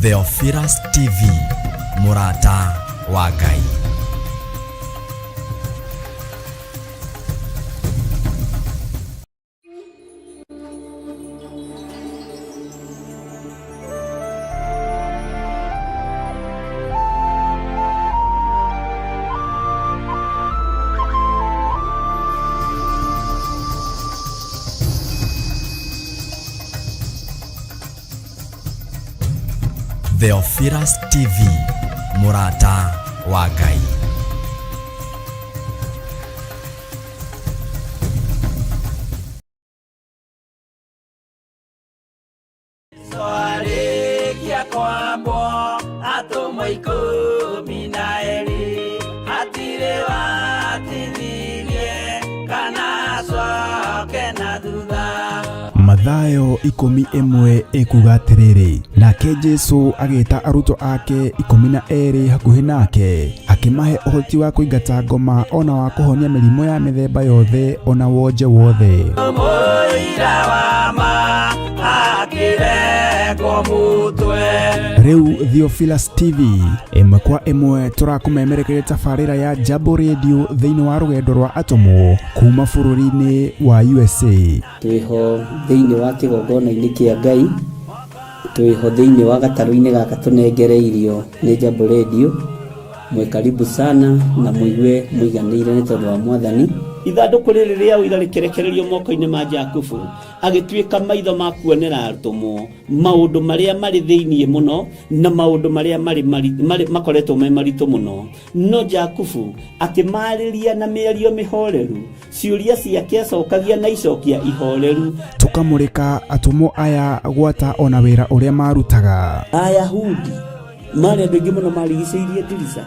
Theophilus TV, mũrata wa Ngai. Theophilus TV, mũrata wa Ngai. Twarĩkia kwambwo atũmwo 12, hatirĩ watithirie kana acoke na thutha. Mathayo 11 ĩkuga atĩrĩrĩ, nake Jesu agĩta arutwo ake 12 hakuhĩ nake, akĩmahe ũhoti wa kũingata ngoma ona wa kũhonia mĩrimũ ya mĩthemba yothe ona wonje wothe. Mũira wa ma akĩrengwo mũtwe. Rĩu Theophilus TV ĩmwe kwa ĩmwe tũrakũmemerekeria tabarĩra ya Jambo Radio thĩinĩ wa rũgendo rwa atũmwo kuma bũrũri-inĩ wa USA. Twĩho thĩinĩ wa kĩgongona-inĩ kĩa Ngai, twĩho thĩinĩ wa gatarũ-inĩ gaka tũnengereirio nĩ Jambo Radio. Mwĩ karibu sana na mũigue mũiganĩire nĩ tondũ wa Mwathani. Ithandũkũ rĩrĩ rĩa ũira rĩkĩrekererio moko-inĩ ma Jakubu, agĩtuĩka maitho ma kuonera atũmwo maũndũ marĩa marĩ thĩinĩ mũno na maũndũ marĩa makoretwo me maritũ mũno. No Jakubu akĩmaarĩria na mĩario mĩhoreru, ciũria ciake acokagia na icokia ihoreru. Tũkamũrĩka atũmwo aya gwata ona wĩra ũrĩa marutaga. Ayahudi marĩ andũ aingĩ mũno marigicĩirie ndirica.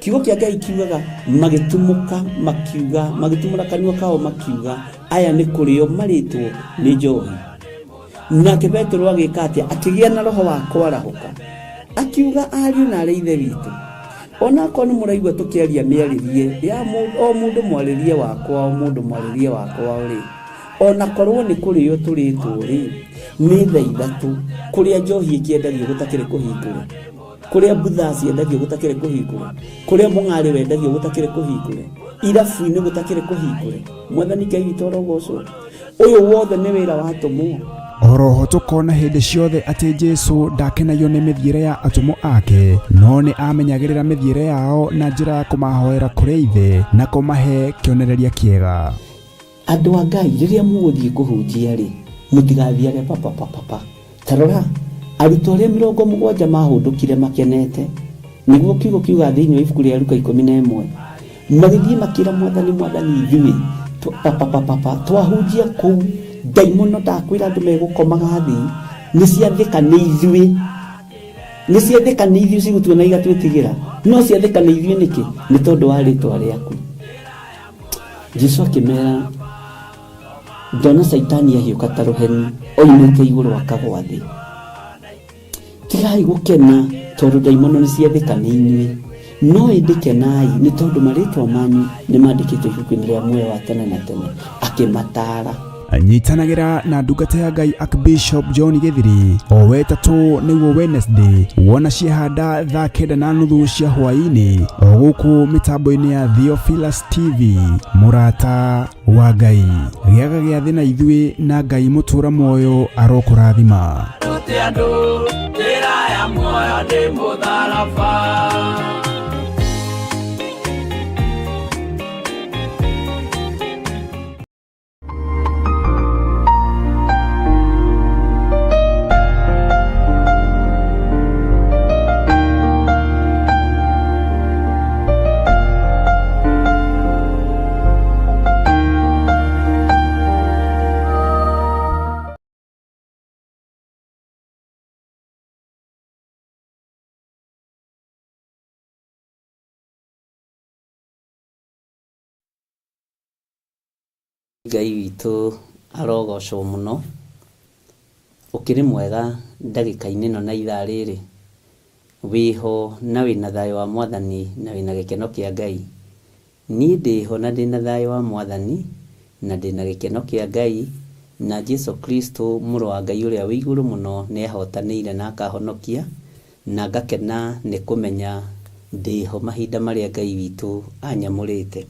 Kiugo kĩa Ngai kiugaga magĩtumũka makiuga, magĩtumũra kanua kao makiuga, aya nĩ kũrĩo marĩtwo nĩ njohi. Nake Petero agĩka atĩa? Akĩgĩa na roho wa kwarahũka, akiuga, ariũ na arĩ ithe witũ, onakorwo nĩ mũraigua tũkĩaria mĩarĩrie ya o mũndũ mwarĩrie wakwa, o mũndũ mwarĩrie wakwa rĩ, onakorwo nĩ kũrĩo tũrĩtwo rĩ, nĩ thaa 3 kũrĩa njohi ĩkĩendagio gũtakĩrĩ kũhingũre, kũrĩa mbutha ciendagio gũtakĩrĩ kũhingũre, kũrĩa mũng'arĩ wendagio gũtakĩrĩ kũhingũre, irabu-inĩ gũtakĩrĩ kũhingũre. Mwathani Ngai witũ arogocwo. Ũyũ wothe nĩ wĩra wa atũmwo. Oroho tũkona hĩndĩ ciothe atĩ Jesu ndakenagio nĩ mĩthiĩre ya atũmwo ake, no nĩ amenyagĩrĩra mĩthiĩre yao na njĩra ya kũmahoera kũrĩ Ithe na kũmahe kĩonereria kĩega. Andũ a Ngai, rĩrĩa mũgũthiĩ kũhunjia rĩ, mũtigathiage papapapapa. Ta rora, arutwo arĩa 70 mahũndũkire makenete, nĩguo kiugo kiugaga thĩinĩ wa ibuku rĩa Luka 11, magĩthiĩ makĩra Mwathani, Mwathani, ithuĩ papapapapa twahunjia kũu, ndaimono ndakwĩra andũ megũkomaga thĩ, nĩ ciathĩka nĩ ithuĩ, nĩ ciathĩka nĩ ithuĩ cigũtuona igatwĩtigĩra, no ciathĩka nĩ ithuĩ nĩkĩ? Nĩ tondũ wa rĩtwa rĩaku. Jesu akĩmera, ndona Caitani ahiũka ta rũheni oimĩte igũrũ akagwa thĩ. Tigai gũkena tondũ ndaimono nĩ ciathĩka nĩ inyuĩ, no ĩndĩ kenai nĩ tondũ marĩtwa manyu nĩ mandĩkĩtwo ibuku-inĩ rĩa muoyo wa tene na tene. Akĩmataara. Nyitanagĩra na ndungata ya Ngai Archbishop John Gĩthiri o wetatũ nĩguo Wednesday wona ciahanda thaa 9:30 cia hwaĩ-inĩ o gũkũ mĩtambo-inĩ ya Theophilus TV. Mũrata wa Ngai, gĩaga gĩathĩ na ithuĩ na Ngai mũtũra muoyo arokũrathima. Rute andũ njĩra ya muoyo nĩ mũtharaba. Ngai witũ arogocwo mũno. Ũkĩrĩ mwega ndagĩka-inĩ ĩno na ithaa rĩrĩ, wĩho na wĩna thayũ wa Mwathani na wĩna gĩkeno kĩa Ngai. Niĩ ndĩho na ndĩna thayũ wa Mwathani na ndĩna gĩkeno kĩa Ngai, na Jesu Kristo mũrũ wa Ngai ũrĩa wĩ igũrũ mũno nĩahotanĩire na akahonokia. Na ngakena nĩ kũmenya ndĩho mahinda marĩa Ngai witũ anyamũrĩte.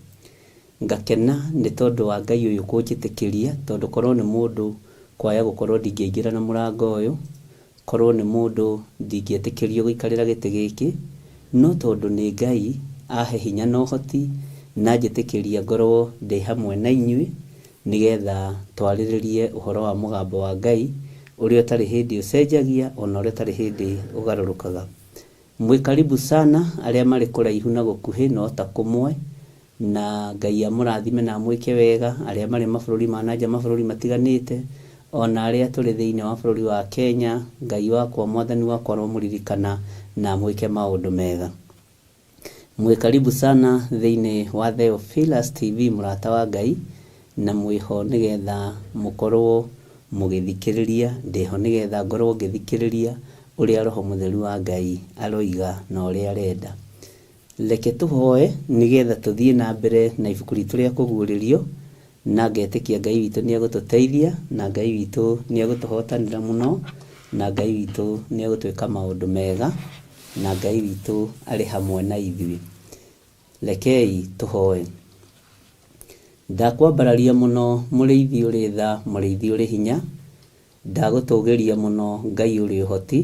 Ngakena nĩ tondũ wa Ngai ũyũ kũnjĩtĩkĩria, tondũ korwo nĩ mũndũ kwaya gũkorwo ndingĩaingĩra na mũrango ũyũ, korwo nĩ mũndũ ndingĩetĩkĩrio gũikarĩra gĩtĩ gĩkĩ, no tondũ nĩ Ngai ahe hinya na ũhoti na anjĩtĩkĩria ngorwo ndĩ hamwe na inyuĩ nĩgetha twarĩrĩrie ũhoro wa mũgambo wa Ngai ũrĩa ũtarĩ hĩndĩ ũcenjagia ona ũrĩa ũtarĩ hĩndĩ ũgarũrũkaga. Mwĩ karibu sana arĩa marĩ kũraihu na gũkuhĩ no ta kũmwe, na Ngai amũrathime na amwĩke wega, arĩa marĩ mabũrũri ma na nja mabũrũri matiganĩte, ona arĩa tũrĩ thĩinĩ wa bũrũri wa Kenya, Ngai wakwa mwathani wakwa aromũririkana na amwĩke maũndũ mega. Mwĩ karibu sana thĩinĩ wa Theophilus TV mũrata wa Ngai, na mwĩho nĩgetha mũkorwo mũgĩthikĩrĩria, ndĩho nĩgetha ngorwo ngĩthikĩrĩria ũrĩa Roho Mũtheru wa Ngai aroiga na ũrĩa arenda. Reke tũhoe nĩgetha tũthiĩ na mbere na ibuku ritũ rĩa kũguũrĩrio, na ngetĩkia Ngai witũ nĩ egũtũteithia, na Ngai witũ nĩ egũtũhotanĩra mũno, na Ngai witũ nĩ egũtwĩka maũndũ mega, na Ngai witũ arĩ hamwe na ithuĩ. Rekei tũhoe. Ndakwambararia mũno mũrĩithi ũrĩ tha, mũrĩithi ũrĩ hinya, ndagũtũgĩria mũno Ngai ũrĩ ũhoti,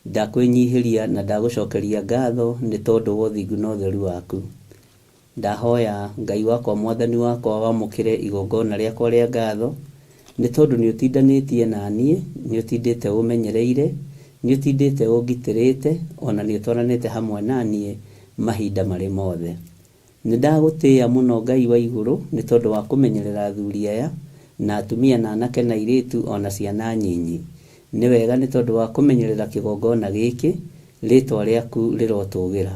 ndakwĩnyihĩria na ndagũcokeria ngatho nĩ tondũ wa ũthingu na ũtheru waku. Ndahoya Ngai wakwa mwathani wakwa wamũkĩre igongona rĩakwa rĩa ngatho, nĩ tondũ nĩ ũtindanĩtie na niĩ, nĩ ũtindĩte ũmenyereire, nĩ ũtindĩte ũngitĩrĩte, ona nĩ ũtwaranĩte hamwe na niĩ mahinda marĩ mothe. Nĩ ndagũtĩĩa mũno Ngai wa igũrũ nĩ tondũ wa kũmenyerera athuri aya, na atumia na anake na airĩtu ona ciana nyinyi. Nĩ wega nĩ tondũ wa kũmenyerera kĩgongona gĩkĩ, rĩtwa rĩaku rĩrotũgĩra.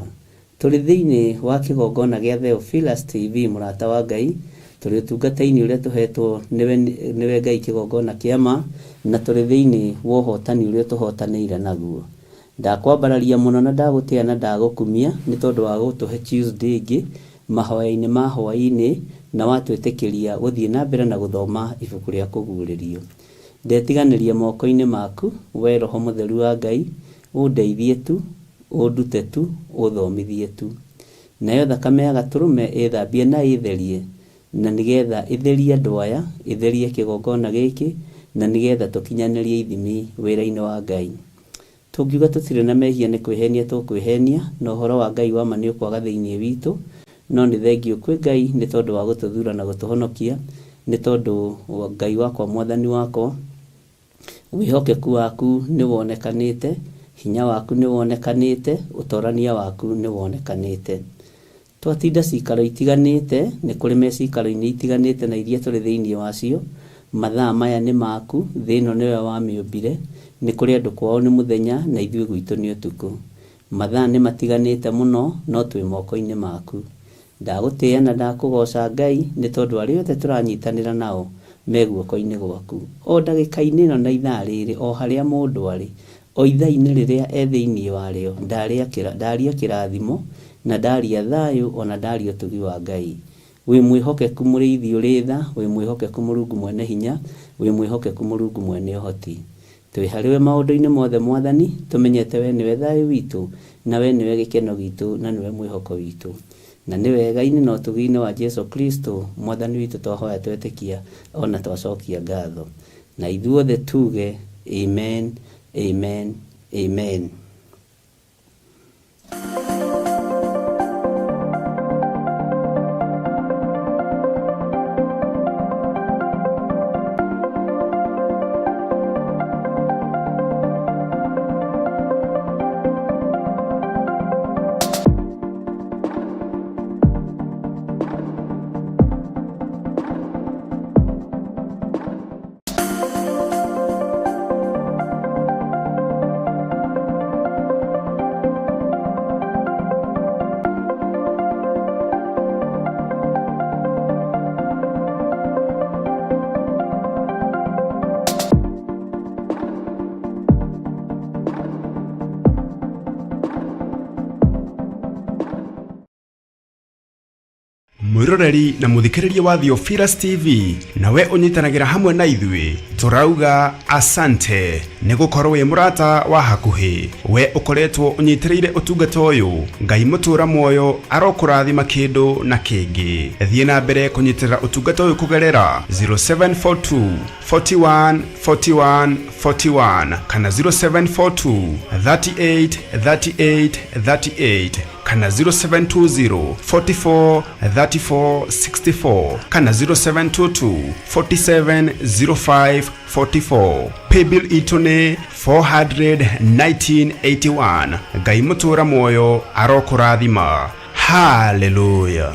Tũrĩ thĩinĩ wa kĩgongona gĩa Theophilus TV mũrata wa Ngai, tũrĩ ũtungata-inĩ ũrĩa tũhetwo nĩwe, nĩwe Ngai kĩgongona kĩa ma, na tũrĩ thĩinĩ wa ũhotani ũrĩa ũtũhotanĩire naguo. Ndakwambararia mũno na ndagũtĩa na ndagũkumia nĩ tondũ wa gũtũhe Tuesday ĩngĩ mahoya-inĩ ma hwaĩ-inĩ na watwĩtĩkĩria gũthiĩ na mbere na gũthoma ibuku rĩa kũguũrĩrio. Ndetiganĩria moko-inĩ maku, we Roho Mũtheru wa Ngai, ũndeithie tu, ũndute tu, ũthomithie tu. Nayo thakame ya Gatũrũme ĩthambie na ĩtherie, na nĩgetha ĩtherie andũ aya, ĩtherie kĩgongona gĩkĩ, na nĩgetha tũkinyanĩrie ithimi wĩra-inĩ wa Ngai. Tũngiuga tũtirĩ na mehia nĩ kwĩhenia tũkwĩhenia, na ũhoro wa Ngai wa ma nĩ ũkwaga thĩinĩ witũ. No nĩ thengiũ kwĩ Ngai nĩ tondũ wa gũtũthura na gũtũhonokia, nĩ tondũ Ngai wakwa mwathani wakwa, wĩhokeku waku nĩ wonekanĩte, hinya waku nĩ wonekanĩte, ũtorania waku nĩ wonekanĩte. Twatinda ciikaro itiganĩte, nĩ kũrĩ me ciikaro-inĩ itiganĩte na iria tũrĩ thĩinĩ wacio, mathaa maya nĩ maku, thĩ ĩno nĩwe wamĩũmbire, nĩ kũrĩ andũ kwao nĩ mũthenya na ithuĩ gwitũ nĩ ũtukũ. Mathaa nĩ matiganĩte mũno no twĩ moko-inĩ maku. Ndagũtĩĩa na ndakũgooca Ngai nĩ tondũ arĩa othe tũranyitanĩra nao me guoko-inĩ gwaku. O ndagĩka-inĩ ĩno na ithaa rĩrĩ o harĩa mũndũ arĩ, O ithaa-inĩ rĩrĩa e thĩinĩ warĩo, ndaria kĩrathimo, na ndaria thayũ, o na ndaria ũtugi wa Ngai. Wĩ mwĩhokeku Mũrĩithi ũrĩ tha, wĩ mwĩhokeku Mũrungu mwene hinya, wĩ mwĩhokeku Mũrungu mwene ũhoti. Twĩ harĩ we maũndũ-inĩ mothe Mwathani, tũmenyete we nĩwe thayũ witũ, na we nĩwe gĩkeno gitũ, na nĩwe mwĩhoko witũ. Na nĩ wega-inĩ na ũtugi-inĩ wa Jesu Kristo, Mwathani witũ twahoya twetĩkia, o na twacokia ngatho. Na ithuothe tuge, Amen, Amen, Amen. Mwĩroreri na mũthikĩrĩria wa Theophilus TV, nawe ũnyitanagĩra hamwe na ithuĩ, tũrauga asante nĩ gũkorwo wĩ mũrata wa hakuhĩ. We ũkoretwo ũnyitĩrĩire ũtungata ũyũ, Ngai mũtũra muoyo arokũrathima kĩndũ na kĩngĩ. Thiĩ na mbere kũnyitĩrĩra ũtungata ũyũ kũgerera 0742 41 41 41 kana 0742 38 38 38 kana 0720 44 34 64 kana 0722 47 05 44. Paybill itũ nĩ 41981. Ngai mũtũra muoyo arokũrathima. Haleluya.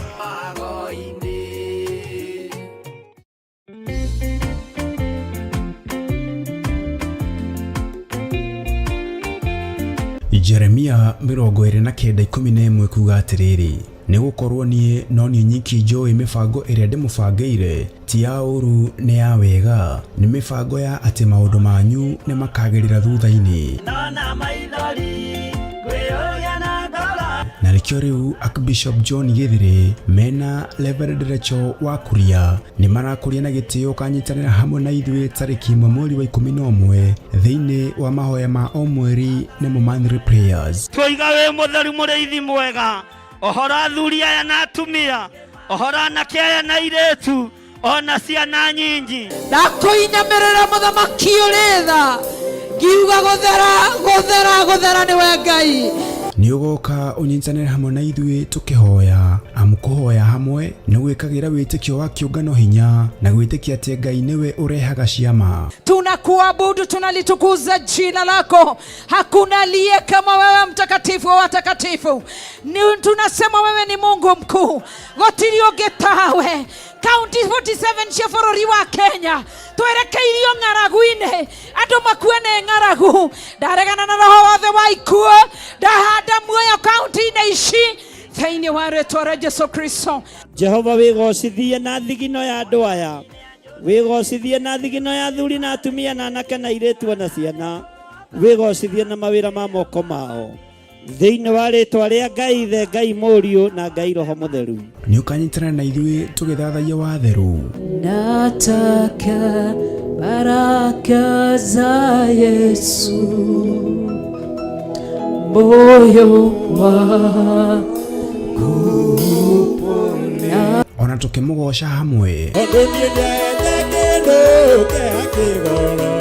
Jeremia 29:11 kuga atĩrĩrĩ, nĩ gũkorwo niĩ no niĩ nyiki njũĩ mĩbango ĩrĩa ndĩmũbangĩire, ti ya ũũru nĩ ya wega, nĩ mĩbango ya atĩ maũndũ manyu nĩ makagĩrĩra thutha-inĩ. Ndona maithori ngwĩyũria na ngoro. Na nĩkĩo rĩu Archbishop John Gĩthĩrĩ mena Reverend Rachel wa Kuria nĩ marakũria na gĩtĩo kanyitanĩra hamwe na ithuĩ tarĩki 1 mweri wa 11 thĩinĩ wa mahoya ma o mweri nĩmo monthly prayers. Twoiga wĩ mũtheru mũrĩithi mwega, ũhoro athuri aya na atumia, ũhoro anake aya na airĩtu, ona ciana nyingi. Ndakũinamĩrĩra mũthamaki ũrĩ tha, ngiuga gũthera gũthera gũthera nĩwe Ngai. Nĩ ũgoka ũnyitanĩre hamwe na ithuĩ tũkĩhoya, amu kũhoya hamwe nĩ gwĩkagĩra wĩtĩkio wa kĩũngano hinya na gwĩtĩkia atĩ Ngai nĩwe ũrehaga ciama. Tunakuabudu, tunalitukuza jina lako. Hakuna aliye kama wewe, mtakatifu wa watakatifu. Tunasema wewe ni Mungu mkuu, gũtirĩ ũngĩ tawe. Kaunti 47 cia bũrũri wa Kenya twerekeirio ng'aragu-inĩ, andũ makue nĩ ng'aragu. Ndaregana na roho wothe wa ikuũ, ndahanda muoyo kaunti-inĩ ici thĩinĩ wa rĩtwa rĩa Jesu Kristo. Jehova wĩgocithie na thigino ya andũ aya, wĩgocithie na thigino ya athuri na atumia na anake na airĩtu na ciana, wĩgocithie na mawĩra ma moko mao thĩinĩ wa rĩtwa rĩa Ngai Ithe, Ngai Mũriũ na Ngai Roho Mũtheru. Nĩ ũkanyitanĩra na ithuĩ tũgĩthathaiya watheru. Nataka baraka za Yesu, moyo wangu upone. Ona tũkĩmũgoca hamwe. Tondũ niĩ ndete kĩndũ kĩa kĩgoro,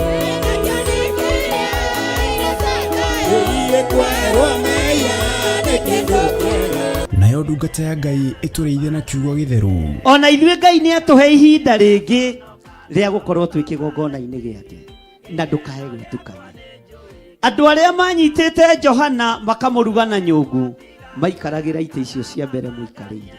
Nayo ndungata ya Ngai ĩtũrĩithie na kiugo gĩtheru. Ona ithuĩ Ngai nĩ atũhe ihinda rĩngĩ rĩa gũkorwo twĩ kĩgongona-inĩ gĩake, na ndũkae gwĩtukania. Andũ arĩa manyitĩte Johana makamũruga na nyũngũ maikaragĩra itĩ icio cia mbere mũikarĩire,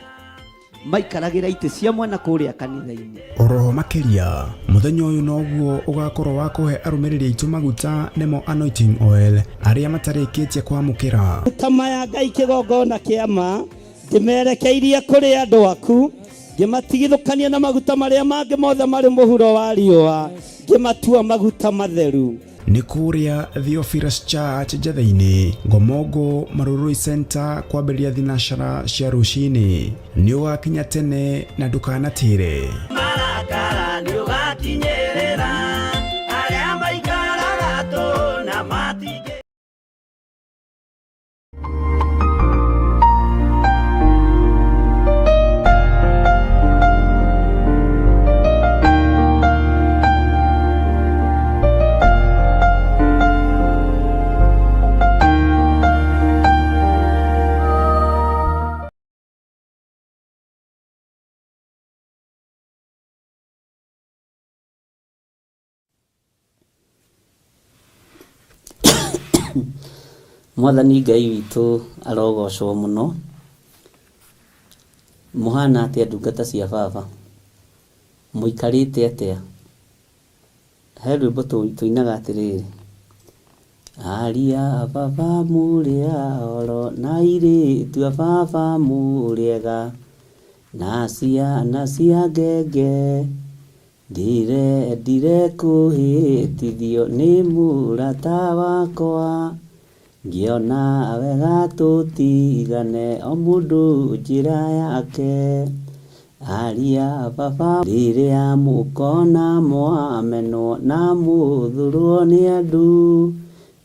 maikaragĩra itĩ cia mwena kũrĩa kanitha-inĩ. Oroho makĩria mũthenya ũyũ noguo ũgakorwo wa kũhe arũmĩrĩri aitũ maguta nĩmo anointing oil arĩa matarĩkĩtie kwamũkĩra. Maguta maya Ngai kĩgongona kĩa ma ndĩmerekeirie kũrĩ andũ aku, ngĩmatigithũkania na maguta marĩa mangĩ mothe marĩ mũhuro wa riũa, ngĩmatua maguta matheru. Nĩ kũrĩa Theophilus Church Njatheinĩ, Ngomongo Marurui Center kwambĩrĩria thinacara cia rũcinĩ. Nĩ ũgakinya tene na ndũkanatĩre. Marakara nĩ ũgakinyĩrĩra arĩa maikaraga tũ na matingĩ. Mwathani Ngai witũ arogocwo mũno. Mũhana atĩa ndungata cia baba? Mũikarĩte atĩa? He rwĩmbo tũinaga atĩrĩrĩ, aria baba mũrĩ oro na airĩtu a baba mũrĩ ega, na ciana cia ngenge, ndirendire kũhĩtithio nĩ mũrata wakwa, ngĩona wega tũtigane o mũndũ njĩra yake, Aria baba rĩrĩa mũkona mwamenwo na mũthũrwo nĩ andũ,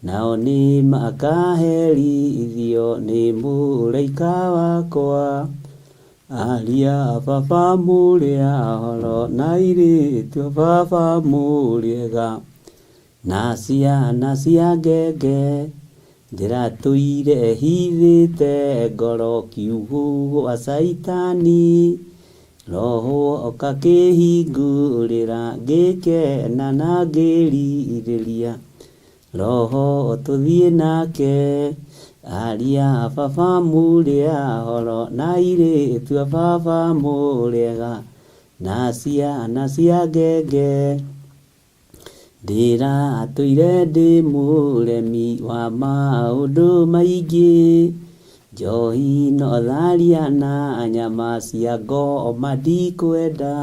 nao nĩ makaherithio nĩ mũraika wakwa. Aria baba mũrĩ ahoro na airĩtu a baba mũrĩ ega, na ciana cia ngenge. Ndĩratũire hithĩte ngoro kiugũ gwa Caitani, Roho oka kĩhingũrĩra ngĩkena na ngĩrirĩria. Roho tũthiĩ nake, aria baba mũrĩ ahoro na airĩtu a baba mũrĩ ega, na ciana cia ngenge. Ndĩratũire ndĩ mũremi wa maũndũ maingĩ, njohi no tharia na nyama cia ngoma ndikwenda.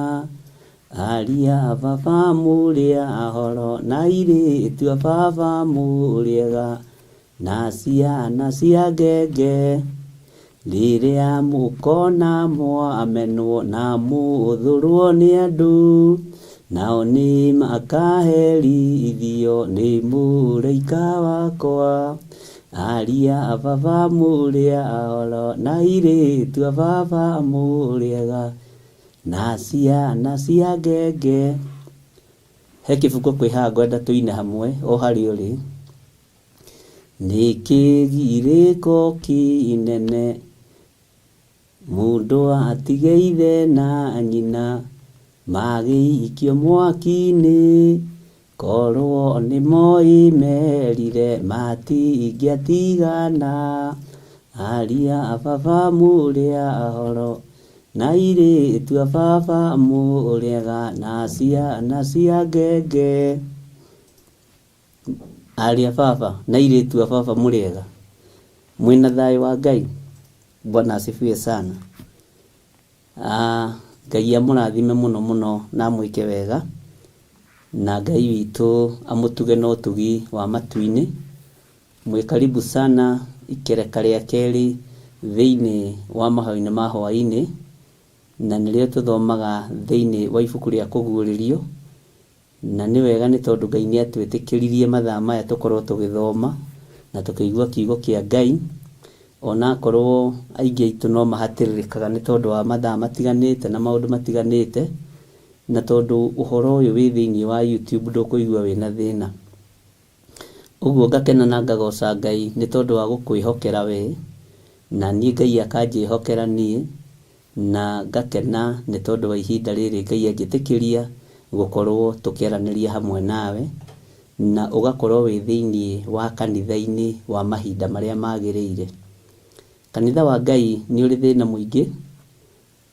Aria baba mũrĩ ahoro na airĩtu a baba mũrĩ ega, na ciana cia ngenge. Rĩrĩa mũkona mwamenwo na mũthũrwo nĩ andũ, nao nĩ makaherithio nĩ mũraika wakwa. Aria baba mũrĩ ahoro na airĩtu a baba mũrĩ ega, na ciana cia ngenge. He kĩbungo kwĩ haha ngwenda tũine hamwe o harĩa ũrĩ. Nĩ kĩgirĩko kĩnene mũndũ atige ithe na nyina magĩikio mwaki-inĩ, korwo nĩ moĩ merire matingĩatigana. Aria baba mũrĩ ahoro na airĩtu a baba mũrĩ ega, na ciana cia ngenge. Aria baba na airĩtu a baba mũrĩ ega, mwĩna thayũ wa Ngai. Bwana asifiwe sana. Ah, Ngai amũrathime mũno mũno na amwĩke wega, na Ngai witũ amũtuge na ũtugi wa matu-inĩ. Mwĩ karibu sana ikereka rĩa kerĩ thĩinĩ wa mahoya-inĩ ma hwaĩ-inĩ, na nĩrĩo tũthomaga thĩinĩ wa ibuku rĩa kũguũrĩrio. Na nĩ wega nĩ tondũ Ngai nĩ atwĩtĩkĩririe mathaa maya tũkorwo tũgĩthoma na tũkĩigua kiugo kĩa Ngai, ona akorwo aingĩ aitũ no mahatĩrĩrĩkaga nĩ tondũ wa mathaa matiganĩte na maũndũ matiganĩte, na tondũ ũhoro ũyũ wĩ thĩinĩ wa YouTube ndũkũigua wĩna thĩna. Ũguo ngakena na ngagoca Ngai nĩ tondũ wa gũkwĩhokera we, na niĩ Ngai akanjĩhokera niĩ, na ngakena nĩ tondũ wa ihinda rĩrĩ Ngai anjĩtĩkĩria gũkorwo tũkĩaranĩria hamwe nawe, na ũgakorwo wĩ thĩinĩ wa kanitha-inĩ wa mahinda marĩa magĩrĩire. Kanitha wa Ngai nĩ ũrĩ thĩna mũingĩ,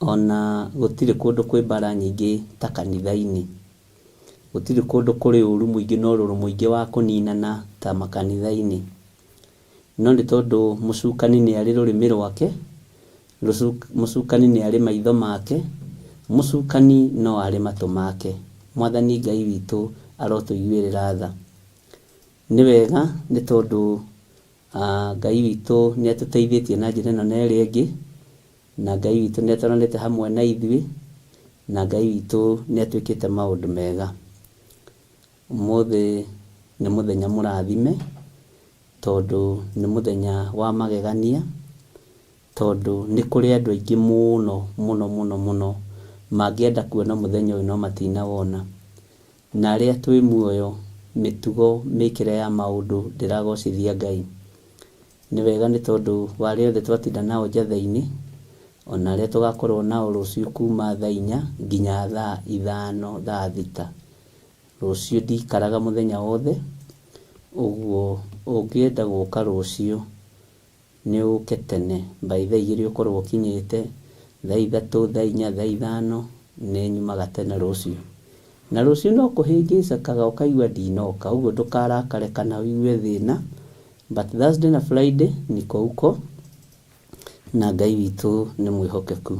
ona gũtirĩ kũndũ kwĩ mbara nyingĩ ta kanitha-inĩ. Gũtirĩ kũndũ kũrĩ ũru mũingĩ na ũrũrũ mũingĩ wa kũninana ta makanitha-inĩ. No nĩ tondũ mũcukani nĩ arĩ rũrĩmĩ rwake, mũcukani nĩ arĩ maitho make, mũcukani no arĩ matũ make. Mwathani Ngai witũ arotũiguĩrĩra tha. Nĩ wega nĩ tondũ Ngai witũ nĩ atũteithĩtie na njĩra ĩno na ĩrĩa ĩngĩ, na Ngai witũ nĩ atwaranĩte hamwe na ithuĩ, na Ngai witũ nĩ atwĩkĩte maũndũ mega. Ũmũthĩ nĩ mũthenya mũrathime, tondũ nĩ mũthenya wa magegania, tondũ nĩ kũrĩ andũ aingĩ mũno mũno mũno mũno mangĩenda kuona mũthenya ũyũ no matinawona. Na arĩa twĩ muoyo, mĩtugo, mĩkĩre ya maũndũ ndĩragocithia Ngai. Nĩ wega nĩ tondũ wa arĩa othe twatinda nao njatha-inĩ, ona arĩa tũgakorwo nao rũciũ kuma thaa inya nginya thaa ithano, thaa thita. Rũciũ ndikaraga mũthenya wothe, ũguo ũngĩenda gũka rũciũ nĩ ũke tene, by thaa igĩrĩ ũkorwo ũkinyĩte, thaa ithatũ, thaa inya, thaa ithano, nĩ nyumaga tene rũciũ. Na rũciũ no kũhĩngĩcĩkaga ũkaigua ndinoka, ũguo ndũkarakare kana ũigue thĩna, but Thursday na Friday niko huko, na Ngai witũ nĩ mwĩhokeku.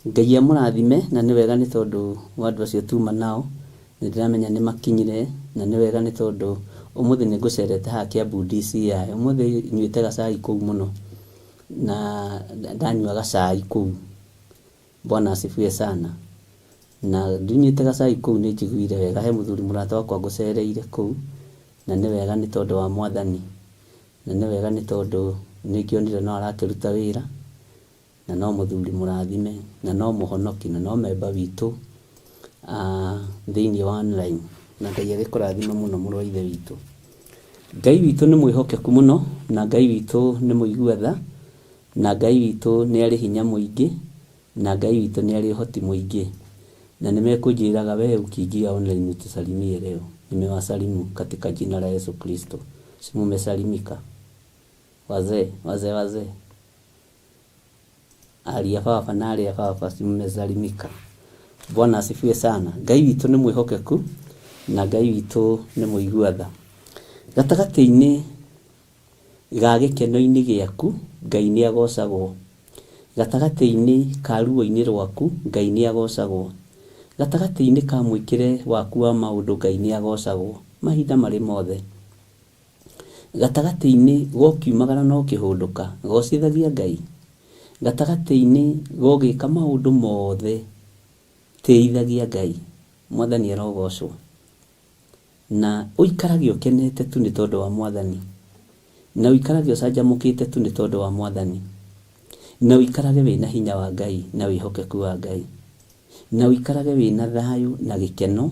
Ngai amũrathime na nĩ wega nĩ tondũ wa andũ acio tuma nao, nĩ ndĩramenya nĩ makinyire na nĩ wega nĩ tondũ ũmũthĩ nĩ ngũcerete haha Kiambu DCI. Ũmũthĩ nyuĩte gacai kũu mũno na ndanyua gacai kũu. Bwana asifiwe sana. Na ndunyĩte gacai kũu nĩ njiguire wega, he mũthuri mũrata wakwa ngũcereire kũu, na nĩ wega nĩ tondũ wa Mwathani, na nĩ wega nĩ tondũ nĩ ngĩonire no arakĩruta wĩra, na no mũthuri mũrathime, na no mũhonoki, na no memba witũ thĩinĩ wa online, na Ngai agĩkũrathime mũno mũrũ wa ithe witũ. Ngai witũ nĩ mwĩhokeku mũno, na Ngai witũ nĩ mũigua tha, na Ngai witũ nĩ arĩ hinya mũingĩ, na Ngai witũ nĩ arĩ ũhoti mũingĩ. Na nĩ mekũnjĩraga wewe ukiingia online utusalimie leo. Nimewasalimu katika jina la Yesu Kristo. Si mumesalimika? Wazee, wazee, wazee. Aria baba na aria baba si mumesalimika. Bwana asifiwe sana. Ngai witũ nĩ mwĩhokeku na Ngai witũ nĩ mũigua tha. Gatagatĩ-inĩ ga gĩkeno-inĩ gĩaku Ngai nĩ agocagwo. Gatagatĩ-inĩ ka ruo-inĩ rwaku Ngai nĩ agocagwo. Gatagatĩ-inĩ ka mwĩkĩre waku wa maũndũ Ngai nĩ agocagwo mahinda marĩ mothe. Gatagatĩ-inĩ gokiumagara na ũkĩhũndũka gocithagia Ngai. Gatagatĩ-inĩ gogĩka maũndũ mothe tĩithagia Ngai. Mwathani arogocwo. Na ũikarage ũkenete tu nĩ tondũ wa Mwathani. Na ũikarage ũcanjamũkĩte tu nĩ tondũ wa Mwathani. Na ũikarage wĩna hinya wa Ngai na wĩhokeku wa Ngai. Na ũikarage wĩna thayũ na gĩkeno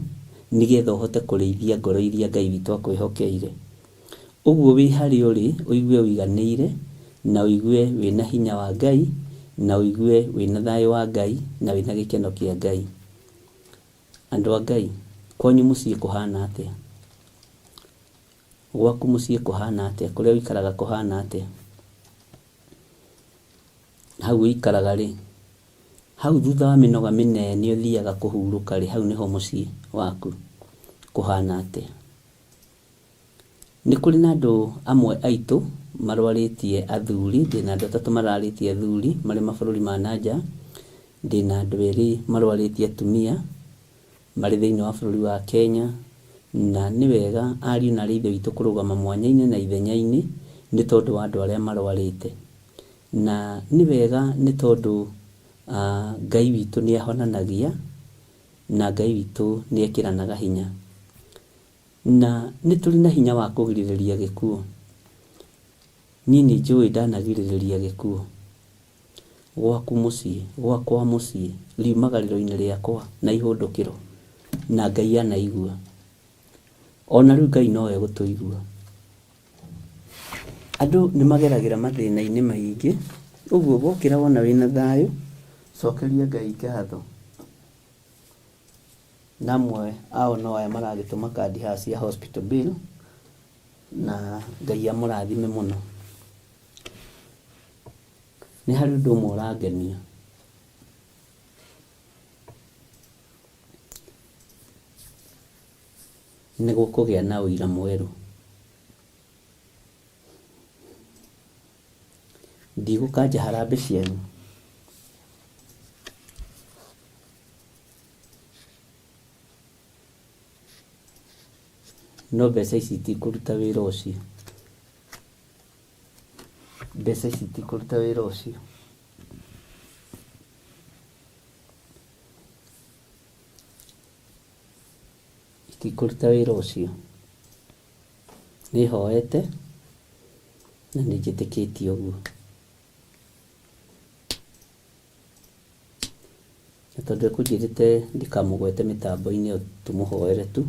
nĩgetha ũhote kũrĩithia ngoro iria Ngai witũ akwĩhokeire. Ũguo wĩ harĩa ũrĩ ũigue ũiganĩire na ũigue wĩna hinya wa Ngai na ũigue wĩna thayũ wa Ngai na wĩna gĩkeno kĩa Ngai. Andũ a Ngai, kwanyu mũciĩ kũhana atĩa? Gwaku mũciĩ kũhana atĩa? Kũrĩa ũikaraga kũhana atĩa? Hau ũikaraga rĩ, hau thutha wa mĩnoga mĩnene ũthiaga kũhurũka rĩ, hau nĩho mũciĩ waku kũhana atĩa? Nĩ kũrĩ na andũ amwe aitũ marwarĩtie athuri, ndĩna andũ atatũ mararĩtie athuri marĩ mabũrũri ma na nja, ndĩna andũ erĩ marwarĩtie atumia marĩ thĩinĩ wa bũrũri wa Kenya, na nĩ wega ariũ na arĩ ithe witũ kũrũgama mwanya-inĩ na ithenya-inĩ nĩ tondũ wa andũ arĩa marwarĩte. Na nĩ wega nĩ tondũ Ngai witũ nĩ ahonanagia na Ngai witũ nĩ ekĩranaga hinya. Na nĩ tũrĩ na hinya wa kũgirĩrĩria gĩkuũ. Niĩ nĩ njũĩ ndanagirĩrĩria gĩkuũ. Gwaku mũciĩ, gwakwa mũciĩ, riumagarĩro-inĩ rĩakwa na ihũndũkĩro, na Ngai anaigua. Ona rĩu Ngai no egũtũigua. Andũ nĩ mageragĩra mathĩna-inĩ maingĩ, ũguo wokĩra wona wĩna thayũ, cokeria Ngai ngatho. Na amwe ao no aya maragĩtũma kandi haha cia hospital bill, na Ngai amũrathime mũno. Nĩ harĩ ũndũ ũmwe ũrangenia. Nĩ gũkũgĩa na ũira mwerũ. Ndigũkanja harambee cianyu. No mbeca ici itikũruta wĩra ũcio. Mbeca ici itikũruta wĩra ũcio. Itikũruta wĩra ũcio. Nĩ hoete na nĩ njĩtĩkĩtie ũguo. Na tondũ ekũnjĩrĩte ndikamũgwete mĩtambo-inĩ ĩyo tũmũhoere tu,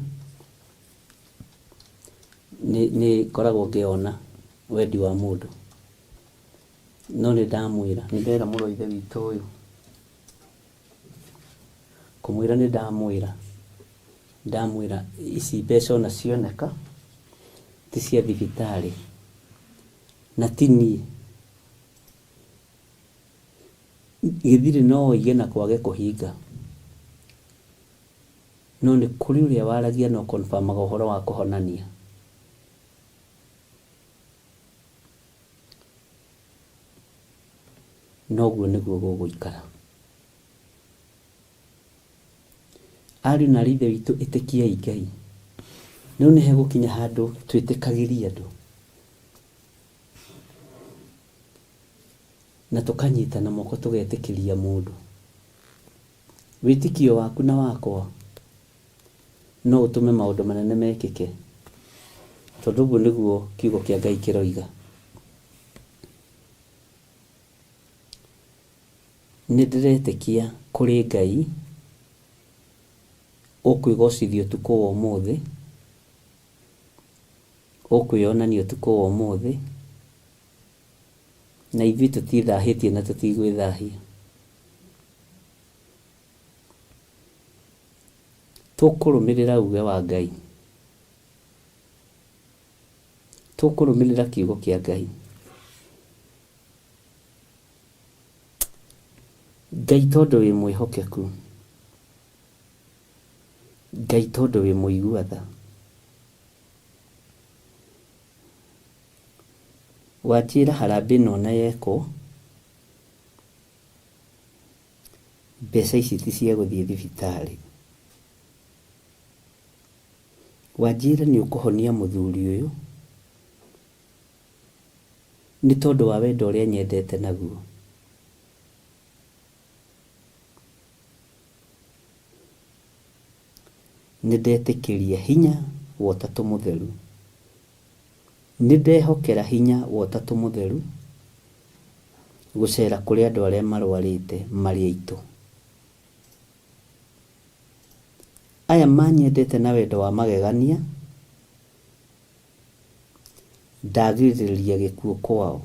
nĩ ngoragwo ngĩona wendi wa mũndũ. No nĩ ndamwĩra, nĩ ndera mũrũ wa ithe witũ ũyũ, kũmwĩra nĩ ndamwĩra, ndamwĩra ici mbeca ona cioneka ti cia thibitarĩ na ti niĩ. Gĩthirĩ no oige na kwage kũhinga, no nĩ kũrĩ ũrĩa waragia na ũkonbamaga ũhoro wa kũhonania. Noguo nĩguo gũgũikara. Ariũ na aarĩ a Ithe witũ ĩtĩkiai Ngai. Rĩu nĩ hegũkinya handũ twĩtĩkagĩrie andũ na tũkanyitana moko tũgetĩkĩria mũndũ. Wĩtĩkio waku na wakwa no ũtũme maũndũ manene mekĩke, tondũ ũguo nĩguo kiugo kĩa Ngai kĩroiga. Nĩ ndĩretĩkia kũrĩ Ngai ũkwĩgocithia ũtukũ wa ũmũthĩ, ũkwĩyonania ũtukũ wa ũmũthĩ, na ithuĩ tũtithahĩtie na tũtigwĩthahia. Tũkũrũmĩrĩra uge wa Ngai. Tũkũrũmĩrĩra kiugo kĩa Ngai. Ngai tondũ wĩ mwĩhokeku, Ngai tondũ wĩ mũigua tha, wanjĩra harambee ĩno ona yekwo, mbeca ici ti cia gũthiĩ thibitarĩ. Wanjĩra nĩ ũkũhonia mũthuri ũyũ nĩ tondũ wa wendo ũrĩa anyendete naguo. Nĩ ndetĩkĩria hinya wa Ũtatũ Mũtheru. Nĩ ndehokera hinya wa Ũtatũ Mũtheru gũcera kũrĩ andũ arĩa marwarĩte marĩ aitũ. Aya manyendete na wendo wa magegania, ndagirĩrĩria gĩkuũ kwao,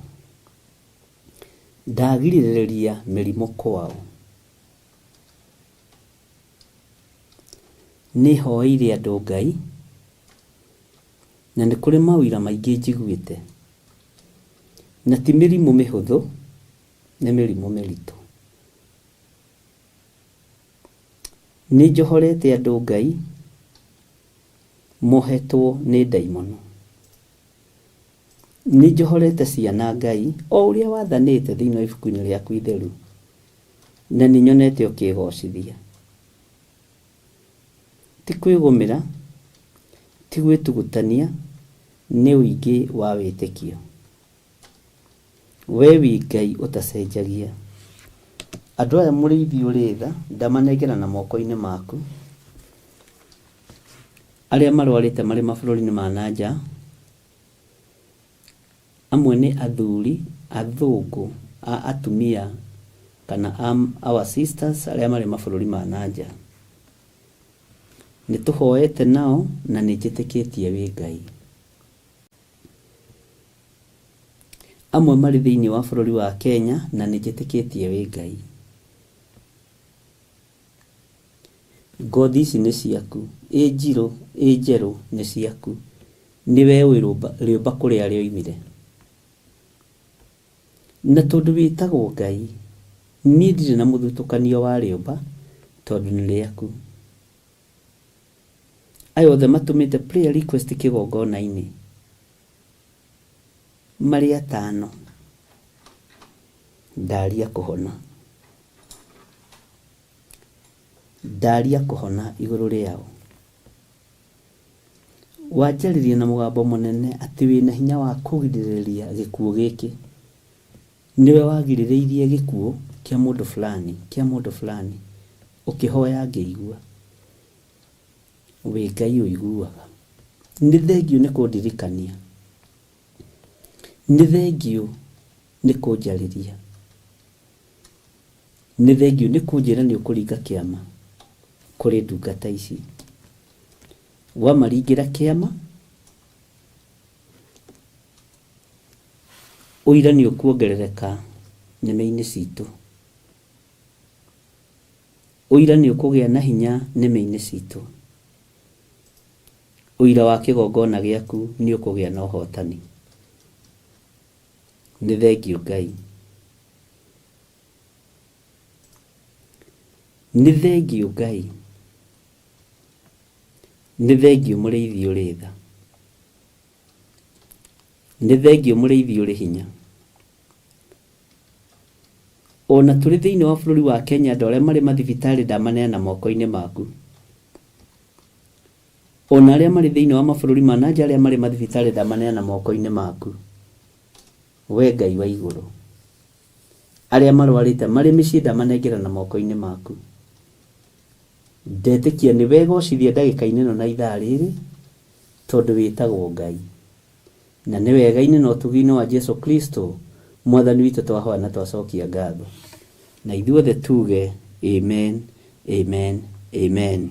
ndagirĩrĩria mĩrimũ kwao. Nĩhoeire andũ Ngai, na nĩ kũrĩ maũira maingĩ njiguĩte, na ti mĩrimũ mĩhũthũ, nĩ mĩrimũ mĩritũ. Nĩnjohorete andũ Ngai mohetwo nĩ ndaimono. Nĩnjohorete ciana Ngai o ũrĩa wathanĩte thĩinĩ wa ibuku-inĩ rĩaku itheru, na nĩnyonete ũkĩgocithia. Ti kwĩgũmĩra, ti gwĩtugutania, nĩ ũingĩ wa wĩtĩkio. We wĩ Ngai ũtacenjagia. Andũ aya mũrĩithi ũrĩ tha, ndamanengerana moko-inĩ maku. Arĩa marwarĩte marĩ mabũrũri-inĩ ma na nja, amwe nĩ athuri athũngũ a atumia kana a our sisters arĩa marĩ mabũrũri ma na nja. Nĩ tũhoete nao na nĩ njĩtĩkĩtie wĩ Ngai. Amwe marĩ thĩinĩ wa bũrũri wa Kenya na nĩ njĩtĩkĩtie wĩ Ngai. Ngothi ici nĩ ciaku, ĩ njirũ, ĩ njerũ nĩ ciaku. Nĩwe ũĩ rĩũmba kũrĩa rĩoimire. Na tondũ wĩtagwo Ngai, niĩ ndirĩ na mũthutũkanio wa rĩũmba tondũ nĩ rĩaku. Aya othe matũmĩte prayer request kĩgongona-inĩ marĩ atano ndaria kũhona ndaria kũhona igũrũ rĩao. Wanjarĩria na mũgambo mũnene atĩ wĩna hinya wa kũgirĩrĩria gĩkuũ gĩkĩ. Nĩwe wagirĩrĩirie gĩkuũ kĩa mũndũ fulani, kĩa mũndũ fulani. Ũkĩhoya ngĩigua. Wĩ Ngai ũiguaga. Nĩ thengiũ nĩ kũndirikania. Nĩ thengiũ nĩ kũnjarĩria. Nĩ thengiũ nĩ kũnjĩra nĩ ũkũringa kĩama kũrĩ ndungata ici. Wamaringĩra kĩama, ũira nĩ ũkuongerereka nĩmĩ-inĩ citũ. Ũira nĩ ũkũgĩa na hinya nĩmĩ-inĩ citũ. Ũira wa kĩgongona gĩaku nĩ ũkũgĩa na ũhotani. Nĩ thengiũ Ngai. Nĩ thengiũ Ngai. Nĩ thengiũ mũrĩithi ũrĩ tha. Nĩ thengiũ mũrĩithi ũrĩ hinya. Ona tũrĩ thĩinĩ wa bũrũri wa Kenya andũ arĩa marĩ mathibitarĩ ndamaneana moko-inĩ maku. Ona arĩa marĩ thĩinĩ wa mabũrũri ma na nja arĩa marĩ mathibitarĩ ndamaneana moko-inĩ maku. We Ngai wa igũrũ. Arĩa marwarĩte marĩ mĩciĩ ndamanengerana moko-inĩ maku. Ndetĩkia nĩ wegocithia ndagĩka-inĩ ĩno na ithaa rĩrĩ tondũ wĩtagwo Ngai. Na nĩ wega-inĩ na ũtugi-inĩ wa Jesu Kristo mwathani witũ twahoya na twacokia ngatho. Na ithuothe tuge amen, amen, amen.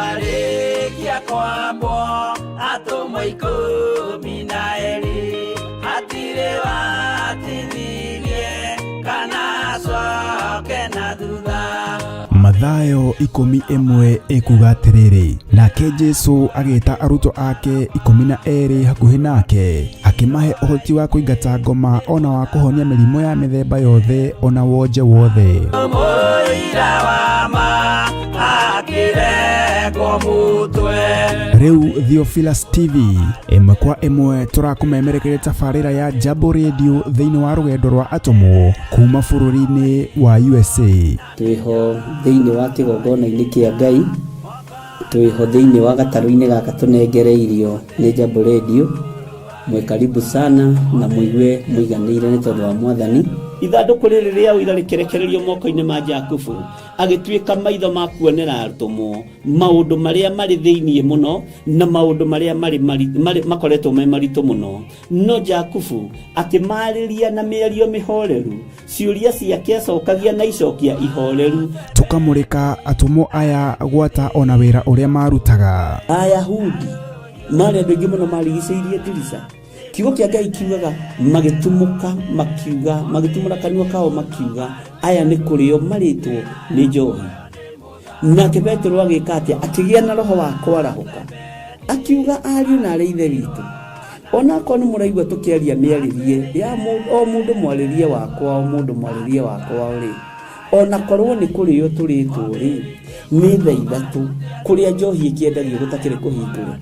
Arĩkia kwambwo atũmwo 12 hatirĩ watithirie kana acoke na thutha. Mathayo 11 ĩkuga atĩrĩrĩ, nake Jesu agĩta arutwo ake 12 hakuhĩ nake, akĩmahe ũhoti wa kũingata ngoma ona wa kũhonia mĩrimũ ya mĩthemba yothe ona wonje wothe. Mũira wa ma akĩrengwo mũtwe. Rĩu Theophilus TV ĩmwe kwa ĩmwe tũrakũmemerekeria tabarĩra ya Jambo Radio thĩinĩ wa rũgendo rwa atũmwo kuma bũrũri-inĩ wa USA. Twĩho thĩinĩ wa kĩgongona-inĩ kĩa Ngai, twĩho thĩinĩ wa gatarũ-inĩ gaka tũnengereirio nĩ Jambo Radio. Mwĩ karibu sana na mũigue mũiganĩire nĩ tondũ wa Mwathani. Ithandũkũ rĩrĩ rĩa ũira rĩkĩrekererio moko-inĩ ma Jakubu, agĩtuĩka maitho ma kuonera atũmwo maũndũ marĩa marĩ thĩinĩ mũno na maũndũ marĩa marĩ makoretwo me maritũ mũno. No Jakubu akĩmarĩria na mĩario mĩhoreru, ciũria ciake acokagia na icokia ihoreru. Tũkamũrĩka atũmwo aya gwata ona wĩra ũrĩa marutaga. Ayahudi marĩ andũ aingĩ mũno marigicĩirie ndirica. Kiugo kĩa Ngai kiugaga magĩtumũka makiuga, magĩtumũra kanua kao makiuga, aya nĩ kũrĩo marĩtwo nĩ njohi. Nake Petero agĩka atĩa? Akĩgĩa na roho wa kwarahũka, akiuga ariũ na arĩ ithe witũ, onakorwo nĩ mũraigua tũkĩaria mĩarĩrie ya o mũndũ mwarĩrie wakwa, o mũndũ mwarĩrie wakwa rĩ, onakorwo nĩ kũrĩo tũrĩtwo rĩ, nĩ thaa ithatũ kũrĩa njohi ĩkĩendagio gũtakĩrĩ kũhingũre,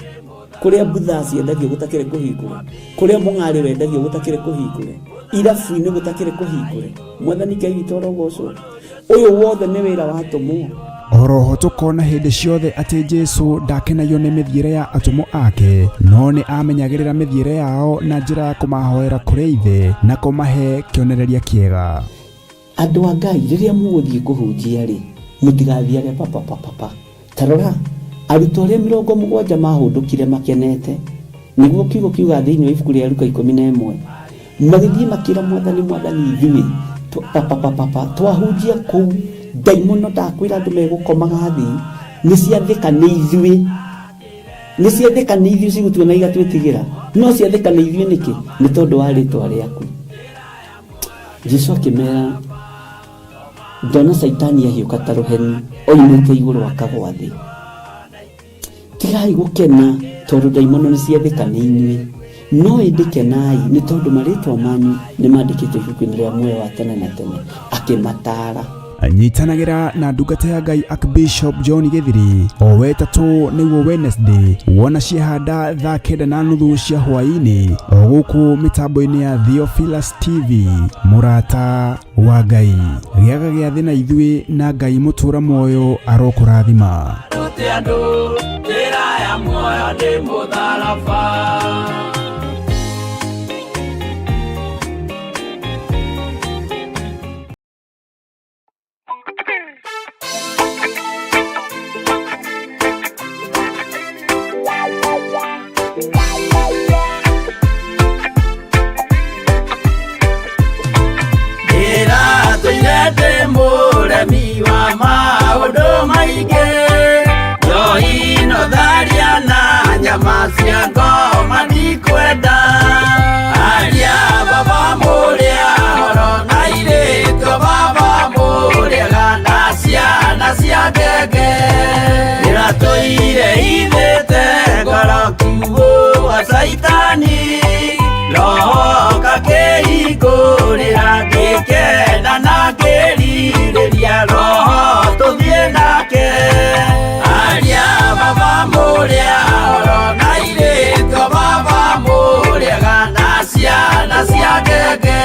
kũrĩa mbutha ciendagio gũtakĩrĩ kũhingũre, kũrĩa mũng'arĩ wendagio gũtakĩrĩ kũhingũre, irabu-inĩ gũtakĩrĩ kũhingũre. Mwathani Ngai witũ arogocwo. Ũyũ wothe nĩ wĩra wa atũmwo. Oroho tũkona hĩndĩ ciothe atĩ Jesu ndakenagio nĩ mĩthiĩre ya atũmwo ake, no nĩ amenyagĩrĩra mĩthiĩre yao na njĩra ya kũmahoera kũrĩ Ithe na kũmahe kĩonereria kĩega. Andũ a Ngai rĩrĩa mũgũthiĩ kũhunjia rĩ, mũtigathiage papapapapa. Ta rora arutwo arĩa 70 mahũndũkire makenete, nĩguo kiugo kiuga thĩinĩ wa ibuku rĩa Luka 11, magĩthiĩ makĩra Mwathani, Mwathani ithuĩ papapapapa twahunjia kũu ndaimono ndakwĩra andũ megũkomaga thĩ, nĩ ciathĩka nĩ ithuĩ, nĩ ciathĩka nĩ ithuĩ cigũtuona igatwĩtigĩra, no ciathĩka nĩ ithuĩ nĩkĩ? Nĩ tondũ wa rĩtwa rĩaku. Jesu akĩmera, ndona Caitani ahiũka ta rũheni oimĩte igũrũ akagwa thĩ. Tigai gũkena tondũ ndaimono nĩ ciathĩka nĩ inyuĩ, no ĩndĩ kenai nĩ tondũ marĩtwa manyu nĩ mandĩkĩtwo ibuku-inĩ rĩa muoyo wa tene na tene. Akĩmataara. Nyitanagĩra na ndungata ya Ngai Archbishop John Gĩthiri o wetatũ nĩguo Wednesday wona ciehanda thaa 9:30 cia hwaĩ-inĩ o gũkũ mĩtambo-inĩ ya Theophilus TV. Mũrata wa Ngai, gĩaga gĩathĩ na ithuĩ na Ngai mũtũra muoyo arokũrathima. Rute andũ njĩra ya muoyo nĩ mũtharaba. Ndĩratũire ndĩ mũremi wa maũndũ maingĩ, njohi no tharia na nyama cia ngoma ndikwenda. Aria baba mũrĩa horo na airĩtu baba mũrĩaga na ciana cia ngenge. Ndĩratũire ithĩte ngoro kiugũ wa Caitani, roho kakĩhingũrĩra ngĩkena na ngĩrirĩria roho tũthiĩ nake. Aria baba mũrĩa horo na airĩtu baba mũrĩaga na ciana cia ngenge.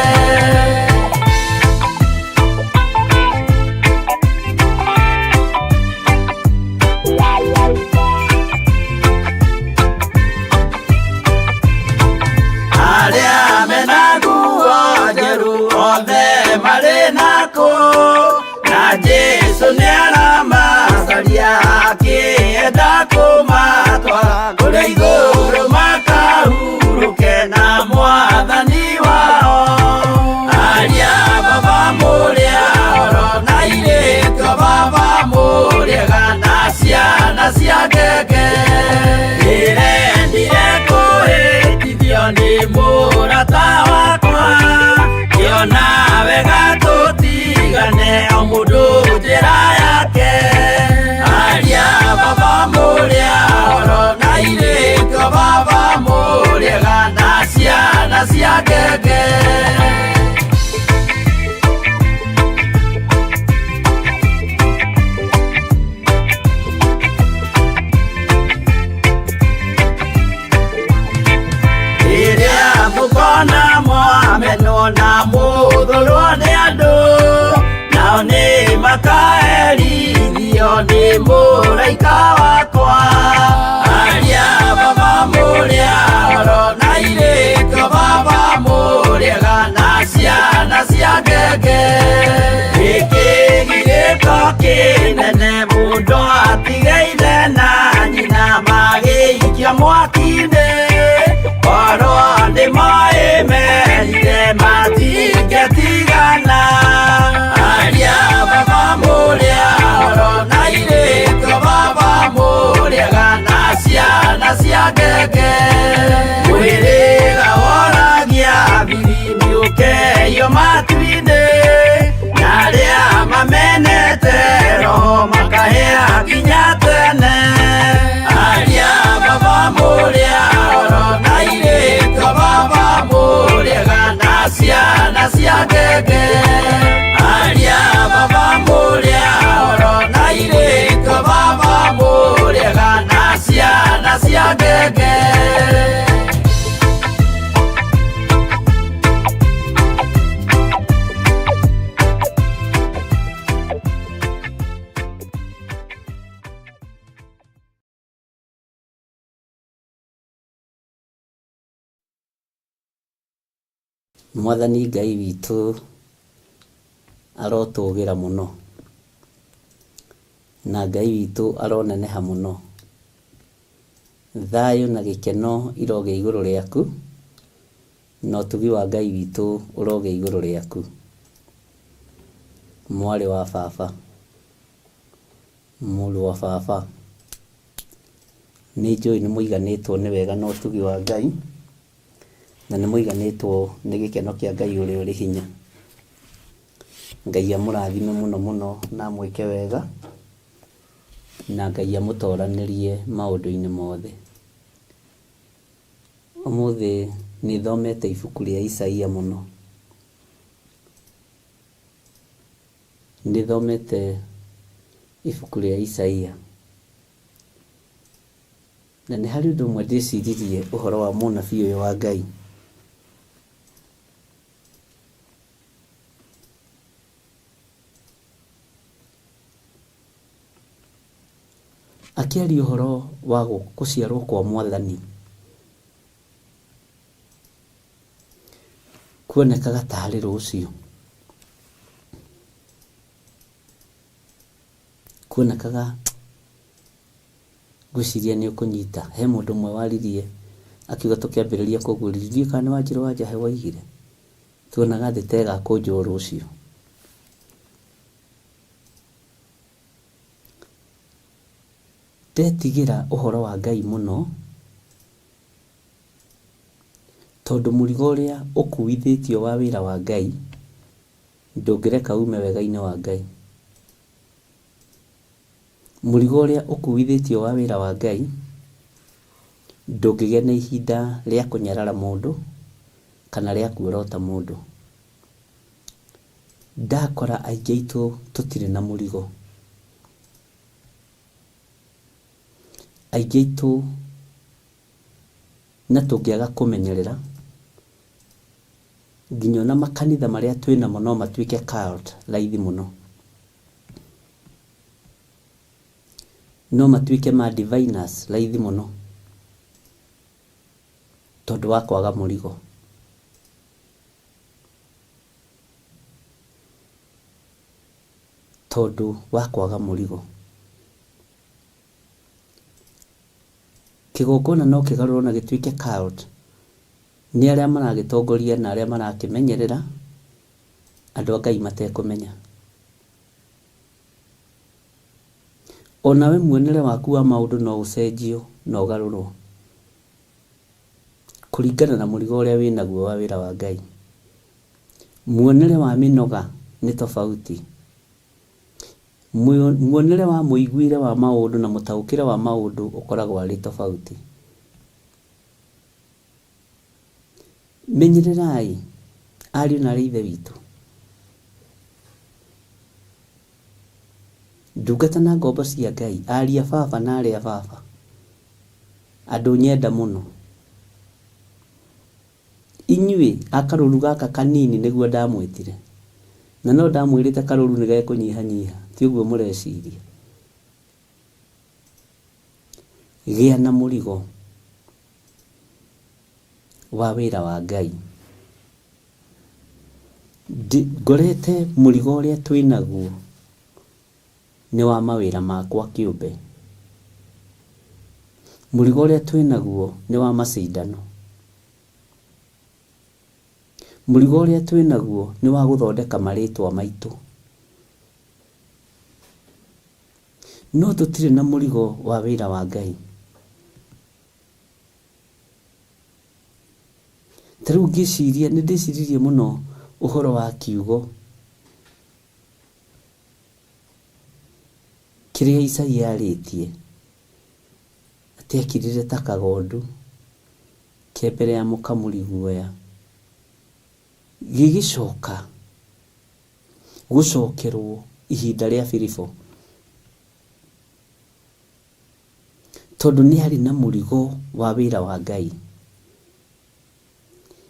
Mũndũ njĩra yake aria baba mũrĩa oro na irĩko baba mũrĩega na ciana cia ngenge. Rĩrĩa mũkona mwamenwo na mũthũrwo nĩ andũ nao nĩ makaherithio nĩ mũraika wakwa aria baba mũrĩa oro na irĩko baba mũrĩega na ciana cia ngenge. Gĩkĩ gĩko kĩnene mũndũ atigaire na nyina magĩikia mwaki-inĩ korwo nĩ moĩ merire matingĩtigana aria baba mũrĩa oro na irĩko baba mũrĩega na ciana cia ngenge. Mwĩrĩga woragia biri nĩũkeio matu-inĩ na arĩa mamenete roho makahĩa nginya tene aria baba mũrĩa oro na irĩko baba mũrĩega na ciana cia ngenge. Aria baba mũrĩa oro na irĩko baba mũrĩega na ciana cia ngenge. Mwathani Ngai witũ arotũgĩra mũno na Ngai witũ aroneneha mũno. Thayũ na gĩkeno irogĩa igũrũ rĩaku na ũtugi wa Ngai witũ ũrogĩa igũrũ rĩaku. Mwarĩ wa baba, mũrũ wa baba, nĩ njũĩ nĩ mũiganĩtwo nĩ wega na ũtugi wa Ngai na nĩ mũiganĩtwo nĩ gĩkeno kĩa Ngai ũrĩa ũrĩ hinya. Ngai amũrathime mũno mũno na amwĩke wega na Ngai amũtoranĩrie maũndũ-inĩ mothe. Ũmũthĩ nĩ thomete ibuku rĩa Isaia mũno. Nĩ thomete ibuku rĩa Isaia na nĩ harĩ ũndũ ũmwe ndĩciririe ũhoro wa mũnabii ũyũ wa Ngai. Akĩaria ũhoro wa gũciarwo kwa Mwathani kuonekaga tarĩ rũciũ, kuonekaga ngwĩciria nĩ ũkũnyita. He mũndũ ũmwe waririe akiuga tũkĩambĩrĩria kũguũrĩrio, ndiũĩ kana nĩ Wanjirũ wa Njahe woigire, tuonaga thĩ ta ĩgakũnjwo rũciũ. Ndetigĩra ũhoro wa Ngai mũno tondũ mũrigo ũrĩa ũkuithĩtio wa wĩra wa Ngai ndũngĩreka ume wega-inĩ wa Ngai. Mũrigo ũrĩa ũkuithĩtio wa wĩra wa Ngai ndũngĩgĩa na ihinda rĩa kũnyarara mũndũ kana rĩa kuorota mũndũ. Ndakora aingĩ aitũ tũtirĩ na mũrigo. Aingĩ aitũ na tũngĩaga kũmenyerera nginya ona makanitha marĩa twĩnamo no matuĩke cult raithi mũno. No matuĩke ma diviners raithi mũno tondũ wa kwaga mũrigo. Tondũ wa kwaga mũrigo. Kĩgongona no kĩgarũrwo na gĩtuĩke cult nĩ arĩa maragĩtongoria na arĩa marakĩmenyerera andũ a Ngai matekũmenya. Onawe muonere waku wa maũndũ no ũcenjio na ũgarũrwo kũringana na mũrigo ũrĩa wĩnaguo wa wĩra wa Ngai. Muonere wa mĩnoga nĩ tofauti. Muonere wa mũiguĩre wa maũndũ na mũtaũkĩre wa maũndũ ũkoragwo arĩ tofauti. Menyererai ariũ na aarĩ a Ithe witũ. Ndungata na ngombo cia Ngai, ariũ a baba na aarĩ a baba, andũ nyenda mũno. Inyuĩ a karũũru gaka kanini nĩguo ndamwĩtire, na no ndamwĩrĩte karũũru nĩ gekũnyihanyiha, ti ũguo mũreciria. Gĩa na mũrigo wa wĩra wa Ngai. Ngorete mũrigo ũrĩa twĩ naguo nĩ wa mawĩra makwa kĩũmbe. Mũrigo ũrĩa twĩ naguo nĩ wa macindano. Mũrigo ũrĩa twĩ naguo nĩ wa gũthondeka marĩtwa maitũ. No tũtirĩ na mũrigo wa wĩra wa Ngai. Ta rĩu ngĩciria, nĩ ndĩciririe mũno ũhoro wa kiugo kĩrĩa Isaia arĩtie, atĩ akirire ta kagondu ke mbere ya mũkamuri guoya, gĩgĩcoka gũcokerwo ihinda rĩa Filipo. Tondũ nĩ arĩ na mũrigo wa wĩra wa Ngai.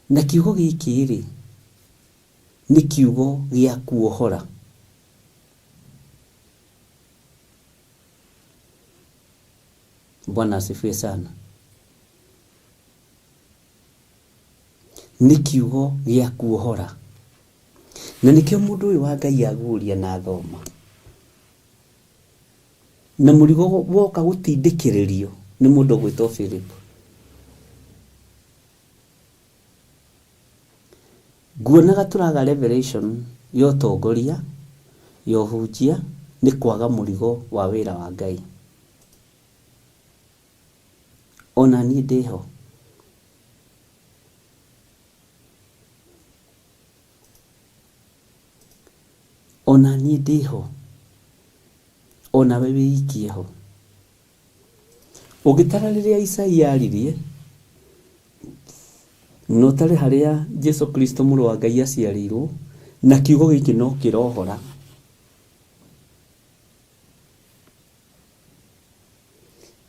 Na kiugo gĩkĩ-rĩ, nĩ kiugo gĩa kuohora. Bwana asifiwe sana. Nĩ kiugo gĩa kuohora. Na nĩkĩo mũndũ ũyũ wa Ngai aguũria na athoma. Na mũrigo woka gũtindĩkĩrĩrio nĩ mũndũ ũgwĩtwo Philip. Nguonaga tũraga revelation ya ũtongoria, ya ũhunjia nĩ kwaga mũrigo wa wĩra wa Ngai. Ona niĩ ndĩho. Ona niĩ ndĩho. Onawe wĩikie ho. Ũngĩtara rĩrĩa Isaia aririe, na ũtare harĩa Jesu Kristo mũrũ wa Ngai aciarĩirwo, na kiugo gĩkĩ no kĩrohora.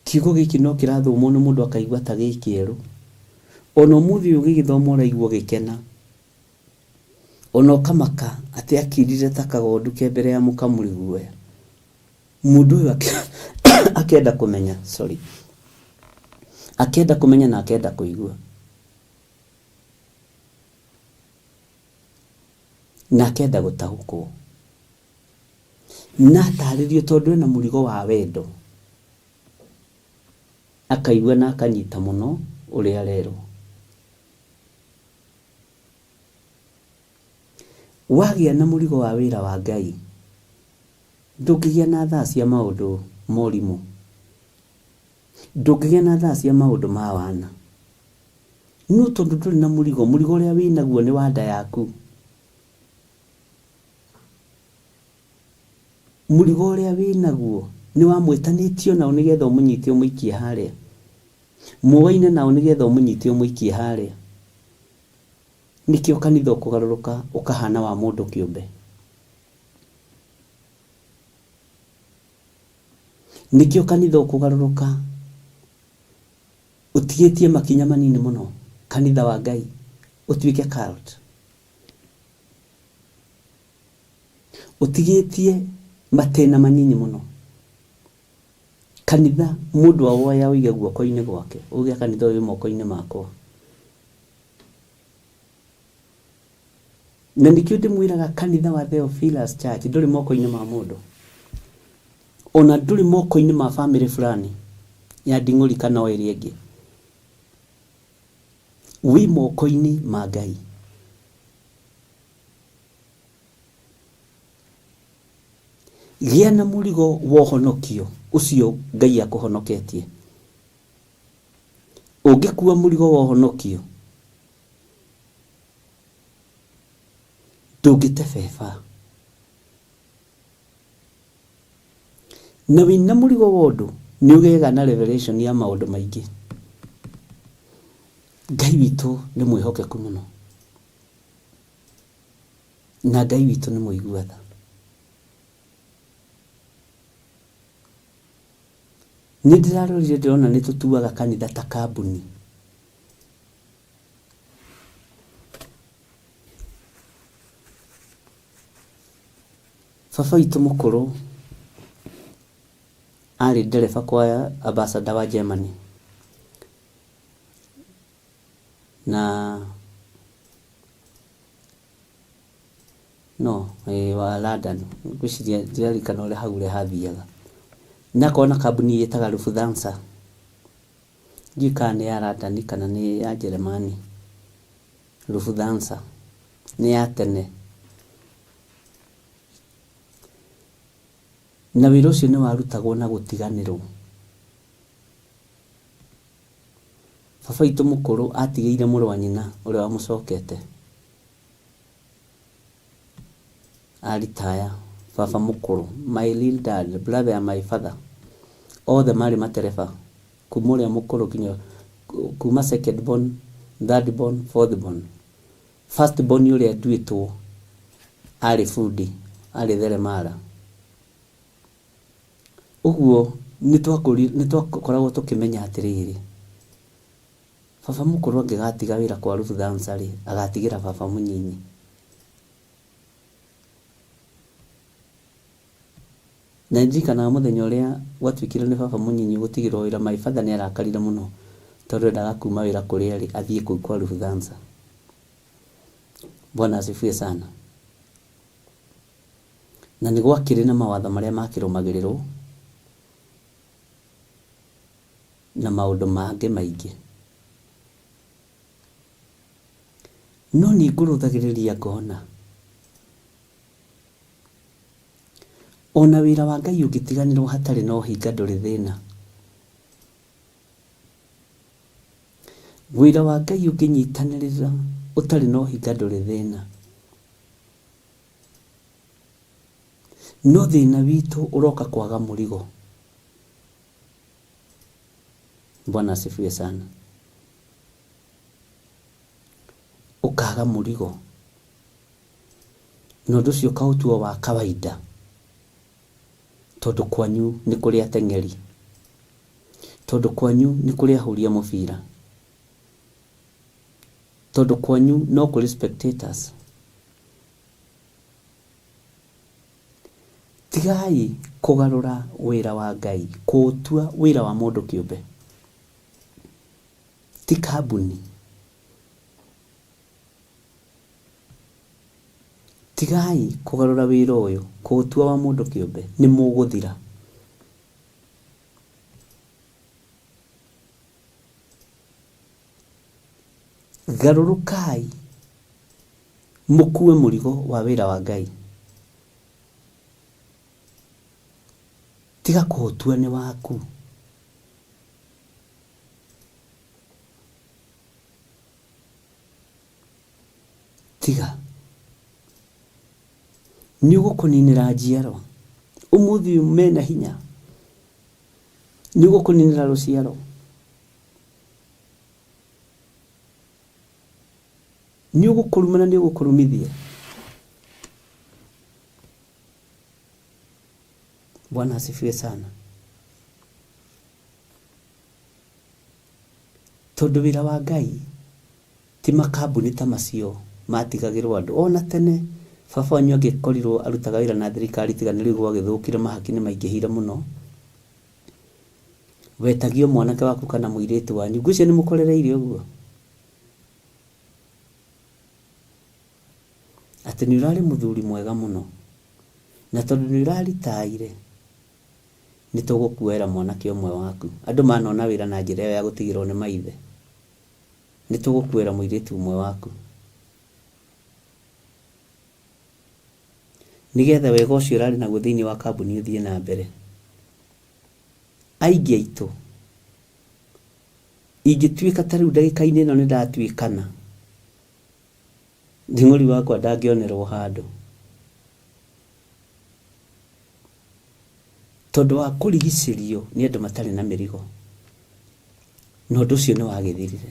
Kiugo gĩkĩ no kĩrathomwo nĩ mũndũ akaigua ta gĩ kĩerũ. Ona ũmũthĩ ũyũ ũgĩgĩthoma ũraigua ũgĩkena. Ona ũkamaka atĩ akirire ta kagondu ke mbere ya mũkamuri guoya. Mũndũ ũyũ akenda kũmenya, sorry, akenda kũmenya na akenda kũigua. Na akenda gũtaũkwo. Na atarĩrio tondũ ena mũrigo wa wendo. Akaigua na akanyita mũno ũrĩa arerwo. Wagĩa na mũrigo wa wĩra wa Ngai, ndũngĩgĩa na thaa cia maũndũ ma ũrimũ. Ndũngĩgĩa na thaa cia maũndũ ma wana. No tondũ ndũrĩ na mũrigo, mũrigo ũrĩa wĩnaguo nĩ wa nda yaku. Mũrigo ũrĩa wĩnaguo nĩ wa mwĩtanĩtio nao nĩgetha ũmũnyite ũmũikie harĩa. Mũwaine nao nĩgetha ũmũnyite ũmũikie harĩa. Nĩkĩo kanitha ũkũgarũrũka ũkahana wa mũndũ kĩũmbe. Nĩkĩo kanitha ũkũgarũrũka ũtigĩtie makinya manini mũno kanitha wa Ngai ũtuĩke cult. Ũtigĩtie matĩna manyinyi mũno. Kanitha mũndũ awoya ũige guoko-inĩ gwake, uge kanitha ũyũ wĩ moko-inĩ makwa. Na nĩkĩo ndĩmwĩraga kanitha wa Theophilus Church ndũrĩ moko-inĩ ma mũndũ. Ona ndũrĩ moko-inĩ ma famĩlĩ fulani ya Nding'ũri kana o ĩrĩa ĩngĩ. Wĩ moko-inĩ ma Ngai. Gĩa na mũrigo wa ũhonokio ũcio Ngai akũhonoketie. Ũngĩkua mũrigo wa ũhonokio, ndũngĩtebeba. Na wĩna mũrigo wa ũndũ nĩ ũgĩaga na revelation ya maũndũ maingĩ. Ngai witũ nĩ mwĩhokeku mũno, na Ngai witũ nĩ mũigua tha. Nĩ ndĩrarorire ndĩrona nĩ tũtuaga kanitha ta kambuni. Baba witũ mũkũrũ arĩ ndereba kwa ambassador wa Germany na no ĩĩ wa London, ngwĩciria ndiririkana ũrĩa hau ũrĩa hathiaga. Nĩ akoragwo na kambuni ĩtaga Lufthansa, ndiũĩ kana nĩ ya London kana nĩ ya Jeremani, Lufthansa nĩ ya tene. Na wĩra ũcio nĩ warutagwo na gũtiganĩrwo. Baba witũ mũkũrũ atigĩire mũrũ wa nyina ũrĩa wamũcokete aritaya, baba mũkũrũ, my real dad, brother ya my father, othe marĩ matereba, kuma ũrĩa mũkũrũ nginya kuma second born, third born, fourth born. First born ũrĩa nduĩtwo arĩ bundi, arĩ theremara. Ũguo nĩ twakoragwo tũkĩmenya atĩrĩrĩ, baba mũkũrũ angĩgatiga wĩra kwa Lufthansa rĩ, agatigĩra baba mũnyinyi. Na nĩ ndirikanaga mũthenya ũrĩa gwatuĩkire nĩ baba mũnyinyi gũtigĩrwo wĩra, my father nĩ arakarire mũno tondũ endaga kuma wĩra kũrĩa arĩ athiĩ kũu kwa Lufthansa. Bwana asifiwe sana. Na nĩ gwakĩrĩ na mawatho marĩa makĩrũmagĩrĩrwo na maũndũ mangĩ maingĩ. No niĩ ngũrũthagĩrĩria ngona ona wĩra wa Ngai ũngĩtiganĩrwo hatarĩ na ũhinga ndũrĩ thĩna. Wĩra wa Ngai ũngĩnyitanĩrĩra ũtarĩ na ũhinga ndũrĩ thĩna. No thĩna witũ ũroka kwaga mũrigo. Bwana asifiwe sana. Ũkaga mũrigo. Na ũndũ ũcio ũkaũtua wa kawaida tondũ kwanyu nĩ kũrĩ ateng'eri, tondũ kwanyu nĩ kũrĩ ahũri a mũbira, tondũ kwanyu no kũrĩ spectators. Tigai kũgarũra wĩra wa Ngai kũũtua wĩra wa mũndũ kĩũmbe. Ti kambuni. Tigai kũgarũra wĩra ũyũ kũũtua wa mũndũ kĩũmbe, nĩ mũgũthira. Garũrũkai mũkue mũrigo wa wĩra wa Ngai. Tiga kũũtua nĩ waku. Tiga. Nĩ ũgũkũninĩra njiarwa. Ũmũthĩ ũyũ mena hinya. Nĩ ũgũkũninĩra rũciaro. Nĩ ũgũkũruma na nĩ ũgũkũrumithia. Bwana asifiwe sana. Tondũ wĩra wa Ngai ti makambuni ta macio matigagĩrwo andũ. Ona tene baba wanyu angĩkorirwo arutaga wĩra na thirikari tiga nĩ rĩu gwagĩthũkire mahaki nĩ maingĩhire mũno, wetagio mwanake waku kana mũirĩtu wanyu. Ngwĩciria nĩ mũkorereire ũguo? Atĩ nĩ ũrarĩ mũthuri mwega mũno, na tondũ nĩ ũraritaire, nĩ tũgũkuoera mwanake ũmwe waku. Andũ manona wĩra na njĩra ĩyo ya gũtigĩrwo nĩ maithe, nĩ tũgũkuoera mũirĩtu ũmwe waku. Nĩgetha wega ũcio ũrarĩ naguo thĩinĩ wa kambuni ũthiĩ na mbere. Aingĩ aitũ, ingĩtuĩka ta rĩu ndagĩka-inĩ ĩno nĩ ndatuĩkana, nding'ũri wakwa ndangĩonerwo handũ. Tondũ wa kũrigicĩrio nĩ andũ matarĩ na mĩrigo. Na ũndũ ũcio nĩ wagĩthirire.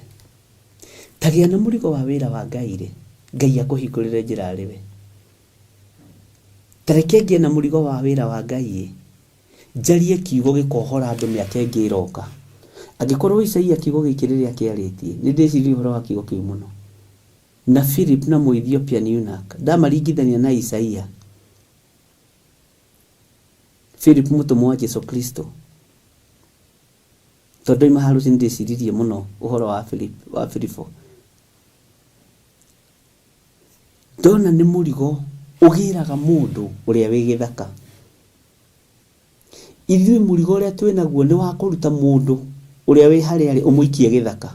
Ta gĩa na mũrigo wa wĩra wa Ngai-rĩ, Ngai akũhingũrĩre njĩra arĩ we. Ta reke ngĩe na mũrigo wa wĩra wa Ngai-ĩ, njarie kiugo gĩkohora andũ mĩaka ĩngĩ ĩroka. Angĩkorwo Isaia kiugo gĩkĩ rĩrĩa akĩarĩtie, nĩ ndĩciririe ũhoro wa kiugo kĩu mũno. Na Philip na Mũethiopian eunuch, ndamaringithania na Isaia. Philip mũtũmwo wa Jesu Kristo. Tondũ ndoima haha rũcinĩ ndĩciririe mũno ũhoro wa Philip, wa Filipo. Ndona nĩ mũrigo ũgĩraga mũndũ ũrĩa wĩ gĩthaka. Ithuĩ mũrigo ũrĩa twĩ naguo nĩ wa kũruta mũndũ ũrĩa wĩ harĩa arĩ ũmũikie gĩthaka.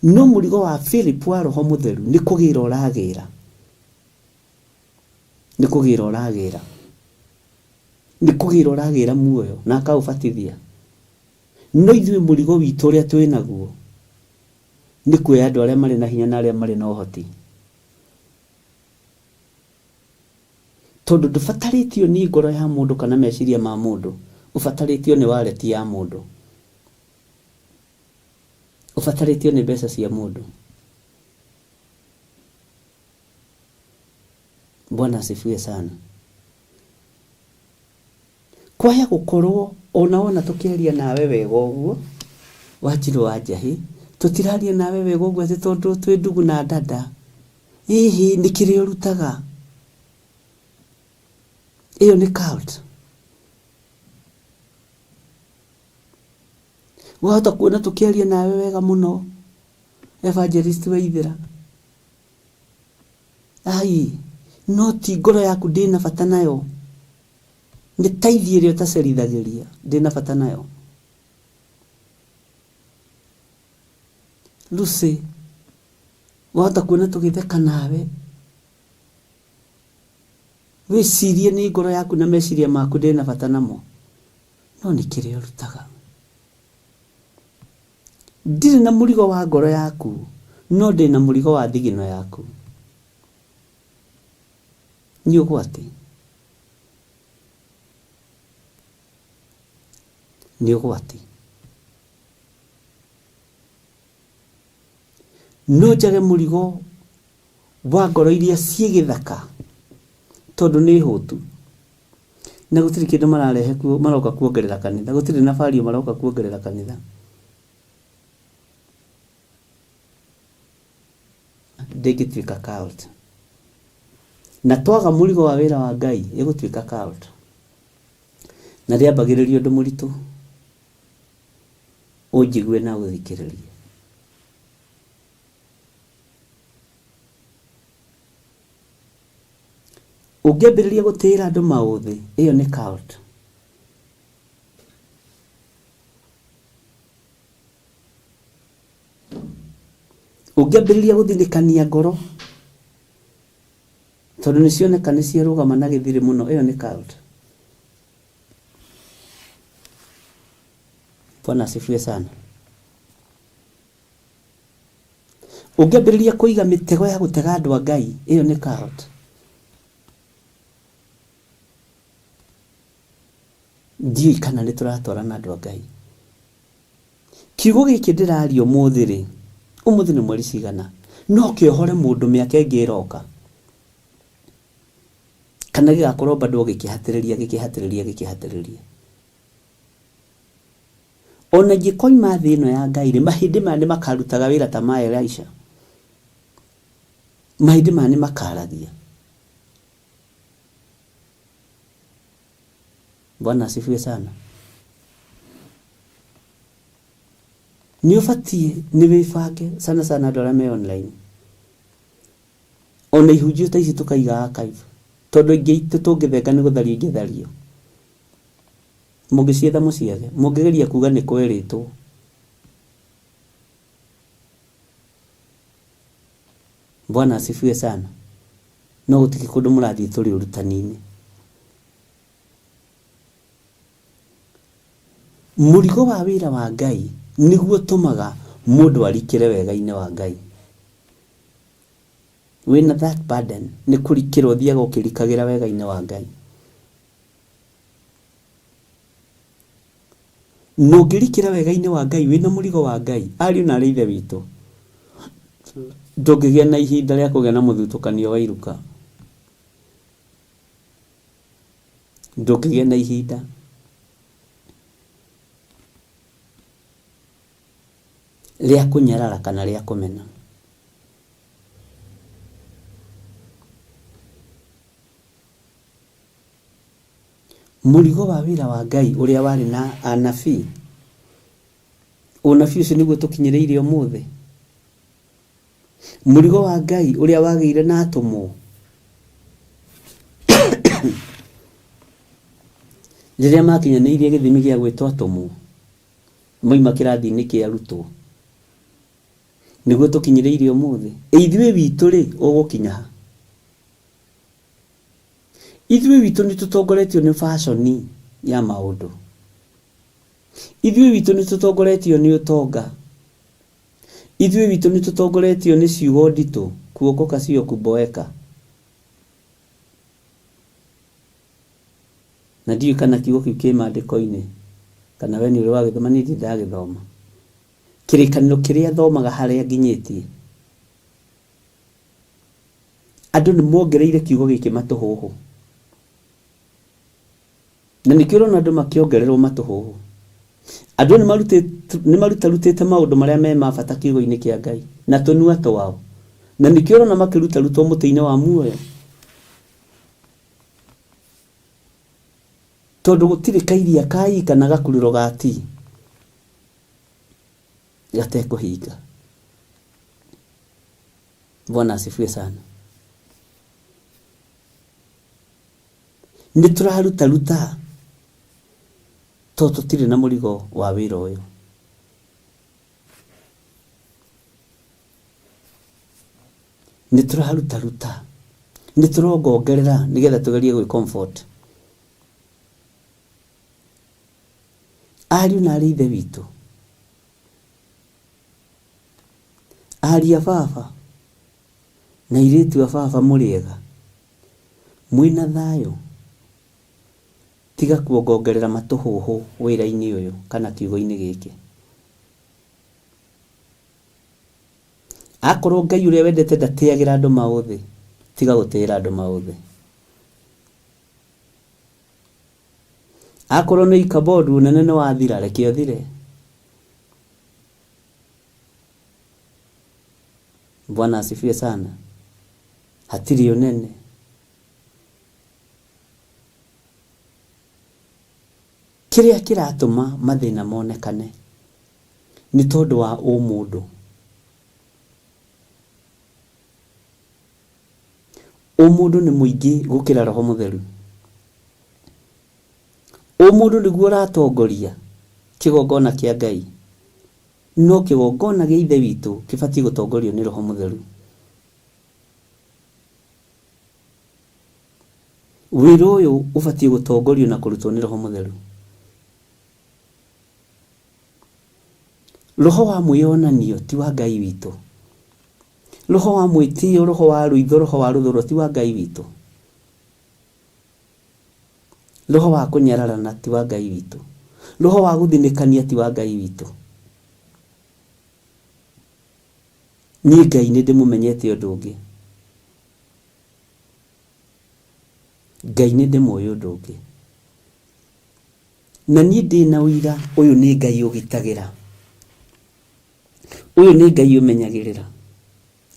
No mũrigo wa Philip wa Roho Mũtheru nĩ kũgĩra ũragĩra. Nĩ kũgĩra ũragĩra. Nĩ kũgĩra ũragĩra muoyo na akaũbatithia. No ithuĩ mũrigo witũ ũrĩa twĩ naguo nĩ kuoya andũ arĩa marĩ na hinya na arĩa marĩ na ũhoti. Tondũ ndũbatarĩtio nĩ ngoro ya mũndũ kana meciria ma mũndũ, ũbatarĩtio nĩ wallet ya mũndũ. Ũbatarĩtio nĩ mbeca cia mũndũ. Bwana asifiwe sana. Kwaya gũkorwo ona wona tũkĩaria nawe wega ũguo, Wanjirũ wa Njahĩ, tũtiraria nawe wega ũguo atĩ tondũ twĩ ndugu na dada. Ĩhĩ, nĩ kĩrĩa ũrutaga. Ĩyo nĩ cult. Wahota kuona tũkĩaria nawe wega mũno, Evangelist Waithĩra. Ai, no ti ngoro yaku ndĩna bata nayo. Nĩ taithi ĩrĩa ũtacerithagĩria ndĩna bata nayo. Lucy, wahota kuona tũgĩtheka nawe. Wĩcirie nĩ ngoro yaku na meciria maku ndĩna bata namo. No nĩ kĩrĩa ũrutaga. Ndirĩ na mũrigo wa ngoro yaku, no ndĩ na mũrigo wa thigino yaku. Nĩ ũgwati. Nĩ ũgwati. No njage mũrigo wa ngoro iria ciĩ gĩthaka tondũ nĩ hũtu. Na gũtirĩ kĩndũ mararehe kuo maroka kuongerera kanitha, gũtirĩ na value maroka kuongerera kanitha. Ndĩngĩtuĩka cult. Na twaga mũrigo wa wĩra wa Ngai, ĩgũtuĩka cult. Na rĩambagĩrĩria ũndũ mũritũ, ũnjigue na ũthikĩrĩrie. Ũngĩambĩrĩria gũtĩĩra andũ maũthĩ, ĩyo nĩ cult. Ũngĩambĩrĩria gũthinĩkania ngoro, tondũ nĩ cioneka nĩ ciarũgama na gĩthirĩ mũno, ĩyo nĩ cult. Bwana asifiwe sana. Ũngĩambĩrĩria kũiga mĩtego ya gũtega andũ a Ngai, ĩyo nĩ cult. Ndiũĩ kana nĩ tũratwarana andũ a Ngai. Kiugo gĩkĩ ndĩraria ũmũthĩ rĩ, ũmũthĩ nĩ mweri cigana, no kĩohore mũndũ mĩaka ĩngĩ ĩroka. Kana gĩgakorwo bado gĩkĩhatĩrĩria gĩkĩhatĩrĩria gĩkĩhatĩrĩria. Ona ingĩkoima thĩ ĩno ya Ngai rĩ, mahĩndĩ maya nĩ makarutaga wĩra ta ma Elisha. Mahĩndĩ maya nĩ makaragia. Bwana asifiwe sana. Nĩ ũbatiĩ nĩ wĩbange sana sana andũ arĩa me online. Ona ihunjio ta ici tũkaiga archive. Tondũ aingĩ aitũ tũngĩthenga nĩ gũthario ingĩthario. Mũngĩcietha mũciage. Mũngĩgeria kuga nĩ kwerĩtwo. Bwana asifiwe sana. No gũtirĩ kũndũ mũrathiĩ tũrĩ ũrutani-inĩ. Mũrigo wa wĩra wa Ngai nĩguo ũtũmaga mũndũ arikĩre wega-inĩ wa Ngai. Wĩna that burden nĩ kũrikĩra ũthiaga ũkĩrikagĩra wega-inĩ wa Ngai. Na ũngĩrikĩra wega-inĩ wa Ngai wĩna mũrigo wa Ngai, ariũ na aarĩ a Ithe witũ, ndũngĩgĩa na ihinda rĩa kũgĩa na mũthutũkanio wa iruka. Ndũngĩgĩa na ihinda. Rĩa kũnyarara kana rĩa kũmena. Mũrigo wa wĩra wa Ngai ũrĩa warĩ na anabii, ũnabii ũcio nĩguo tũkinyĩrĩire ũmũthĩ. Mũrigo wa Ngai ũrĩa wagĩire na atũmwo, rĩrĩa makinyanĩirie gĩthimi gĩa gwĩtwo atũmwo, mauma kĩrathi-inĩ kĩa arutwo, nĩguo tũkinyĩrĩire ũmũthĩ. Ithuĩ witũ-rĩ, ũgũkinya ha? Ithuĩ witũ nĩ tũtongoretio nĩ fashion ya maũndũ. Ithuĩ witũ nĩ tũtongoretio nĩ ũtonga. Ithuĩ witũ nĩ tũtongoretio nĩ ciugo nditũ, kuokoka sio kuboeka. Na ndiũĩ kana kiugo kĩu kĩ maandĩko-inĩ, kana we nĩ ũrĩ wagĩthoma, niĩ ndirĩ ndagĩthoma. Kĩrĩkanĩro kĩrĩa thomaga harĩa nginyĩtie, Andũ nĩ mongereire kiugo gĩkĩ matũhũhũ. Na nĩkĩo ũrona andũ makĩongererwo matũhũhũ. Andũ nĩ marutarutĩte maũndũ marĩa me ma bata kiugo-inĩ kĩa Ngai na tũnua twao. Na nĩkĩo ũrona makĩrutarutwo mũtĩ-inĩ wa muoyo. Tondũ gũtirĩ kairia ka i kana gakururo ga ti gatekũhinga. Bwana asifiwe sana. Nĩ tũrarutaruta tondũ tũtirĩ na mũrigo wa wĩra ũyũ. Nĩ tũrarutaruta, nĩ tũrongongerera nĩgetha tũgerie gwĩ comfort. Ariũ na arĩ ithe witũ, Ariũ a baba na airĩtu a baba mũrĩ ega? Mwĩna thayũ? Tiga kuongongerera matũhũhũ wĩra-inĩ ũyũ kana kiugo-inĩ gĩkĩ. Akorwo Ngai ũrĩa wendete ndatĩagĩra andũ maũthĩ, tiga gũtĩĩra andũ maũthĩ. Akorwo nĩ Ikabodu ũnene nĩ wathira, reke ũthire. Bwana asifiwe sana. Hatirĩ ũnene. Kĩrĩa kĩratũma mathĩna monekane nĩ tondũ wa ũmũndũ. Ũmũndũ nĩ mũingĩ gũkĩra Roho Mũtheru. Ũmũndũ nĩguo ũratongoria kĩgongona kĩa Ngai, no kĩgongona gĩa Ithe witũ kĩbatiĩ gũtongorio nĩ Roho Mũtheru. Wĩra ũyũ ũbatiĩ gũtongorio na kũrutwo nĩ Roho Mũtheru. Roho wa mwĩyonanio ti wa Ngai witũ. Roho wa mwĩtĩo, roho wa rũitho, roho wa rũthũro ti wa Ngai witũ. Roho wa kũnyararana ti wa Ngai witũ. Roho wa gũthinĩkania ti wa Ngai witũ. Niĩ Ngai nĩ ndĩmũmenyete ũndũ ũngĩ. Ngai nĩ ndĩmũĩ ũndũ ũngĩ. Na niĩ ndĩ na ũira ũyũ nĩ Ngai ũgitagĩra. Ũyũ nĩ Ngai ũmenyagĩrĩra.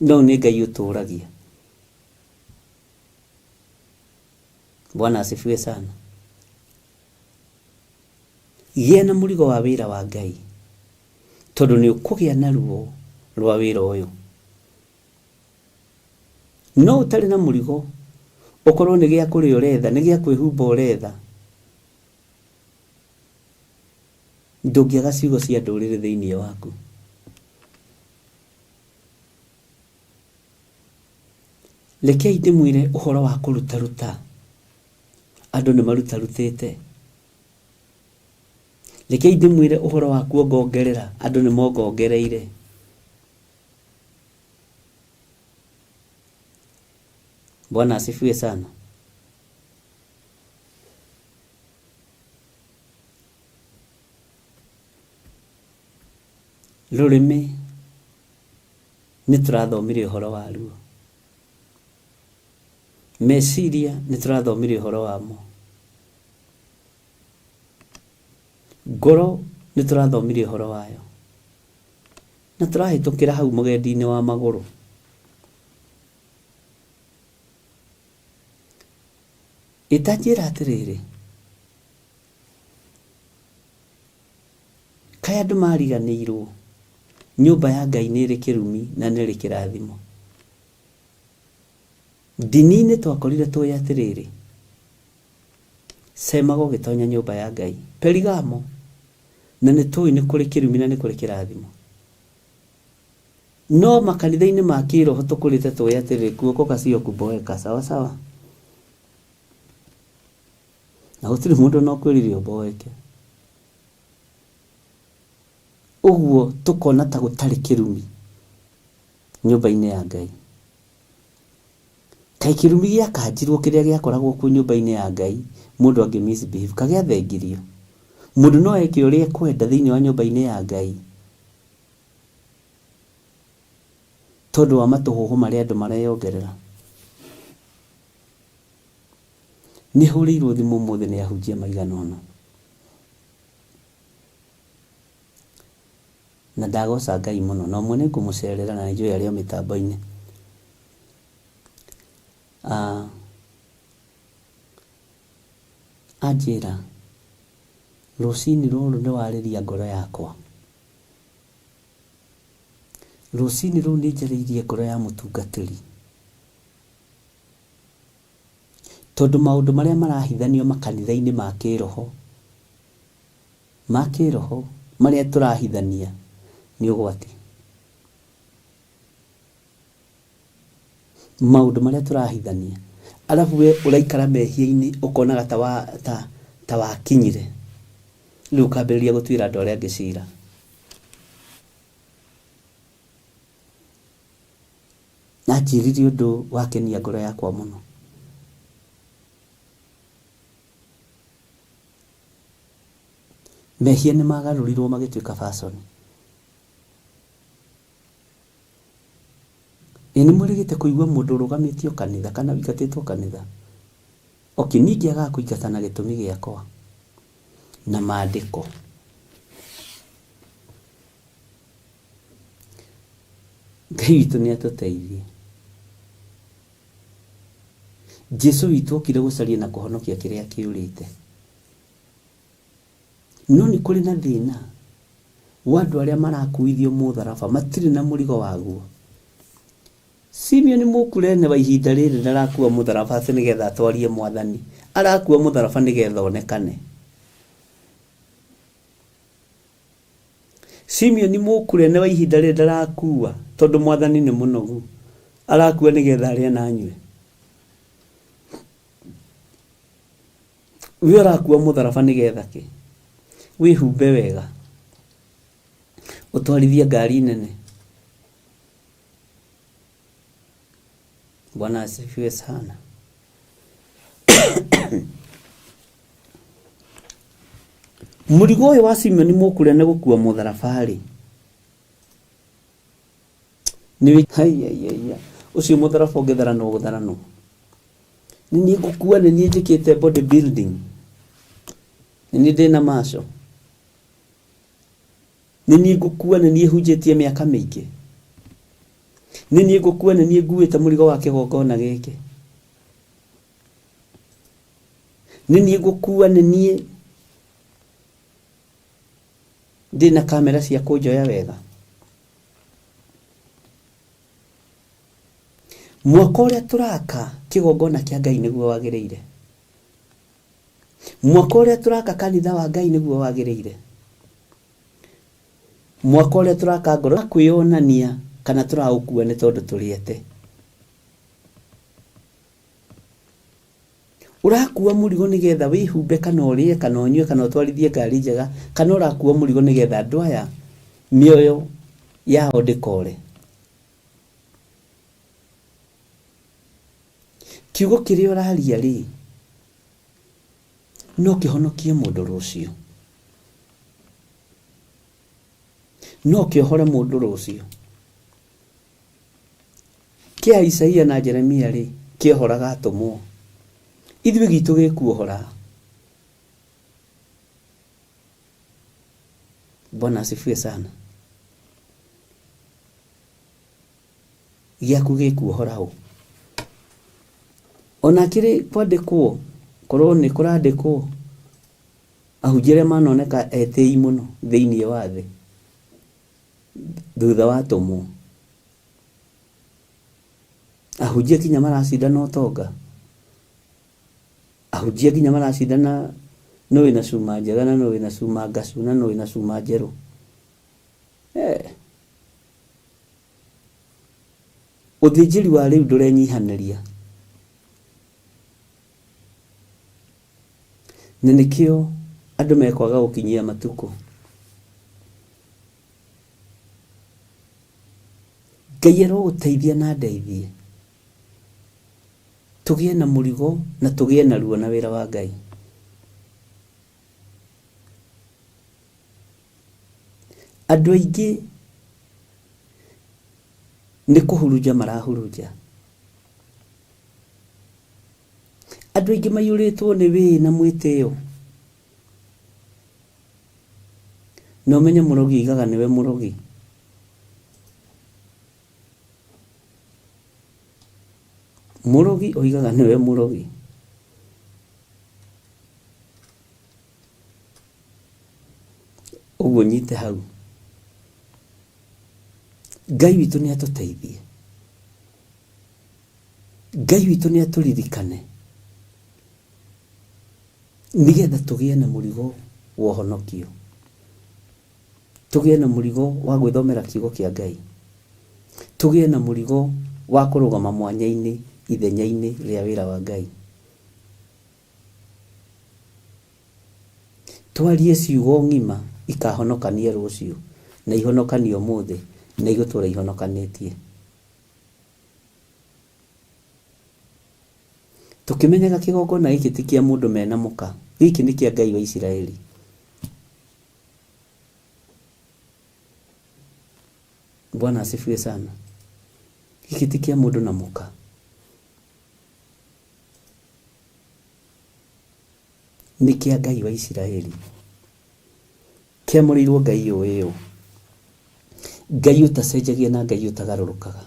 Na ũyũ nĩ Ngai ũtũũragia. Bwana asifiwe sana. Gĩa na mũrigo wa wĩra wa Ngai tondũ nĩ ũkũgĩa na ruo rwa wĩra ũyũ. No ũtarĩ na mũrigo, ũkorwo nĩ gĩa kũrĩa ũretha, nĩ gĩa kwĩhumba ũretha, ndũngĩaga ciugo cia ndũrĩrĩ thĩinĩ waku. Rekei ndĩmwĩre ũhoro wa kũrutaruta. Andũ nĩ marutarutĩte. Rekei ndĩmwĩre ũhoro wa kuongongerera. Andũ nĩ mongongereire. Bwana asifiwe sana. Rũrĩmĩ nĩ tũrathomire ũhoro waruo. Meciria nĩ tũrathomire ũhoro wamo. Ngoro nĩ tũrathomire ũhoro wayo. Na tũrahĩtũkĩra hau mũgendi-inĩ wa magũrũ. Ĩ ta njĩra atĩrĩrĩ, kaĩ andũ mariganĩirwo nyũmba ya Ngai nĩ ĩrĩ kĩrumi na nĩ ĩrĩ kĩrathimo? Ndini-inĩ twakorire tũĩ atĩrĩrĩ, cemaga ũgĩtonya nyũmba ya Ngai. Perigamo, na nĩ tũĩ nĩ kũrĩ kĩrumi na nĩ kũrĩ kĩrathimo. No makanitha-inĩ ma kĩroho tũkũrĩte tũĩ atĩrĩrĩ, kuokoka sio kuboeka, sawa sawa. Na gũtirĩ mũndũ ona ũkwĩrire ũboeke. Ũguo tũkona ta gũtarĩ kĩrumi nyũmba-inĩ ya Ngai. Kaĩ kĩrumi gĩakanjirwo kĩrĩa gĩakoragwo kuo nyũmba-inĩ ya Ngai mũndũ angĩ misbehave kagĩathengirio? Mũndũ no eke ũrĩa ekwenda thĩinĩ wa nyũmba-inĩ ya Ngai tondũ wa matũhũhũ marĩa andũ mareyongerera. Nĩ hũrĩirwo thimũ ũmũthĩ nĩ ahunjia maigana ũna. Na ndagoca Ngai mũno. Na ũmwe nĩ ngũmũcerera na nĩ njũĩ arĩ o mĩtambo-inĩ. Ah, anjĩra, rũcinĩ rũrũ nĩ warĩria ngoro yakwa. Rũcinĩ rũu nĩ njarĩirie ngoro ya mũtungatĩri. Tondũ maũndũ marĩa marahithanio makanitha-inĩ ma kĩroho, ma kĩroho marĩa tũrahithania nĩ ũgwati. Maũndũ marĩa tũrahithania. Arabu we ũraikara mehia-inĩ ũkonaga ta wa, ta, ta wakinyire. Rĩu ũkambĩrĩria gũtuĩra andũ arĩa angĩ cira. Anjĩrire ũndũ wakenia ngoro yakwa mũno. Mehia nĩ magarũrirwo magĩtuĩka fashion. Ĩ nĩ mwĩrĩgĩte kũigua mũndũ ũrũgamĩtio kanitha kana ũingatĩtwo kanitha? Okay, niĩ ngĩagaga kũingata na gĩtũmi gĩakwa na maandĩko. Ngai witũ nĩ atũteithie. Jesu witũ okire gũcaria na kũhonokia kĩrĩa kĩũrĩte. No nĩ kũrĩ na thĩna wa andũ arĩa marakuithio mũtharaba matirĩ na mũrigo waguo. Simeoni Mũkurene wa ihinda rĩrĩ ndarakua mũtharaba atĩ nĩgetha atwarie mwathani, arakua mũtharaba nĩgetha onekane. Simeoni Mũkurene wa ihinda rĩrĩ ndarakua tondũ mwathani nĩ mũnogu, arakua nĩgetha arĩe na anyue. We ũrakua mũtharaba nĩgetha kĩ? Wĩhumbe wega, ũtwarithie ngari nene. Bwana asifiwe sana. Mũrigo ũyũ wa Simeoni Mũkurene gũkua mũtharaba-rĩ, nĩ haiya ũcio mũtharaba ũngĩtharanwo gũtharanwo. Nĩ niĩ ngũkua, nĩ niĩ njĩkĩte body building, nĩ niĩ ndĩna maco, nĩ niĩ ngũkua, nĩ niĩ hunjĩtie mĩaka mĩingĩ, nĩ niĩ ngũkua, nĩ niĩ nguĩte mũrigo wa kĩgongona gĩkĩ, nĩ niĩ ngũkua, nĩ niĩ ndĩna kamera cia kũnjoya wega. Mwaka ũrĩa tũraka kĩgongona kĩa Ngai nĩguo wagĩrĩire. Mwaka ũrĩa tũraka kanitha wa Ngai nĩguo wagĩrĩire. Mwaka ũrĩa tũraka ngoro kwĩyonania kana tũraũkua nĩ tondũ tũrĩete. Ũrakua mũrigo nĩgetha wĩhumbe kana ũrĩe kana ũnyue kana ũtwarithie ngari njega kana ũrakua mũrigo nĩgetha andũ aya mĩoyo yao ndĩkore. Kiugo kĩrĩa ũraria rĩ, no kĩhonokie mũndũ rũciũ. No kĩohore mũndũ rũciũ. Kĩa Isaia na Jeremia rĩ, kĩohoraga atũmwo. Ithuĩ gitũ gĩkuohora. Bwana asifiwe sana. Gĩaku gĩkuohora ũ? Ona kĩrĩ kwandĩkwo, korwo nĩ kũrandĩkwo, ahunjia arĩa manoneka etĩi mũno thĩinĩ wa thĩ thutha wa atũmwo. Ahunjia nginya maracindana ũtonga. Ahunjia nginya maracindana nũ wĩna cuma njega na nũ wĩna cuma ngacu na nũ wĩna cuma njerũ. Eh. Ũthĩnjĩri wa rĩu ndũrenyihanĩria. Na nĩkĩo andũ mekwaga gũkinyia matukũ. Ngai arogũteithia na andeithie tũgĩe na mũrigo na tũgĩe na ruo na wĩra wa Ngai. Andũ aingĩ nĩ kũhurunja marahurunja. Andũ aingĩ maiyũrĩtwo nĩ wĩĩ na mwĩtĩo. Na ũmenye mũrogi oigaga nĩwe mũrogi. Mũrogi oigaga nĩwe mũrogi. Ũguo nyite hau. Ngai witũ nĩ atũteithie. Ngai witũ nĩ atũririkane nĩgetha tũgĩe na mũrigo wa ũhonokio. Tũgĩe na mũrigo wa gwĩthomera kiugo kĩa Ngai. Tũgĩe na mũrigo wa kũrũgama mwanya-inĩ ithenya-inĩ rĩa wĩra wa Ngai. Twarie ciugo ng'ima ikahonokania rũciũ na ihonokanie ũmũthĩ na igũtũra ihonokanĩtie. Tũkĩmenyaga kĩgongona gĩkĩ ti kĩa mũndũ mena mũka, gĩkĩ nĩ kĩa Ngai wa Isiraeli. Bwana asifiwe sana. Gĩkĩ ti kĩa mũndũ na mũka. Nĩ kĩa Ngai wa Isiraeli. Kĩamũrĩirwo Ngai ũĩ ũ. Ngai ũtacenjagia na Ngai ũtagarũrũkaga.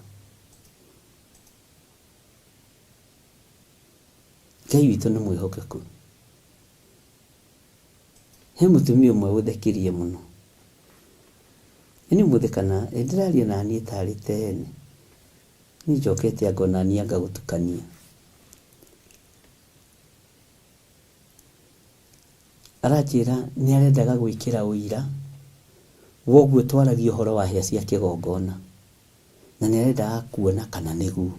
Ngai witũ nĩ mwĩhokeku. He mũtumia ũmwe ũthekirie mũno. Nĩ ũmũthĩ kana ndĩraria naniĩ tarĩ tene. Niĩ njokete anga onaniĩ anga gũtukania. Aranjĩra nĩ arendaga gwĩkĩra ũira wa ũguo twaragia ũhoro wa hĩa cia kĩgongona. Na nĩ arendaga kuona kana nĩguo.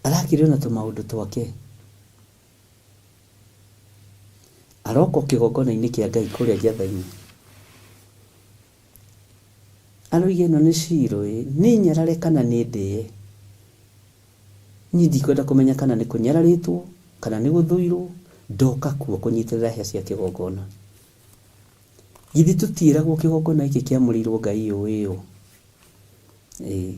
Arakĩrĩ ona tũmaũndũ twake. Aroka o kĩgongona-inĩ kĩa Ngai kũrĩa Njatha-inĩ. Aroiga ĩno nĩ Shilo ĩ, nĩ nyarare kana nĩ ndĩe? Niĩ ndikwenda kũmenya kana nĩ kũnyararĩtwo kana nĩ gũthũirwo, ndoka kuo kũnyitĩrĩra hĩa cia kĩgongona. Githĩ tũtiĩragwo kĩgongona gĩkĩ kĩamũrĩirwo Ngai ũĩ ũ? Ĩĩ.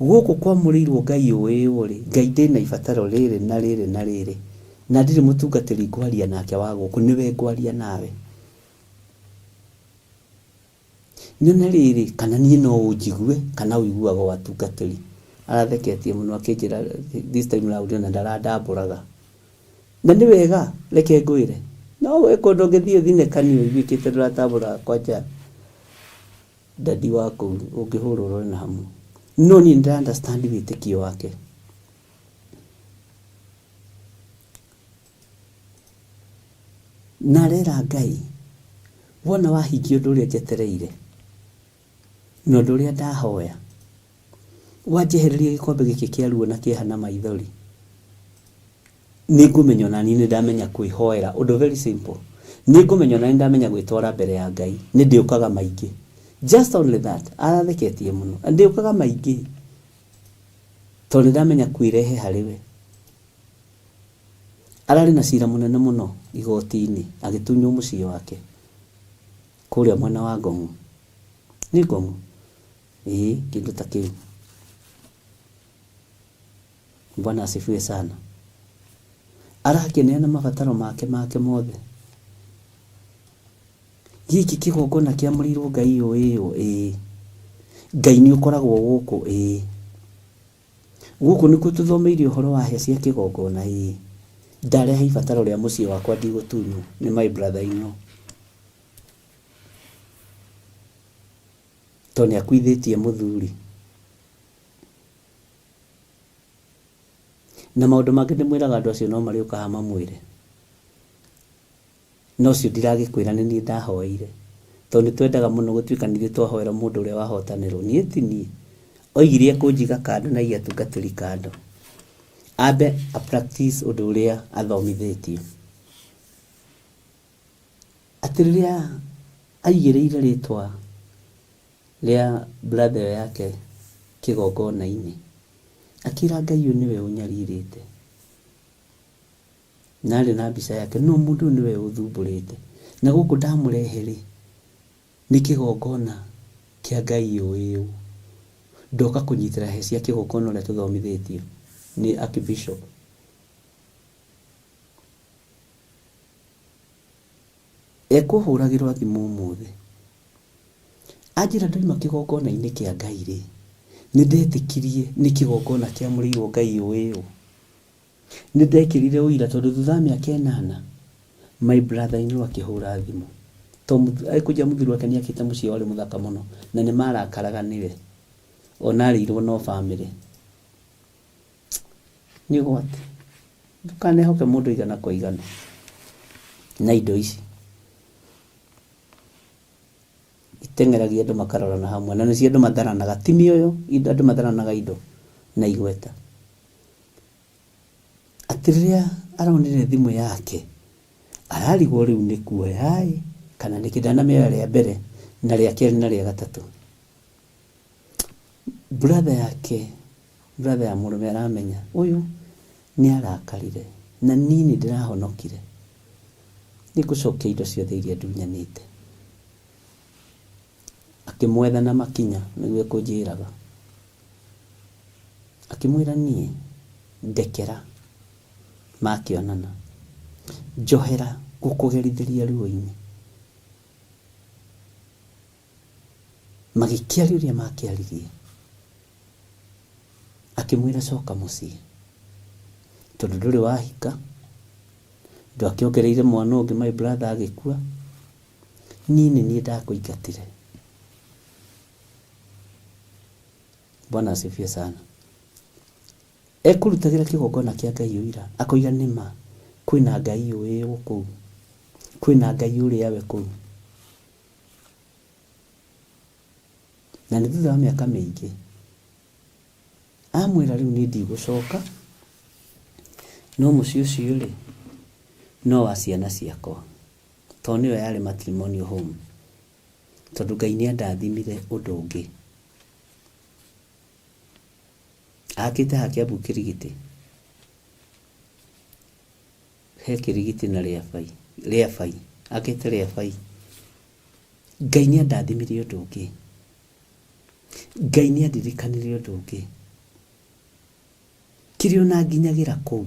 Gũkũ kwamũrĩirwo Ngai ũĩ ũ rĩ, Ngai ndĩna ibataro rĩrĩ na rĩrĩ na rĩrĩ, na ndirĩ mũtungatĩri ngwaria nake wa gũkũ, nĩwe ngwaria nawe. Nyone rĩrĩ, kana niĩ no ũnjigue, kana ũiguaga o atungatĩri. Aratheketie mũno akĩnjĩra this time round ona ndarandambũraga. Na nĩ wega, reke ngwĩre. No gwĩ kũndũ ũngĩthiĩ ũthinĩkanio ũiguĩkĩte ndũratambũra kwanja daddy wa kũu ũngĩhũrwo ũrore na hamwe. No niĩ nĩ ndĩra understand wĩtĩkio wake. Na arera Ngai, wona wahingia ũndũ ũrĩa njetereire, na ũndũ ũrĩa ndahoya, wanjehereria gĩkombe gĩkĩ kĩa ruo na kĩeha na maithori, nĩ ngũmenya ona niĩ nĩ ndamenya kwĩhoera ũndũ very simple. Nĩ ngũmenya ona nĩ ndamenya gwĩtwara mbere ya Ngai, nĩ ndĩũkaga maingĩ. Just only that. Aratheketie mũno. Ndĩũkaga maingĩ, tondũ nĩ ndamenya kwĩrehe harĩ we. Ararĩ na cira mũnene mũno igoti-inĩ agĩtunywo mũciĩ wake kũrĩa mwena wa Ngong'u. Nĩ Ngong'u? Ĩĩ, kĩndũ ta kĩu. Bwana asifiwe sana. Arakĩneana mabataro make make mothe. Gĩkĩ kĩgongona kĩamũrĩirwo Ngai ũyũ ĩũ? Ĩĩ. Ngai nĩ ũkoragwo gũkũ? Ĩĩ. Gũkũ nĩkuo tũthomeire ũhoro wa hĩa cia kĩgongona? Ĩĩ. Ndarehe ibataro rĩa mũciĩ wakwa ndigũtunywo nĩ my brother in law. Tondũ nĩ akuithĩtie mũthuri. Na maũndũ mangĩ ndĩmwĩraga andũ acio no marĩũka haha mamwĩre. Na ũcio ndiragĩkwĩra nĩ niĩ ndahoeire, tondũ nĩ twendaga mũno gũtuĩka nĩ ithuĩ twahoera mũndũ ũrĩa wahotanĩrwo. Niĩ ti niĩ. Oigire ekũnjiga kando na aige atungatĩri kando. Ambe a practice ũndũ ũrĩa athomithĩtio. Atĩ rĩrĩa aigĩrĩire rĩtwa rĩa brother ĩyo yake kĩgongona-inĩ, akĩra Ngai ũyũ nĩwe ũnyarirĩte. Na arĩ na mbica yake, no mũndũ ũyũ nĩwe ũthumbũrĩte. Na gũkũ ndamũrehe-rĩ, nĩ kĩgongona kĩa Ngai ũĩ ũũ. Ndoka kũnyitĩra hĩa cia kĩgongona ũrĩa tũthomithĩtio nĩ Archbishop. Ekũhũragĩrwo thimũ ũmũthĩ. Anjĩra ndoima kĩgongona-inĩ kĩa Ngai-rĩ, nĩndetĩkirie nĩ kĩgongona kĩamũrĩirwo Ngai ũĩ ũũ. Nĩ ndekĩrire ũira tondũ thutha wa mĩaka ĩnana my brother in law akĩhũra thimũ. Tondũ ekũnjĩra mũthuri wake nĩ akĩte mũciĩ warĩ mũthaka mũno na nĩ marakaraga nĩwe. Ona arĩirwo no famĩlĩ. Nĩ ũgwati. Ndũkanehoke mũndũ igana kwa igana na indo ici. Iteng'eragia andũ makarorana hamwe na nĩcio andũ matharanaga ti mĩoyo, andũ matharanaga indo na igweta. Atĩ rĩrĩa aronire thimũ yake, ararigwo rĩu nĩ kuoya-ĩ kana nĩkĩ, ndanamĩoya rĩa mbere na rĩa kerĩ na rĩa gatatũ. Brother yake, brother ya mũrũme aramenya ũyũ nĩ arakarire na niĩ nĩ ndĩrahonokire, nĩ ngũcokia indo ciothe iria ndunyanĩte. Akĩmwetha na makinya nĩguo ekũnjĩraga. Akĩmwĩra niĩ ndekera makĩonana, njohera gũkũgerithĩria ruo-inĩ. Magĩkĩaria ũrĩa makĩaririe, akĩmwĩra coka mũciĩ tondũ ndũrĩ wahika, ndwakĩongereire mwana ũngĩ my brother agĩkua, niĩ nĩ niĩ ndakũingatire. Bwana asifiwe sana. Ekũrutagĩra kĩgongona kĩa Ngai ũira, akoiga nĩma kwĩna Ngai ũĩ kũu, kwĩna Ngai ũrĩa we kũu. Na nĩ thutha wa mĩaka mĩingĩ, amwĩra rĩu niĩ ndigũcoka, no mũciĩ ũcio rĩ, no wa ciana ciakwa, tondũ nĩyo yarĩ matrimonial home, tondũ Ngai nĩ andathimire ũndũ ũngĩ. Akĩte haha Kiambu Kĩrigiti, he Kĩrigiti na Rĩabai, Rĩabai, akĩte Rĩabai. Ngai nĩ andathimire ũndũ ũngĩ. Ngai nĩ andirikanire ũndũ ũngĩ. Kĩrĩa ona nginyagĩra kũu,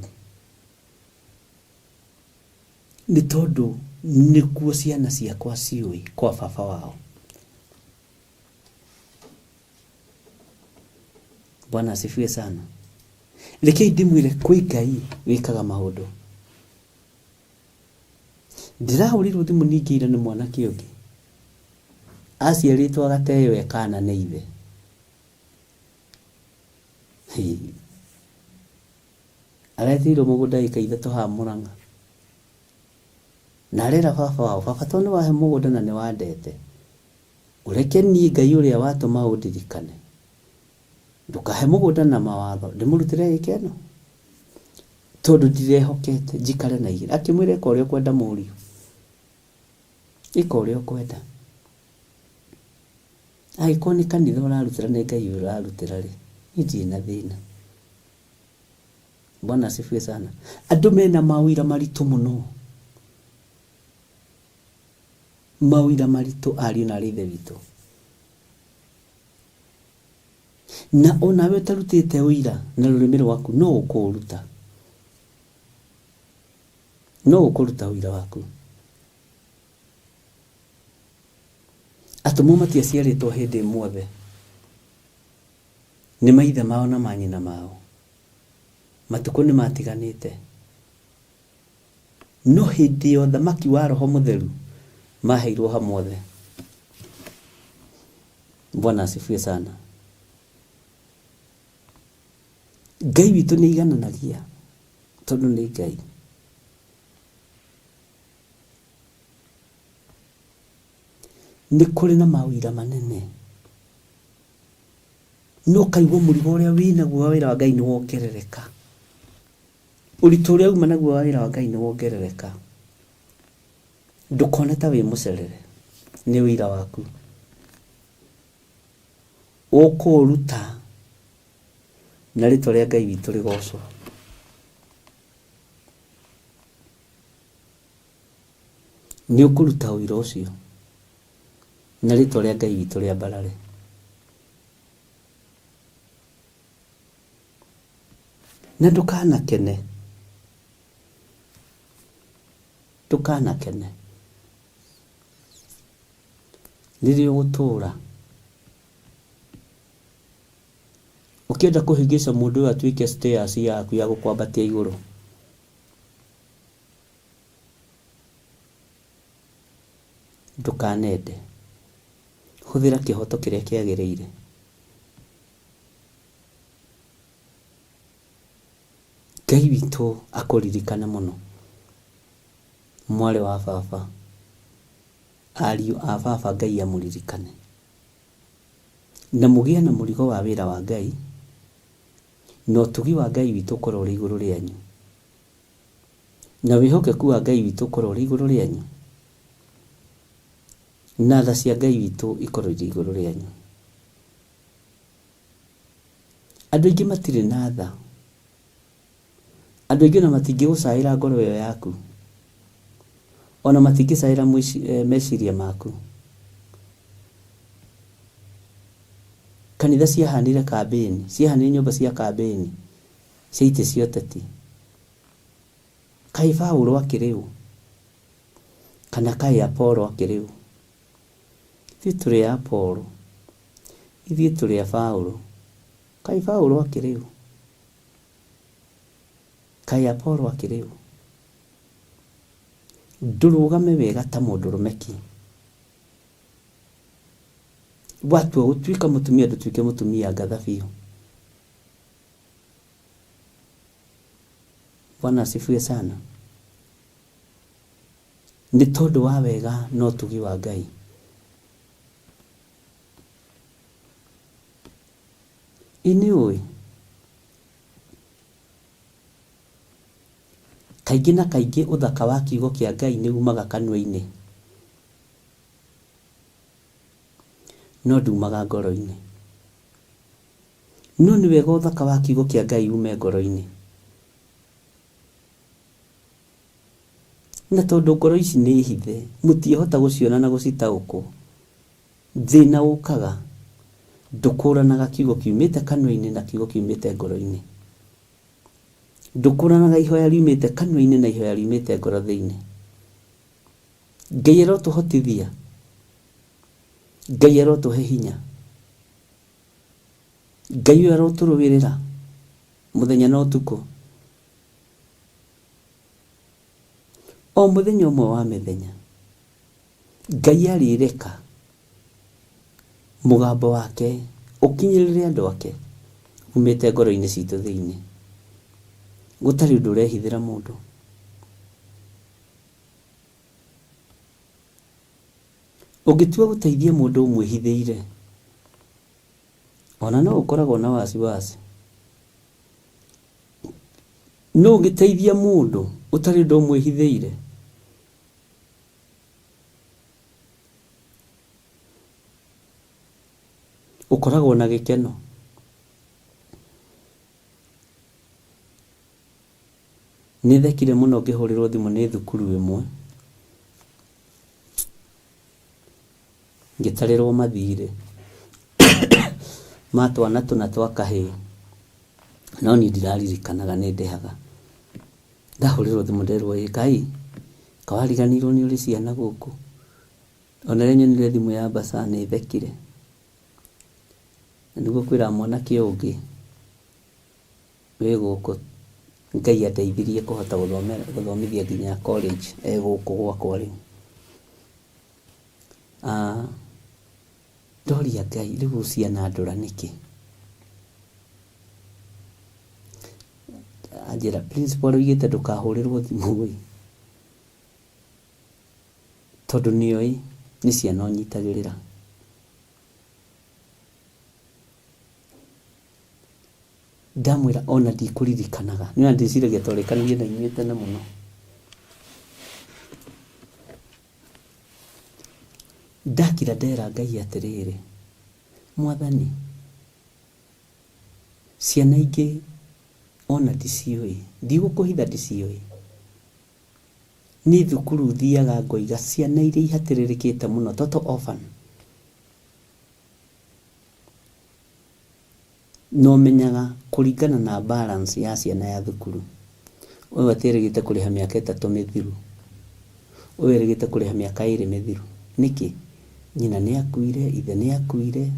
nĩ tondũ nĩkuo ciana ciakwa ciũĩ kwa baba wao. Bwana asifiwe sana. Rekei ndĩmwĩre kwĩ Ngai wĩkaga maũndũ. Ndĩrahũrĩirwo thimũ ningĩ ira nĩ mwanake ũngĩ. Aciarĩtwo agateo e kana nĩ ithe. Hĩ. Aretĩirwo mũgũnda ĩka ithatũ haha Mũrang'a. Na arera baba wao, baba to nĩ wahe mũgũnda na nĩ wandete. Ũreke niĩ Ngai ũrĩa watũma ũndirikane. Ndũkahe mũgũnda na mawatho ndĩmũrutĩre ĩka ĩno. Tondũ ndirehokete njikare na igĩrĩ. Akĩmwĩra ĩka ũrĩa ũkwenda mũriũ. Ĩka ũrĩa ũkwenda. Angĩkorwo nĩ kanitha ũrarutĩra nĩ Ngai ũrarutĩra rĩ, niĩ ndirĩ na thĩna. Bwana asifiwe sana. Andũ mena mawĩra maritũ mũno, mawĩra maritũ ariũ na arĩ ithe witũ. Na onawe ũtarutĩte ũira na rũrĩmĩ rwaku no ũkũũruta, no ũkũruta ũira waku. Atũmwo matiaciarĩtwo hĩndĩ ĩmwe othe, nĩ maithe mao na manyina mao, matukũ nĩ matiganĩte, no hĩndĩ ya ũthamaki wa Roho Mũtheru maheirwo hamwe othe. Bwana asifiwe sana. Ngai witũ nĩ aigananagia tondũ nĩ Ngai. Nĩ kũrĩ na mawĩra manene, no kaigua mũrigo ũrĩa wĩnaguo wa wĩra wa Ngai nĩ wongerereka, ũritũ ũrĩa uma naguo wa wĩra wa Ngai nĩ wongerereka. Ndũkone ta wĩ mũcerere, nĩ ũira waku ũkũũruta na rĩtwa rĩa Ngai witũ rĩgocwo. Nĩ ũkũruta ũira ũcio na rĩtwa rĩa Ngai witũ rĩambarare. Na ndũkanakene, ndũkanakene rĩrĩa ũgũtũra ũkĩenda kũhĩngĩca mũndũ ũyũ atuĩke stairs yaku ya gũkwambatia igũrũ. Ndũkanende, hũthĩra kĩhoto kĩrĩa kĩagĩrĩire. Ngai witũ akũririkane mũno, mwarĩ wa baba, ariũ a baba, Ngai amũririkane. Na mũgĩe na mũrigo wa wĩra wa Ngai, na ũtugi wa Ngai witũ ũkorwo ũrĩ igũrũ rĩanyu, na wĩhokeku wa Ngai witũ ũkorwo ũrĩ igũrũ rĩanyu, na tha cia Ngai witũ ikorwo irĩ igũrũ rĩanyu. Andũ aingĩ matirĩ na tha. Andũ aingĩ ona matingĩgũcaĩra ngoro ĩyo yaku, ona matingĩcaĩra meciria maku. Kanitha ciahanire kambĩni, ciahanire nyũmba cia kambĩni cia itĩ cia ũteti. Kaĩ Paũlũ akĩrĩ ũ? Kana kaĩ Apolo akĩrĩ ũ? Ithuĩ tũrĩ a Apolo, ithuĩ tũrĩ a Paũlũ. Kaĩ Paũlũ akĩrĩ ũ? Kaĩ Apolo akĩrĩ ũ? Ndũrũgame wega ta mũndũrũme ki. Watua gũtuĩka mũtumia ndũtuĩke mũtumia ngatha biũ. Bwana asifiwe sana. Nĩ tondũ wa wega na ũtugi wa Ngai. Ĩ nĩ ũĩ? Kaingĩ na kaingĩ ũthaka wa kiugo kĩa Ngai nĩ umaga kanua-inĩ, no ndumaga ngoro-inĩ. No nĩ wega ũthaka wa kiugo kĩa Ngai ume ngoro-inĩ. Na tondũ ngoro ici nĩ hithe, mũtiĩhota gũciona na gũcitaũkwo, thĩna ũkaga, ndũkũranaga kiugo kiumĩte kanua-inĩ na kiugo kiumĩte ngoro-inĩ. Ndũkũranaga ihoya riumĩte kanua-inĩ na ihoya riumĩte ngoro thĩinĩ. Ngai arotũhotithia, Ngai arotũhe hinya, Ngai ũyũ arotũrũĩrĩra mũthenya na ũtukũ. O mũthenya ũmwe wa mĩthenya, Ngai arĩreka mũgambo wake ũkinyĩrĩre andũ ake umĩte ngoro-inĩ citũ thĩinĩ, gũtarĩ ũndũ ũrehithĩra mũndũ. Ũngĩtua gũteithia mũndũ ũmwĩhithĩire, ona no ũkoragwo na wasiwasi. No ũngĩteithia mũndũ ũtarĩ ũndũ ũmwĩhithĩire, ũkoragwo na gĩkeno. Nĩ thekire mũno ngĩhũrĩrwo thimũ nĩ thukuru ĩmwe, ngĩtarĩrwo mathirĩ ma twana tũna twa kahĩĩ, no niĩ ndiraririkanaga nĩ ndĩhaga. Ndahũrĩrwo thimũ nderwo ĩ Ngai, kaĩ wariganĩirwo nĩ ũrĩ ciana gũkũ? Ona rĩrĩa nyonire thimũ ya mbaca nĩ thekire. Na nĩguo kwĩraga mwanake ũyũ ũngĩ wĩ gũkũ Ngai andeithirie kũhota gũthomithia nginya college e gũkũ gwakwa rĩu. Ah, ndoria Ngai rĩu ciana ndũra nĩkĩ? Anjĩra principal oigĩte ndũkahũrĩrwo thimũ ĩ. Tondũ nĩoĩ nĩ ciana ũnyitagĩrĩra. Ndamwĩra ona ndikũririkanaga. Nĩona ndĩciragia twarĩkanĩire na inyuĩ tene mũno. Ndakira ndera Ngai atĩrĩrĩ, Mwathani, ciana ingĩ ona ndiciũĩ, ndigũkũhitha ndiciũĩ. Nĩ thukuru thiaga ngoiga ciana iria ihatĩrĩrĩkĩte mũno, total orphan. Na ũmenyaga kũringana na balance ya ciana ya thukuru. Ũyũ atĩrĩgĩte kũrĩha mĩaka ĩtatũ mĩthiru. Ũyũ erĩgĩte kũrĩha mĩaka ĩrĩ mĩthiru. Nĩkĩ? Nyina nĩ akuire, ithe nĩ akuire,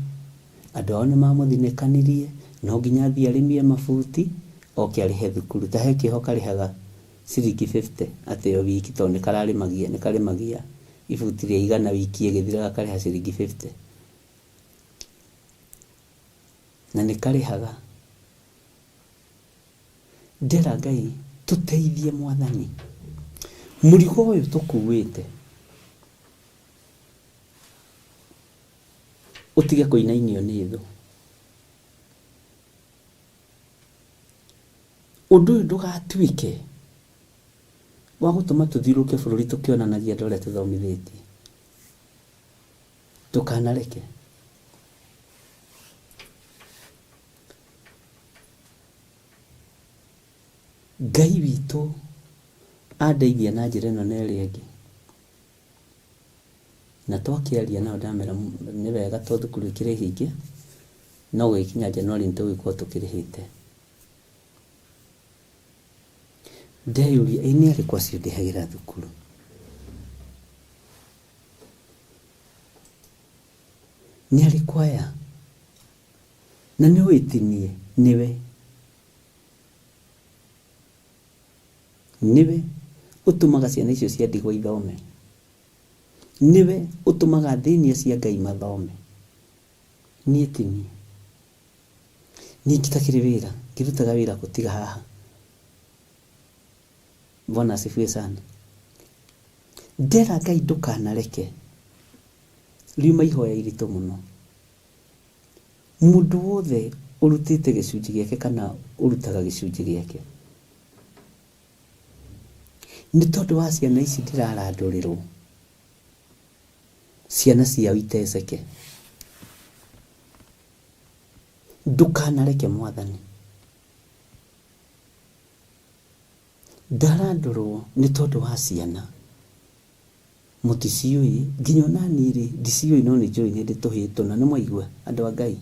andũ ao nĩ mamũthinĩkanirie, no nginya athiĩ arĩmie mabuti, oke arĩhe thukuru. Ta he kĩoho karĩhaga ciringi 50 atĩ o wiki tondũ nĩ kararĩmagia, nĩ karĩmagia ibuti rĩa igana wiki ĩgĩthira gakarĩha ciringi 50. Na nĩ karĩhaga. Ndera Ngai tũteithie Mwathani. Mũrigo ũyũ tũkuĩte ũtige kũinainio nĩ thũ. Ũndũ ũyũ ndũgatuĩke wa gũtũma tũthiũrũrũke bũrũri tũkĩonanagia andũ arĩa tũthomithĩtie. Ndũkanareke. Ngai witũ andeithia na njĩra ĩno na ĩrĩa ĩngĩ. Na twakĩaria nao ndamera nĩ wega to thukuru ĩkĩrĩ hinge, no gũgĩkinya January nĩ tũgũgĩkorwo tũkĩrĩhĩte. Ndeyũria ĩ nĩ arĩkũ acio ndĩhagĩra thukuru? Nĩ arĩkũ aya? Na nĩ ũĩ ti niĩ, nĩwe. Nĩwe ũtũmaga ciana icio cia ndigwa ithome. Nĩwe ũtũmaga athĩni acio a Ngai mathome. Niĩ ti niĩ. Niĩ njitakĩrĩ wĩra, ngĩrutaga wĩra kũ tiga haha. Bwana asifiwe sana. Ndera Ngai ndũkanareke riuma ihoya iritũ mũno. Mũndũ wothe ũrutĩte gĩcunjĩ gĩake kana ũrutaga gĩcunjĩ gĩake, nĩ tondũ wa ciana ici ndĩrarandũrĩrwo, ciana ciao iteceke. Ndũkanareke Mwathani. Ndarandũrwo nĩ tondũ wa ciana. Mũticiũĩ, nginya ona niĩ-rĩ, ndiciũĩ no nĩ njũĩ nĩ ndĩ tũhĩĩ tũna. Nĩ mwaigua, andũ a Ngai?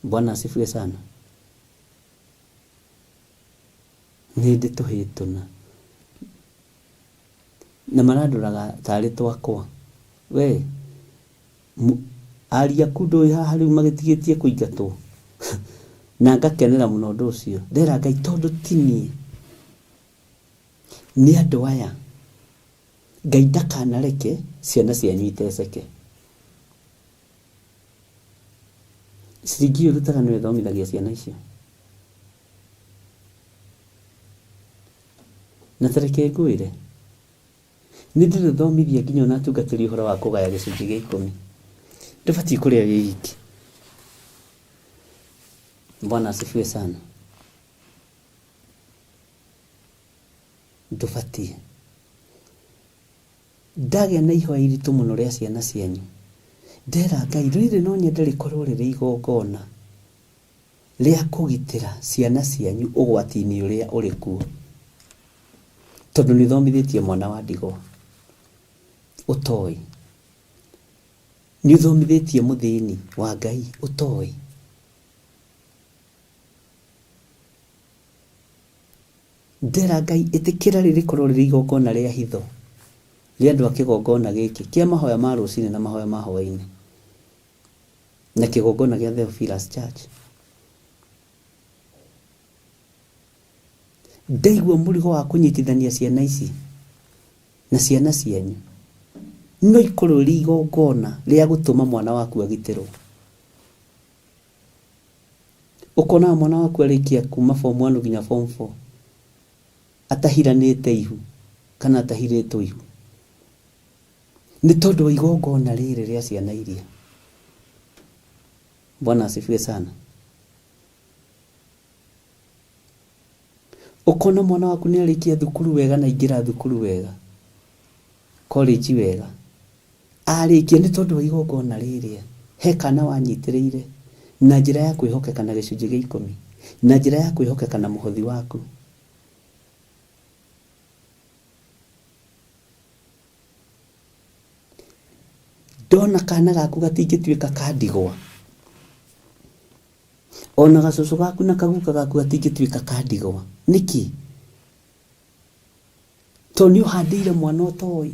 Bwana asifiwe sana. Nĩ ndĩ tũhĩĩ tũna. Na marandoraga tarĩ twakwa. We, Ariũ aku ndũĩ haha rĩu magĩtigĩtie kũingatwo? Na ngakenera mũno ũndũ ũcio. Ndera Ngai tondũ ti niĩ, nĩ andũ aya. Ngai ndakanareke ciana cianyu iteceke. Ciringi ĩyo ũrutaga nĩyo ĩthomithagia ciana icio. Na ta reke ngwĩre, Nĩ ndĩrĩthomithia nginya ona atungatĩri ũhoro wa kũgaya gĩcunjĩ gĩa ikũmi. Ndũbatiĩ kũrĩa wĩ wiki. Bwana asifiwe sana. Ndũbatiĩ. Ndagĩa na ihoya iritũ mũno rĩa ciana cianyu. Ndera Ngai rĩrĩ no nyende rĩkorwo rĩrĩ igongona. rĩa kũgitĩra ciana cianyu ũgwati-inĩ ũrĩa ũrĩ kuo, tondũ nĩ ũthomithĩtie mwana wa ndigwa ũtoĩ, nĩ ũthomithĩtie mũthĩni wa Ngai ũtoĩ. Ndera Ngai ĩtĩkĩra rĩrĩkorwo rĩrĩ igongona rĩa hitho rĩa andũ a kĩgongona gĩkĩ kĩa mahoya ma rũcinĩ na mahoya ma hwaĩ-inĩ na kĩgongona gĩa Theophilus Church. Ndaigua mũrigo wa kũnyitithania ciana ici na ciana cianyu no ikorwo rĩrĩ igongona rĩa gũtũma mwana waku agitĩrwo. Ũkonaga mwana waku arĩkia kuma form 1 nginya form 4 atahiranĩte ihu kana atahirĩtwo ihu nĩ tondũ wa igongona rĩrĩ rĩa ciana iria. Bwana asifiwe sana. Ũkona mwana waku nĩ arĩkia thukuru wega na aingĩra thukuru wega, college wega, arĩkia nĩ tondũ wa igongona rĩrĩa he kana wanyitĩrĩire na njĩra ya kwĩhokeka na gĩcunjĩ gĩa ikũmi, na njĩra ya kwĩhokeka na mũhothi waku. Ndona kana gaku gatingĩtuĩka ka ndigwa, ona gacũcũ gaku na kaguka gaku gatingĩtuĩka ka ndigwa. Nĩkĩ? Tondũ nĩ ũhandĩire mwana ũtoĩ.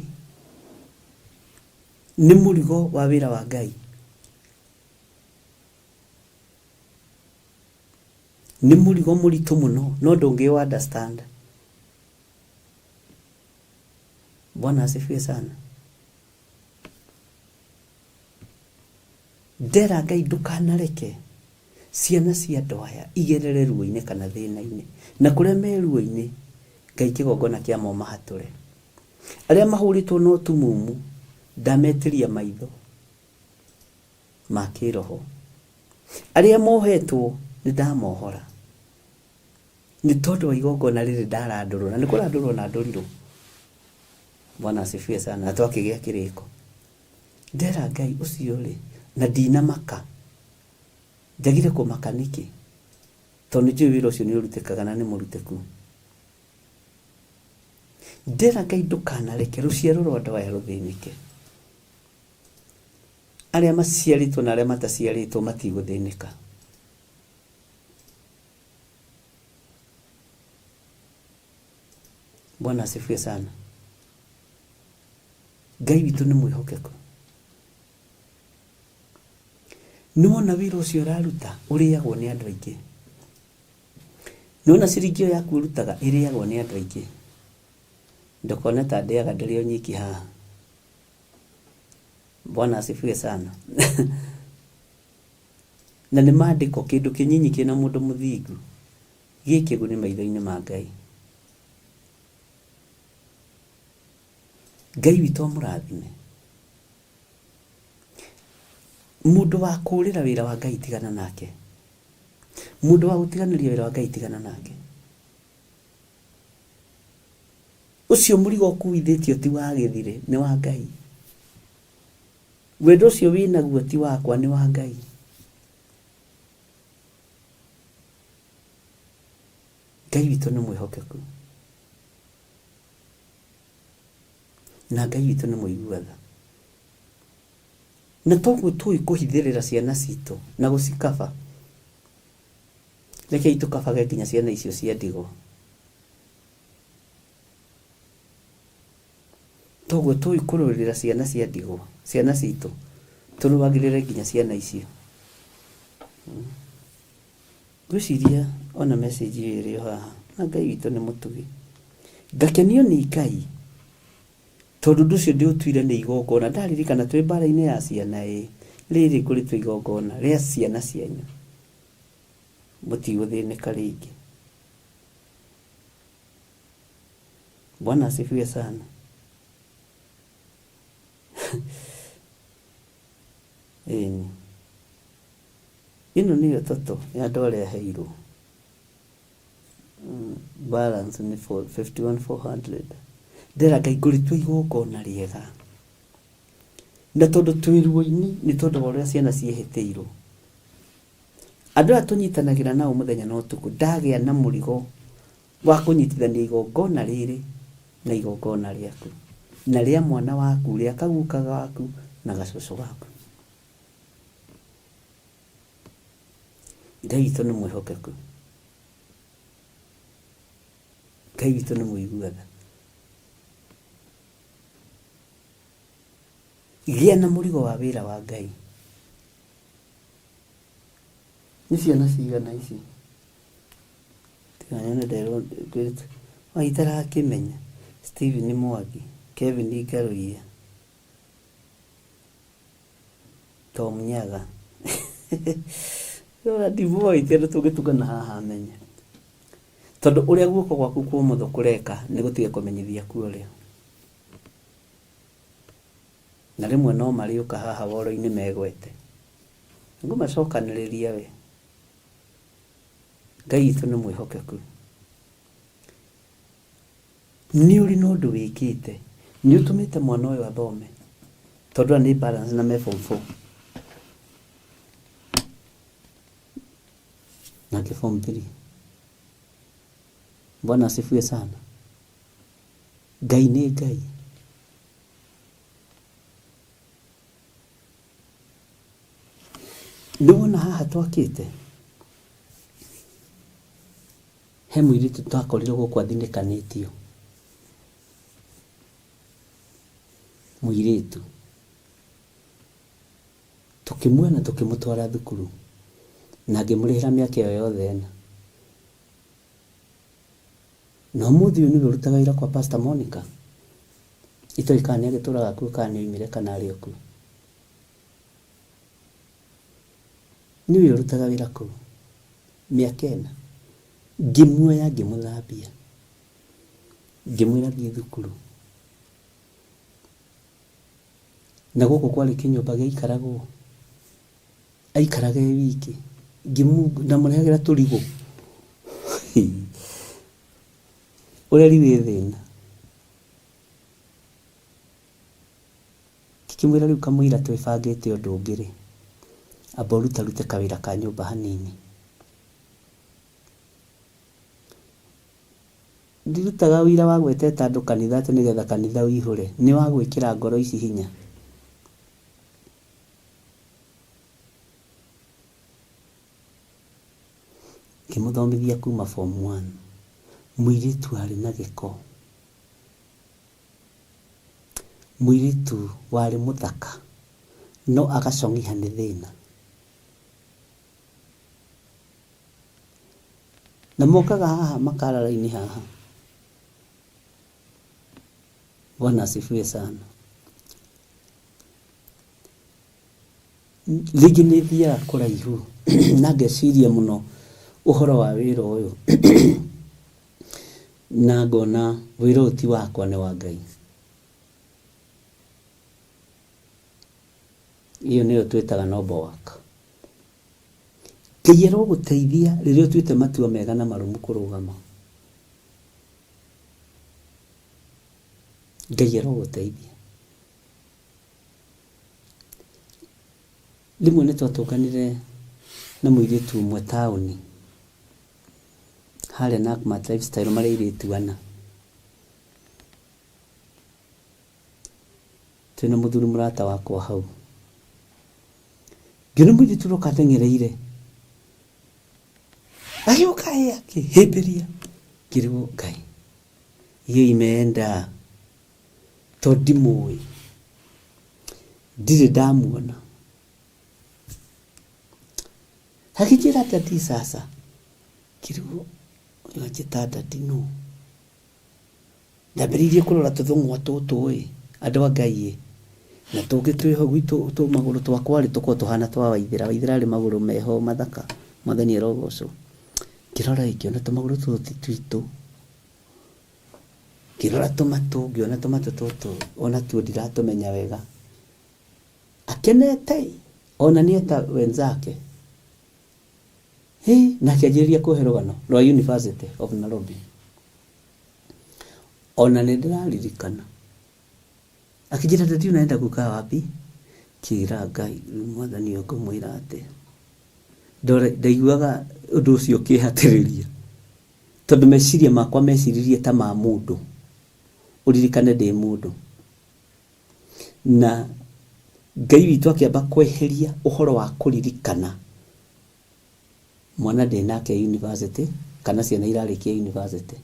Nĩ mũrigo wa wĩra wa Ngai. Nĩ mũrigo mũritũ mũno no ndũngĩ understand. Bwana asifiwe sana. Ndera Ngai ndũkanareke ciana cia andũ aya igerere ruo-inĩ kana thĩna-inĩ, na kũrĩa me ruo-inĩ Ngai kĩgongona kĩa mo mahatũre. Arĩa mahũrĩtwo na ũtumumu ndametĩria maitho ma kĩroho. Arĩa mohetwo nĩ ndamohora nĩ tondũ wa igongona rĩrĩ ndarandũrwo, na nĩ kũrandũrwo nandũrirwo. Bwana asifiwe sana. Na twakĩgĩa kĩrĩko. Ndera Ngai ũcio rĩ, na ndinamaka. Njagire kũmaka nĩkĩ? Tondũ nĩ njũĩ wĩra ũcio nĩ ũrutĩkaga na nĩ mũrutĩku. Ndera Ngai ndũkanareke rũciaro rwa andũ aya rũthĩnĩke. Arĩa maciarĩtwo na arĩa mataciarĩtwo matigũthĩnĩka. Bwana asifiwe sana. Ngai witũ nĩ mwĩhokeku. Nĩ wona wĩra ũcio ũraruta ũrĩagwo nĩ andũ aingĩ. Nĩ wona ciringi ĩyo yaku ũrutaga ĩrĩagwo nĩ andũ aingĩ. Ndũkone ta ndĩaga ndĩrĩ o nyiki haha. Bwana asifiwe sana. Na nĩ maandĩko kĩndũ kĩnyinyi kĩna mũndũ mũthingu gĩ kĩguni maitho-inĩ ma Ngai. Ngai witũ amũrathime. Mũndũ wa kũũrĩra wĩra wa Ngai tigana nake. Mũndũ wa gũtiganĩria wĩra wa Ngai tigana nake. Ũcio mũrigo ũkuithĩtio ti wa gĩthirĩ, nĩ wa Ngai. Wendo ũcio wĩnaguo ti wakwa, nĩ wa Ngai. Ngai witũ nĩ mwĩhokeku. Na Ngai witũ nĩ mũigua tha. Na toguo tũĩ kũhithĩrĩra ciana citũ na gũcikaba, rekei tũkabage nginya ciana icio cia ndigwa. Toguo tũĩ kũrũĩrĩra ciana cia ndigwa, ciana citũ, tũrũagĩrĩre nginya ciana icio. Ngwĩciria ona message ĩyo ĩrĩ o haha, na Ngai witũ nĩ mũtugi. Ngakenio nĩ Ngai tondũ ũndũ ũcio ndĩũtuire nĩ igongona. Ndaririkana twĩ mbara-inĩ ya ciana ĩ, rĩrĩ ngũrĩtua igongona rĩa ciana cianyu, mũtigũthĩnĩka rĩngĩ. Bwana asifiwe sana. Ĩni. Ĩno nĩyo toto ya andũ arĩa heirwo. Balance nĩ 51,400. Ndera Ngai ngũrĩtua igongona rĩega. Na tondũ twĩ ruo-inĩ nĩ tondũ wa ũrĩa ciana ciĩhĩtĩirwo. Andũ aya tũnyitanagĩra nao mũthenya na ũtukũ, ndagĩa na mũrigo wa kũnyitithania igongona rĩrĩ na igongona rĩaku, na rĩa mwana waku, rĩa kaguka gaku na gacũcũ gaku. Ngai witũ nĩ mwĩhokeku. Ngai witũ nĩ mũigua tha. Gĩa na mũrigo wa wĩra wa Ngai. Nĩ ciana cigana ici? Tiga nyone nderwo wa itarakĩmenya. Stephen Mwangi, Kevin Ngaruiya, Tom Nyaga. Ora ndimoĩ ti andũ tũngĩtungana haha menye. Tondũ ũrĩa guoko gwaku kwa ũmotho kũreka nĩ gũtige kũmenyithia kuo ũrĩo. Na rĩmwe no marĩũka haha woro-inĩ megwete. Ngũmacokanĩrĩria we. Ngai witũ nĩ mwĩhokeku. Nĩ ũrĩ na ũndũ wĩkĩte. Nĩ ũtũmĩte mwana ũyũ athome. Tondũ aya nĩ balance na me form 4. Nake form 3. Bwana asifiwe sana. Ngai nĩ Ngai. Nĩ wona haha twakĩte he mũirĩtu twakorire gũkũ athinĩkanĩtio mũirĩtu tũkĩmuoya na tũkĩmũtwara thukuru na ngĩmũrĩhĩra mĩaka ĩyo yothe ĩna na ũmũthĩ ũyũ nĩwe ũrutaga wĩra kwa Pastor Monica itoĩ kana nĩ agĩtũraga kuo kana nĩ oimire kana arĩ o kuo nĩwe ũrutaga wĩra kũu mĩaka ĩna ngĩmuoya ngĩmũthambia ngĩmwĩra thiĩ thukuru na gũkũ kwarĩ kĩnyũmba gĩaikaragwo aikaraga e wiki ndamũrehagĩra tũrigũ ũreri wĩ thĩna ngĩkĩmwĩra rĩu kamũira twĩbangĩte ũndũ ũngĩ rĩ amba ũrutarute kawĩra ka nyũmba hanini ndirutaga wĩra wa gweteta andũ kanitha atĩ nĩgetha kanitha ũihũre nĩ wa gwĩkĩra ngoro ici hinya ngĩmũthomithia kuma form 1 mũirĩtu arĩ na gĩko mũirĩtu warĩ mũthaka no agacong'iha nĩ thĩna na mokaga haha makara raini haha Bwana asifiwe sana rĩngĩ nĩ thiaga kũraihu na ngeciria mũno ũhoro wa wĩra ũyũ na ngona wĩra ũyũ ti wakwa nĩ wa Ngai. Ĩyo nĩyo twĩtaga noble work. Ngai arogũteithia rĩrĩa ũtuĩte matua mega na marũmu kũrũgama. Ngai arogũteithia. Rĩmwe nĩ twatũnganire na mũirĩtu ũmwe taũni harĩa Nakumatt Lifestyle marĩ airĩtu ana. Twĩna mũthuri mũrata wakwa hau. Ngĩona mũirĩtu ũroka ateng'ereire. Agĩũka ĩ akĩhĩmbĩria. Ngĩrigwo Ngai, hiyo imeenda tondũ ndimũĩ. Ndirĩ ndamuona. Akĩnjĩra daddy sasa. Ngĩrigwo ũyũ anjĩta daddy nũ? Ndambĩrĩirie kũrora tũthũng'wa tũtũ ĩ, andũ a Ngai ĩ, na tũngĩ twĩho gwitũ tũmagũrũ twakwa rĩ, tũkoragwo tũhana twa Waithĩra. Waithĩra arĩ magũrũ meho mathaka, Mwathani arogocwo. Ngĩrora ĩ, ngĩona tũmagũrũ tũtũ ti twitũ. Ngĩrora tũmatũ, ngĩona tũmatũ tũtũ onatuo ndiratũmenya wega. Akenete ĩ, ona nĩ eta wenzake. Hĩ, na akĩanjĩrĩria kũhe rũgano rwa University of Nairobi. Ona nĩ ndĩraririkana. Akĩnjĩra daddy unaenda kukaa wapi? Ngĩra Ngai rĩu mwathani ũyũ ngũmwĩra atĩa? Ndore ndaiguaga ũndũ ũcio ũkĩhatĩrĩria tondũ meciria makwa meciririe ta ma mũndũ. Ũririkane ndĩ mũndũ. Na Ngai witũ akĩamba kweheria ũhoro wa kũririkana mwana ndĩ nake university kana ciana irarĩkia university.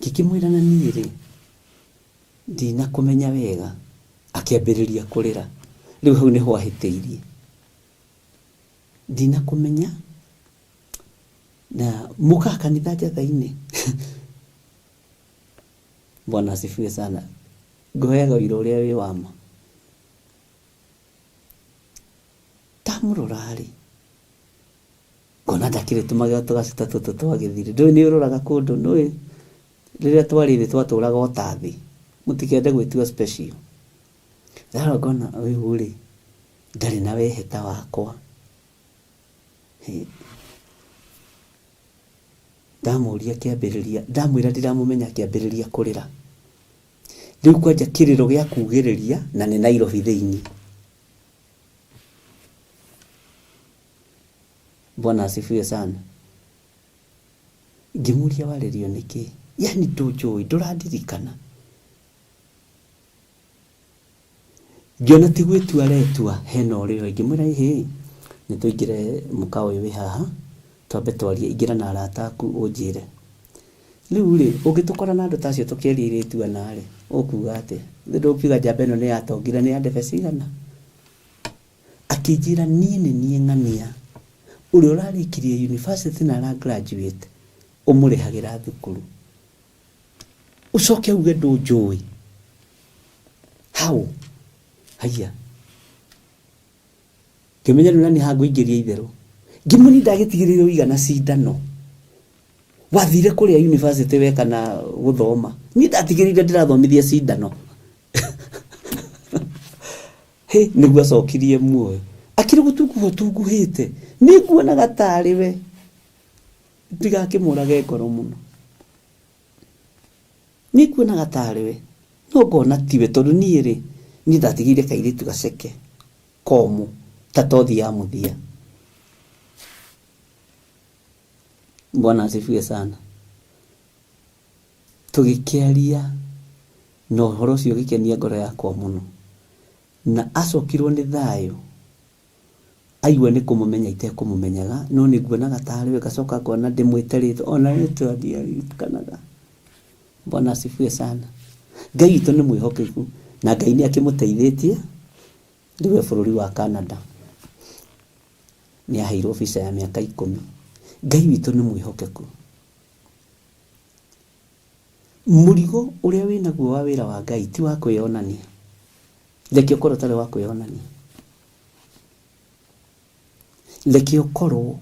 Ngĩkĩmwĩra na niĩ rĩ, ndinakũmenya wega. Akĩambĩrĩria kũrĩra. Rĩu hau nĩho ahĩtĩirie. Ndinakũmenya na mũkaga kanitha njatha-inĩ. Bwana asifiwe sana. Ngũheaga ũira ũrĩa wĩ wa ma. Ndamũrora-rĩ, ngona ndakĩrĩ tũmagego tũgacu ta tũtũ twa gĩthiri. Ndũĩ nĩ ũroraga kũndũ, nĩũĩ rĩrĩa twarĩ thĩ twatũraga o ta thĩ. Mũtikende gwĩtua special. Ndarora ngona ũyũ-rĩ, ndarĩ na wehe ta wakwa. Ndamũria akĩambĩrĩria, ndamwĩra ndiramũmenya akĩambĩrĩria kũrĩra. Rĩu kwanja kĩrĩro gĩa kugĩrĩria na nĩ Nairobi thĩinĩ. Bwana asifiwe sana. Ngĩmũria warĩrio nĩkĩ? Yani ndũnjũĩ, ndũrandirikana. Ngĩona ti gwĩtua aretua hena ũrĩa oĩ. Ngĩmwĩra ĩhĩ, nĩ tũingĩre mũkawa ũyũ wĩ haha, twambe twarie, ingĩra na arata aku ũnjĩre. Rĩu rĩ, ũngĩtũkora na andũ ta acio tũkĩaria airĩtu ana rĩ, ũkuga atĩa? Githĩ ndũkiuga njamba ĩno nĩ yatongire nĩ ya ndebe cigana? Akĩnjĩra niĩ nĩ niĩ ng'ania, ũrĩa ũrarĩkirie university na ara graduate, ũmũrĩhagĩra thukuru. Ũcoke uge ndũnjũĩ? How? Haiya. Ngĩmenya rĩu nani haha ngũingĩria itherũ. Ngĩmwĩra niĩ ndagĩtigĩrĩire ũigana cindano. Wathire kũrĩa university we kana gũthoma. Niĩ ndatigĩrĩire ndĩrathomithia cindano. Hĩ, nĩguo acokirie muoyo. Akĩrĩ gũtunguha ũtunguhĩte. Nĩ nguonaga tarĩ we. Ndigakĩmũrage ngoro mũno. Niĩ nguonaga tarĩ we, no ngona tiwe tondũ niĩ rĩ, niĩ ndatigĩire kairĩtu gaceke komũ ta tothi ya mũthia. Bwana asifiwe sana. Tũgĩkĩaria na ũhoro ũcio ũgĩkenia ngoro yakwa mũno. Na acokirwo nĩ thayũ Aigua nĩ kũmũmenya itekũmũmenyaga, no nĩ nguonaga tarĩ we, ngacoka ngona ndĩmwĩte rĩtwa, ona rĩtwa ndiaririkanaga. Bwana asifiwe sana. Ngai witũ nĩ mwĩhokeku, na Ngai nĩ akĩmũteithĩtie, rĩu e bũrũri wa Canada. Nĩ aheirwo visa ya mĩaka ikũmi. Ngai witũ nĩ mwĩhokeku. Mũrigo ũrĩa wĩnaguo wa wĩra wa Ngai ti wa kwĩyonania. Reke ũkorwo ũtarĩ wa kwĩyonania. Reke ũkorwo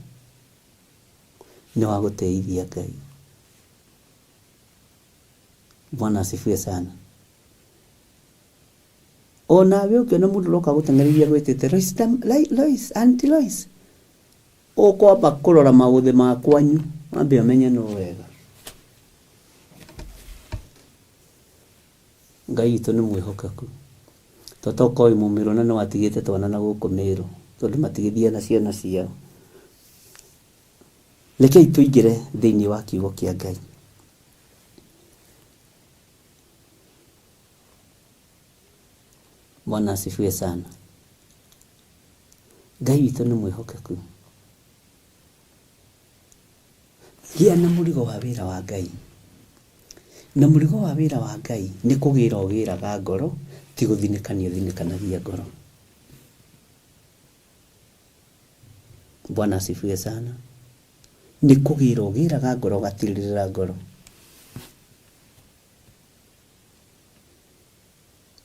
nĩ wa gũteithia Ngai. Bwana asifiwe sana. O nawe ũngĩona mũndũ ũroka gũteng'ereria gwĩtĩte Lois, Lois, Auntie Lois, ũkwamba kũrora maũthĩ ma kwanyu wambe ũmenye nũ wega. Ngai witũ nĩ mwĩhokeku. Toto okorwo wĩ mũmĩrũ na nĩwatigĩte twana na gũkũ Mĩrũ tondũ matigĩthiaga na ciana ciao. Rekei tũingĩre thĩinĩ wa kiugo kĩa Ngai. Bwana asifiwe sana. Ngai witũ nĩ mwĩhokeku. Gĩa na mũrigo wa wĩra wa Ngai. Na mũrigo wa wĩra wa Ngai nĩ kũgĩra ũgĩraga ngoro, ti gũthinĩkania ũthinĩkanagia ngoro. Bwana asifiwe sana. Nĩ kũgĩra ũgĩraga ngoro ũgatirĩrĩra ngoro.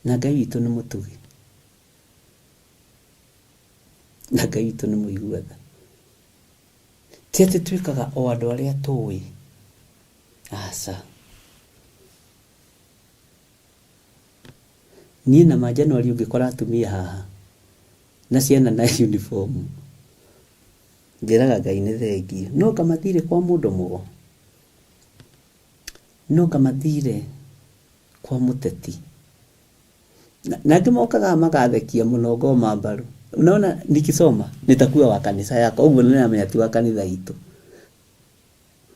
Na Ngai witũ nĩ mũtugi. Na Ngai witũ nĩ mũigua tha. Ti atĩ twĩkaga o andũ arĩa tũĩ. Aca. Niĩ na ma January ũngĩkora atumia haha na ciana na uniform, njĩraga Ngai nĩ thengiũ. No anga mathire kwa mũndũ mũgo? No anga mathire kwa mũteti? Na angĩ mokaga magathekia mũno ngoma mbaru. Unaona nikisoma nitakuwa wa kanisa yako ũguo nĩramenya ti wa kanitha itũ.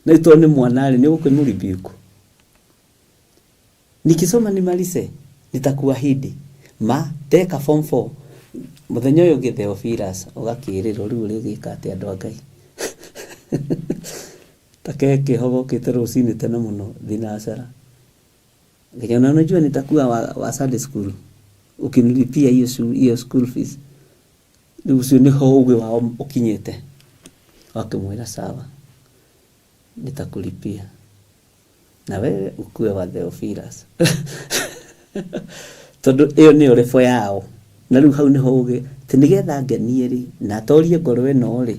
Na to nĩ mwana rĩ nĩ ũgũkĩmũribiuku. Nikisoma nimalize nitakuahidi ma ndeka form 4 mũthenya ũyũ ũngĩ Theophilus ũgakĩrĩrwo rĩu ũrĩgĩka atĩa andũ a Ngai. Ta ke kĩho gokĩte rũcinĩ tene mũno thinacara. Nginya na unajua nitakuwa wa Sunday school ukinilipia hiyo hiyo school fees. Rĩu ũcio nĩho ũgĩ wao ũkinyĩte. Wakĩmwĩra sawa nitakulipia na wewe ukue wa Theophilus. Tondũ ĩyo nĩyo level yao. Na rĩu hau nĩho ũgĩ atĩ nĩgetha ngenie rĩ na torie ngoro ĩno rĩ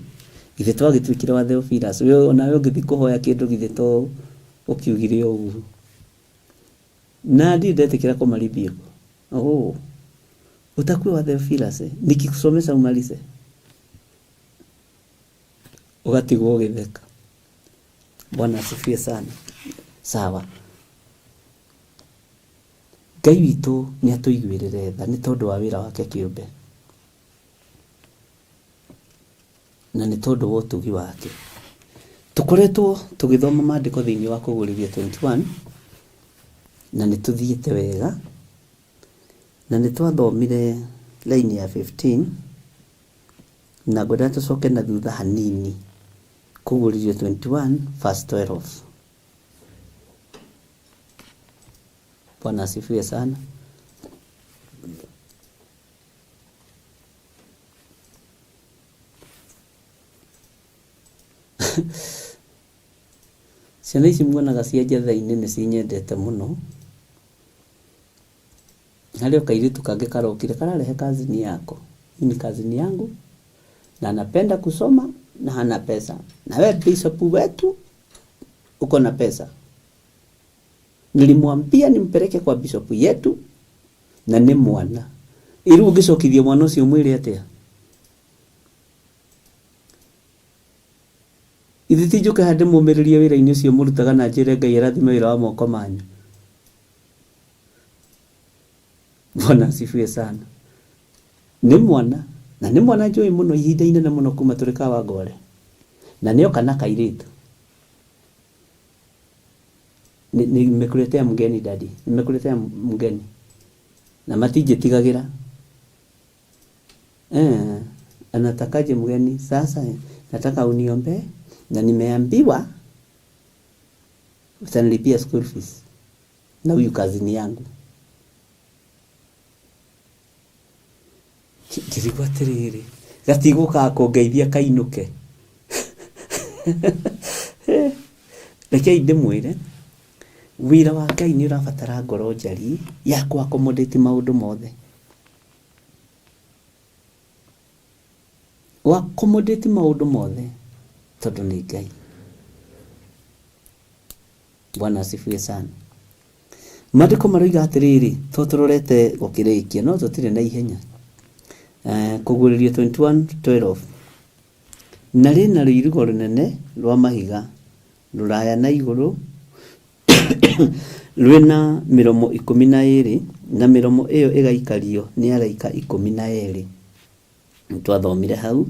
githĩ twagĩtuĩkire wa Theophilus. We onawe ũngĩthiĩ kũhoya kĩndũ githĩ to ũkiugire ũguo. Na ndirĩ ndetĩkĩra kũmaribio. Oh, utakuwa wa Theophilus eh? Nikikusomesha umalize. Ũgatigwo ũgĩtheka. Bwana asifiwe sana. Sawa. Ngai witũ nĩ atũiguĩrĩre tha nĩ tondũ wa wĩra wake kĩũmbe. Na nĩ tondũ wa ũtugi wake. Tũkoretwo tũgĩthoma maandĩko thĩinĩ wa Kũguũrĩrio 21 na nĩ tũthiĩte wega na nĩ twathomire line ya 15 na ngwenda tũcoke na thutha hanini Kũguũrĩrio 21 verse 12. Bwana asifiwe sana. Ciana ici muonaga cia njatha-inĩ nĩ cinyendete mũno. Harĩ o kairĩtu kangĩ karokire kararehe kazini yako. Hii ni kazini yangu na anapenda kusoma na hana pesa. Na we bishop wetu uko na pesa. Nilimwambia nimpeleke kwa bishop yetu na nĩ mwana. Ĩrĩu ũngĩcokithia mwana ũcio ũmwĩre atĩa? Ithe ti njũke haha ndĩmũmĩrĩrie wĩra-inĩ ũcio mũrutaga na njĩre Ngai arathime wĩra wa moko manyu. Bwana asifiwe sana. Nĩ mwana na nĩ mwana njũĩ mũno ihinda inene mũno kuma tũrĩ Kawangware. Na nĩoka na kairĩtu. Nimekuletea mgeni daddy. Nimekuletea mgeni. Na matinjĩtigagĩra. Anatakaje mgeni? Sasa nataka uniombee na nimeambiwa utanilipia school fees na huyu kazini yangu. Ngĩrigwo atĩrĩrĩ, gatigũkaga kũngeithia kainũke. Rekei ndĩmwĩre, wĩra wa Ngai nĩ ũrabatara ngoro njariĩ ya kũ accommodate maũndũ mothe. Ũ accommodate maũndũ mothe tondũ nĩ Ngai. Bwana asifiwe sana. Maandĩko maroiga atĩrĩrĩ, to tũrorete gũkĩrĩkia no tũtirĩ na ihenya. Kũguũrĩrio 21:12. Na rĩna rũirigo rũnene rwa mahiga rũraya na igũrũ rwĩna mĩromo 12 na mĩromo ĩyo ĩgaikario nĩ araika 12. Nĩtwathomire hau.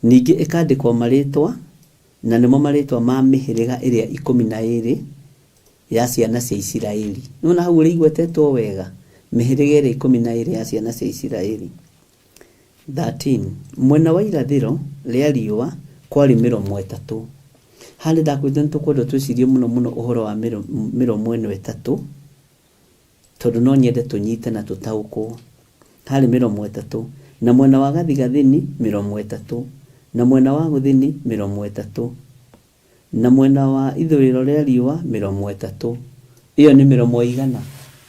Ningĩ ĩkandĩkwo marĩtwa na nĩmo marĩtwa ma mĩhĩrĩga ĩrĩa 12 ya ciana cia Isiraeli. Nĩwona hau ũrĩa igwetetwo wega, mĩhĩrĩga ĩrĩa 12 ya ciana cia Isiraeli. 13. Mwena wa irathĩro rĩa riũa kwarĩ mĩromo 3. Haha nĩndakwĩrire nĩtũkwenda twĩcirie mũno mũno ũhoro wa mĩromo ĩno 3 tondũ no nyende tũnyite na tũtaũkwo. Harĩ mĩromo 3 na mwena wa gathigathini mĩromo 3 na mwena wa gũthini mĩromo 3 na mwena wa ithũĩro rĩa riũa mĩromo 3. Ĩyo nĩ mĩromo igana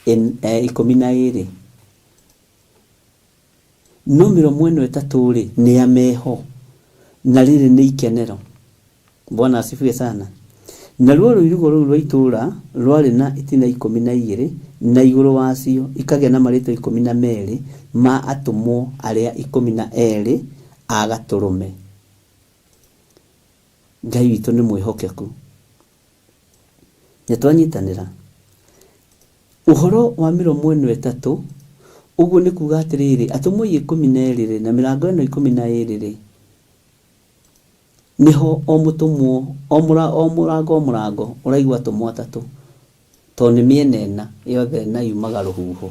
12. No mĩromo ĩno 3 rĩ nĩ ya meho na rĩrĩ nĩ ikenero. Bwana asifiwe sana. Naruo rũirigo rũu rwa itũũra rwarĩ na itina 12 na igũrũ wacio ikagĩa na marĩtwa 12 ma atũmwo arĩa 12 a Gatũrũme. Ngai witũ nĩ mwĩhokeku. Nĩtwanyitanĩra. Ũhoro wa mĩromo ĩno 3 Ũguo nĩ kuga atĩrĩrĩ, atũmwo 12 rĩ, na mĩrango ĩno 12 rĩ, nĩho o mũtũmwo, o mũra, o mũrango o mũrango ũraigua atũmwo atatũ, tondũ nĩ mĩena ĩna yothe na yumaga rũhuho.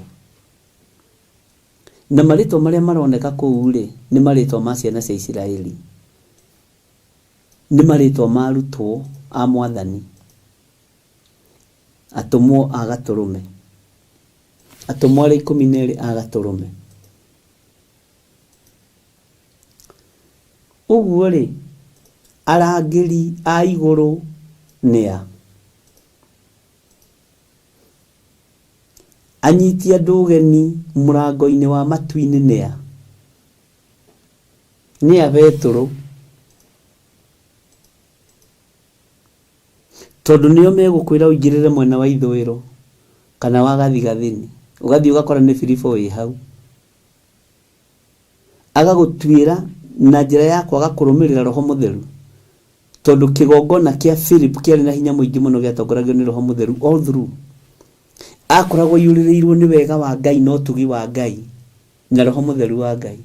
Na marĩtwa marĩa maroneka kũu rĩ, nĩ marĩtwa ma ciana cia Isiraeli. Nĩ marĩtwa ma arutwo a Mwathani, atũmwo a Gatũrũme, atũmwo arĩa 12 a Gatũrũme. Ũguo rĩ, arangĩri a igũrũ nĩa? Anyiti andũ ũgeni mũrango-inĩ wa matu-inĩ nĩa? Nĩa Betũrũ? Tondũ nĩo megũkwĩra ũingĩrĩre mwena wa ithũĩro kana wa gathigathini, ũgathiĩ ũgakora nĩ Filipo wĩ hau. Agagũtuĩra na njĩra ya kwaga kũrũmĩrĩra Roho Mũtheru, tondũ kĩgongona kĩa Philip kĩarĩ na hinya mũingĩ mũno gĩatongoragio nĩ Roho Mũtheru all through. Akoragwo aiyũrĩrĩirwo nĩ wega wa Ngai na ũtugi wa Ngai na Roho Mũtheru wa Ngai.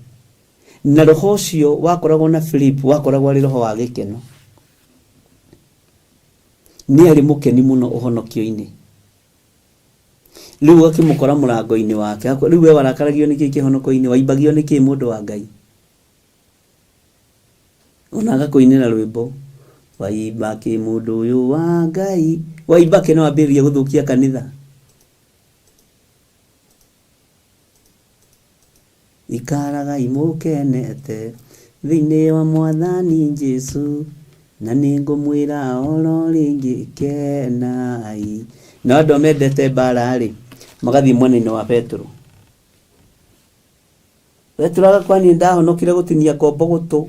Na roho ũcio wakoragwo na Philip wakoragwo arĩ roho wa gĩkeno. Nĩ arĩ mũkeni mũno ũhonokio-inĩ. Rĩu ũgakĩmũkora mũrango-inĩ wake. Rĩu we warakaragio nĩkĩ kĩhonoko-inĩ? Waimbagio nĩkĩ mũndũ wa Ngai? Ona agakũinĩra rwĩmbo, waimba kĩ mũndũ ũyũ wa Ngai. Waimba kĩ na wambĩrĩria gũthũkia kanitha. Ikaragai mũkenete thĩinĩ wa Mwathani Jesu, na nĩngũmwĩra oro rĩngĩ kenai. Nao andũ arĩa mendete mbara-rĩ, magathiĩ mwena-inĩ wa Petero. Petero agakora niĩ ndahonokire gũtinia ngombo gũtũ,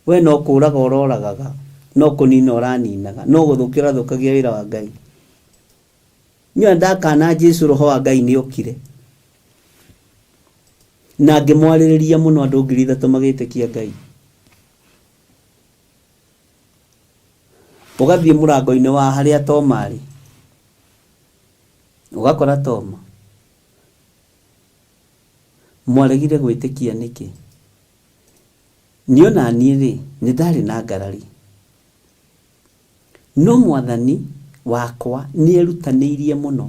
we no kũraga ũroragaga, no kũnina ũraninaga, no gũthũkia ũrathũkagia wĩra wa Ngai. Niĩ ona ndakana Jesu roho wa Ngai nĩ okire. Na ngĩmwarĩrĩria mũno andũ 3,000 magĩtĩkia Ngai. Ũgathiĩ mũrango-inĩ wa harĩa Toma arĩ, ũgakora Toma. Mwaregire gwĩtĩkia nĩkĩ? Niĩ ona niĩ-rĩ, nĩ ndarĩ na ngarari. No Mwathani wakwa nĩerutanĩirie mũno,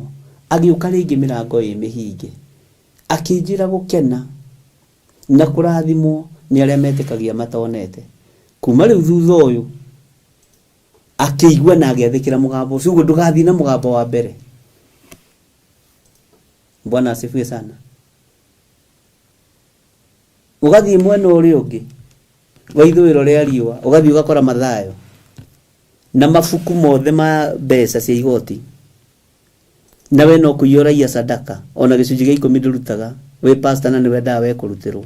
agĩũka rĩngĩ mĩrango ĩ mĩhinge, akĩnjĩra gũkena na kũrathimwo nĩ arĩa metĩkagia matonete. Kuma rĩu thutha ũyũ, akĩigua na agĩathĩkĩra mũgambo ũcio. Ũguo ndũgathiĩ na mũgambo wa mbere. Bwana asifiwe sana. Ũgathiĩ mwena ũrĩa ũngĩ wa ithũĩro rĩa riũa, ũgathiĩ ũgakora Mathayo na mabuku mothe ma mbeca cia igoti, na we no kũiya ũraiya sadaka, ona gĩcunjĩ gĩa ikũmi ndũrutaga, wĩ pastor na nĩ wendaga we kũrutĩrwo,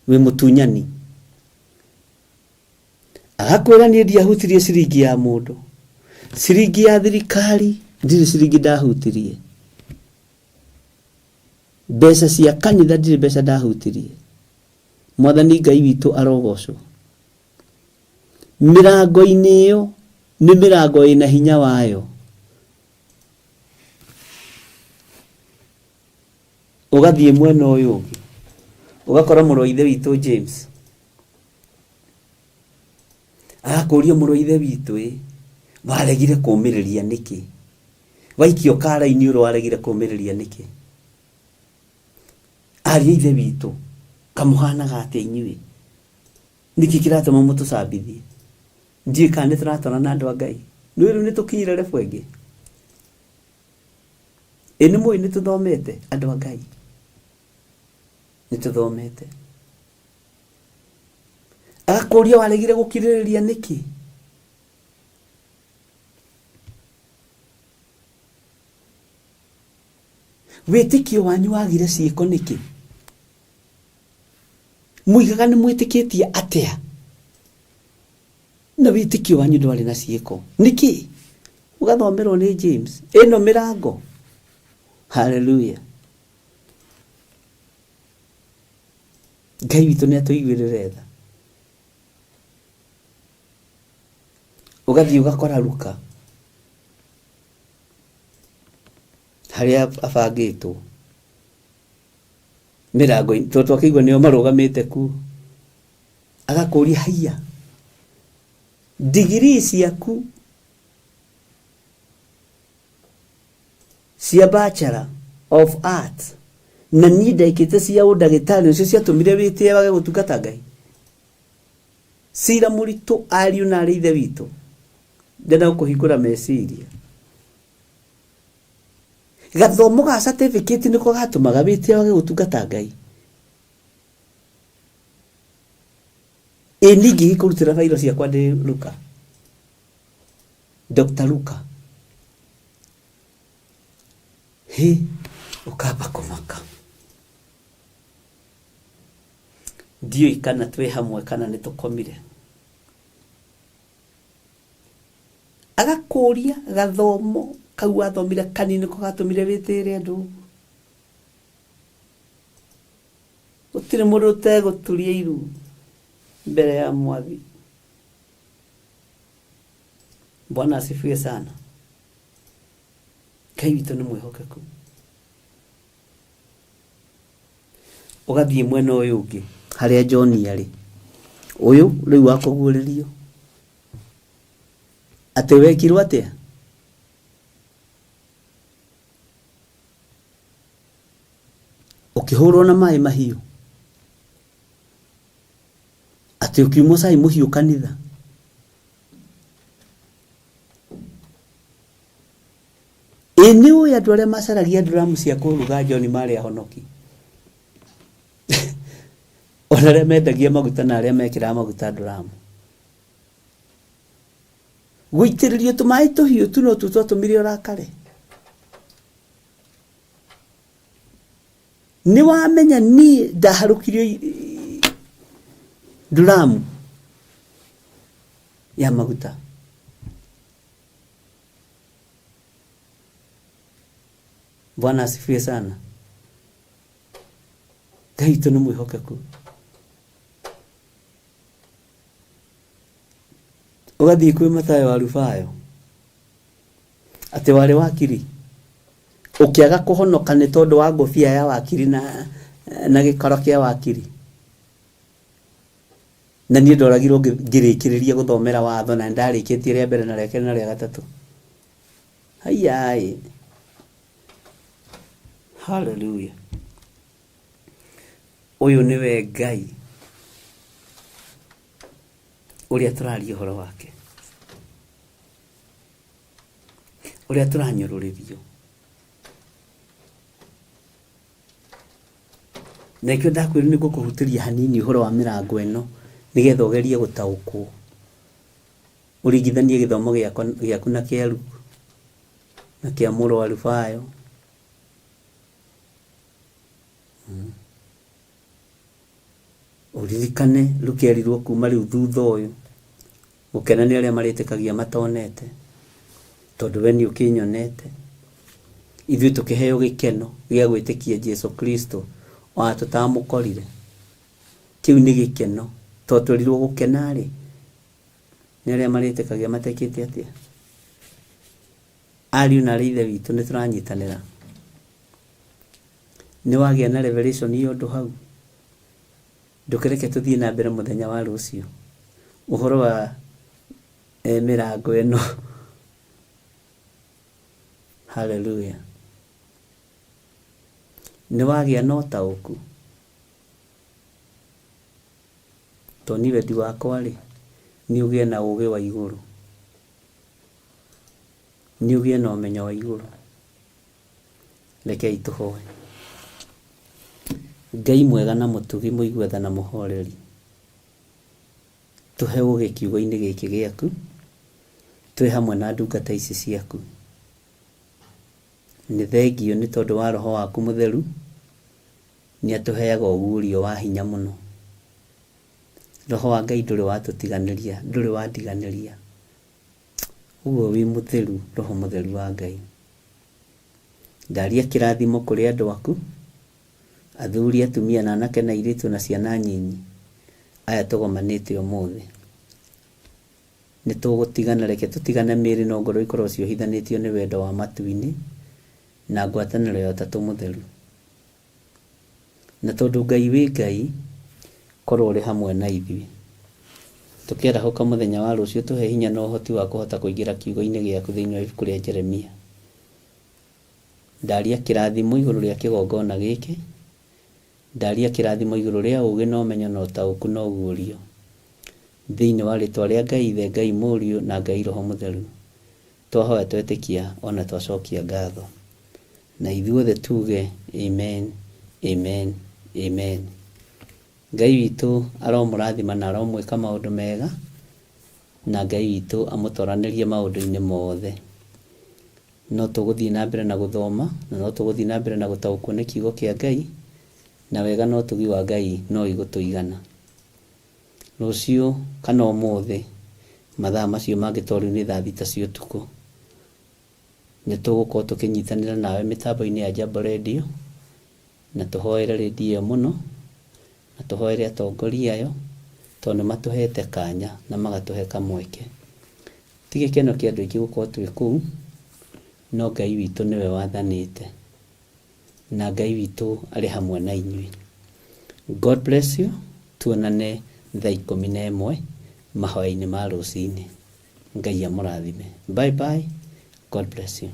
wĩ mũtunyani. Agakwĩra niĩ ndiahutirie ciringi ya mũndũ, ciringi ya thirikari ndirĩ ciringi ndahutirie. Mbeca cia kanitha ndirĩ mbeca ndahutirie. Mwathani Ngai witũ arogocwo. Mĩrango-inĩ ĩyo nĩ mĩrango ĩna hinya wayo. Ũgathiĩ mwena ũyũ ũngĩ ũgakora mũrũ wa ithe witũ James agakũria mũrũ wa ithe witũ ĩ waregire kũmĩrĩria nĩkĩ? Waikio kara-inĩ ũrĩa waregire kũmĩrĩria nĩkĩ? Ariũ a ithe witũ, kamũhanaga atĩa inyuĩ? Nĩkĩ kĩratũma mũtũcambithie? Ndiũĩ kana nĩ tũratwarana andũ a Ngai. Nĩ rĩu nĩ tũkinyire level ĩngĩ. Ĩ nĩ mũĩ nĩ tũthomete andũ a Ngai? Nĩ tũthomete. Agakũria waregire gũkirĩrĩria nĩkĩ? Wĩtĩkio wanyu wagire ciĩko nĩkĩ? Muigaga nĩ mwĩtĩkĩtie atĩa na wĩtĩkio wanyu ndwarĩ na ciĩko nĩkĩ? Ũgathomerwo nĩ James ĩno mĩrango. Haleluya! Ngai witũ nĩ atũiguĩrĩre tha. Ũgathiĩ ũgakora Luka. Harĩa abangĩtwo mĩrango-inĩ, tondũ twakĩigua nĩo marũgamĩte kuo. Agakũria haiya, digirii ciaku cia Bachelor of Arts na niĩ ndekĩte cia ũndagĩtarĩ nĩcio ciatũmire wĩtĩe wage gũtungata Ngai. Cira mũritũ ariũ na arĩ ithe witũ, ndĩrenda gũkũhingũra meciria. Gathomo ga certificate nĩko gatũmaga wĩtĩe wage gũtungata Ngai. Ĩ niĩ ingĩgĩkũrutĩra bairo ciakwa ndĩ Luka, Dr. Luka, hĩ ũkamba kũmaka. Ndiũĩ kana twĩ hamwe kana nĩ tũkomire. Agakũria gathomo kau wathomire kanini nĩko gatũmire wĩtĩĩre andũ ũguo. Gũtirĩ mũndũ ũtegũturia iru mbere ya Mwathi. Bwana asifiwe sana. Ngai witũ nĩ mwĩhokeku. Ũgathiĩ mwena ũyũ ũngĩ harĩa John arĩ, ũyũ rĩu wa kũguũrĩrio atĩ wekirwo atĩa? Ũkĩhũrwo na maĩ mahiũ, atĩ ũkiumwo cai mũhiũ kanitha. Ĩ nĩ ũĩ andũ arĩa macaragia nduramu cia kũruga John marĩ ahonoki? Ona arĩa mendagia maguta na arĩa mekĩraga maguta nduramu. Gũitĩrĩrio tũmaĩ tũhiũ tu no tuo twatũmire ũrakare. Nĩ wamenya niĩ ndaharũkirio nduramu ya maguta. Bwana asifiwe sana. Ngai witũ nĩ mwĩhokeku. Ũgathiĩ kwĩ Mathayo wa Rubayo atĩ warĩ wakiri ũkĩaga kũhonoka nĩ tondũ wa ngũbia ya wakiri na, na gĩkoro kĩa wakiri. Na niĩ ndoragirwo ngĩrĩkĩrĩria gũthomera watho na ndarĩkĩtie rĩa mbere na rĩa kerĩ na rĩa gatatũ. Haiyaĩ. Hallelujah. Ũyũ nĩwe Ngai ũrĩa tũraria ũhoro wake, ũrĩa tũranyũrũrĩrio. Na nĩkĩo ndakwĩra nĩ ngũkũhutĩria hanini ũhoro wa mĩrango ĩno nĩgetha ũgerie gũtaũkwo, ũringithanie gĩthomo gĩaku na kĩa Luke na kĩa mũrũ wa Rubayo. Ũririkane Luke erirwo kuma rĩu thutha ũyũ, gũkena nĩ arĩa marĩtĩkagia matonete, tondũ we nĩ ũkĩnyonete. Ithuĩ tũkĩheo gĩkeno gĩa gwĩtĩkia Jesu Kristo ona tũtamũkorire. Kĩu nĩ gĩkeno, tondũ twerirwo gũkena rĩ, nĩ arĩa marĩtĩkagia matekĩte atĩa? Ariũ na arĩ ithe witũ nĩ tũranyitanĩra. Nĩ wagĩa na revelation ya ũndũ hau? Ndũkĩreke tũthiĩ na mbere mũthenya wa rũciũ. Ũhoro wa mĩrango ĩno. Hallelujah. Nĩ wagĩa na ũtaũku? Tondũ niĩ wendi wakwa rĩ, nĩ ũgĩe na ũgĩ wa igũrũ. Nĩ ũgĩe na ũmenyo wa igũrũ. Rekei tũhoe. Ngai mwega na mũtugi, mũigua tha na mũhoreri, tũhe ũgĩ kiugo-inĩ gĩkĩ gĩaku, twĩ hamwe na ndungata ici ciaku. Nĩ thengio nĩ tondũ wa roho waku mũtheru, nĩ atũheaga ũguũrio wa hinya mũno. Roho wa Ngai ndũrĩ watũtiganĩria, ndũrĩ wandiganĩria. Ũguo wĩ mũtheru, roho mũtheru wa Ngai. Ndaria kĩrathimo kũrĩ andũ aku, athuri, atumia na anake na airĩtu na ciana nyinyi, aya tũgomanĩte ũmũthĩ. Nĩ tũgũtigana, reke tũtigane mĩĩrĩ no ngoro ikorwo ciohithanĩtio nĩ wendo wa matu-inĩ. Na ngwatanĩro ya Ũtatũ Mũtheru. Na tondũ Ngai wĩ Ngai, korwo ũrĩ hamwe na ithuĩ. Tũkĩarahũka mũthenya wa rũciũ tũhe hinya na ũhoti wa kũhota kũingĩra kiugo-inĩ gĩaku thĩinĩ wa ibuku rĩa Jeremia. Ndaria kĩrathimo igũrũ rĩa kĩgongona gĩkĩ, ndaria kĩrathimo igũrũ rĩa ũgĩ na ũmenyo na ũtaũku na ũguũrio. Thĩinĩ wa rĩtwa rĩa Ngai Ithe, Ngai Mũriũ na Ngai Roho Mũtheru, twahoya twetĩkia ona twacokia ngatho. Na ithuothe tuge amen, amen, amen. Ngai witũ aromũrathima na aromwĩka maũndũ mega, na Ngai witũ amũtoranĩrie maũndũ-inĩ mothe. No tũgũthiĩ na mbere na gũthoma, na no tũgũthiĩ na mbere na gũtaũkwo nĩ kiugo kĩa Ngai, na wega na ũtugi wa Ngai no igũtũigana. Rũciũ kana ũmũthĩ, mathaa macio mangĩ tondũ rĩu nĩ thaa thita cia ũtukũ, nĩ tũgũkorwo tũkĩnyitanĩra nawe mĩtambo-inĩ ya Jambo Radio, na tũhoere rĩndiũ ĩyo mũno, na tũhoere atongoria ayo, tondũ nĩ matũhete kanya na magatũhe kamweke. Ti gĩkeno kĩa andũ aingĩ gũkorwo twĩ kũu, no Ngai witũ nĩwe wathanĩte, na Ngai witũ arĩ hamwe na inyuĩ. God bless you, tuonane thaa 11 mahoya-inĩ ma rũcinĩ. Ngai amũrathime. Bye bye, God bless you.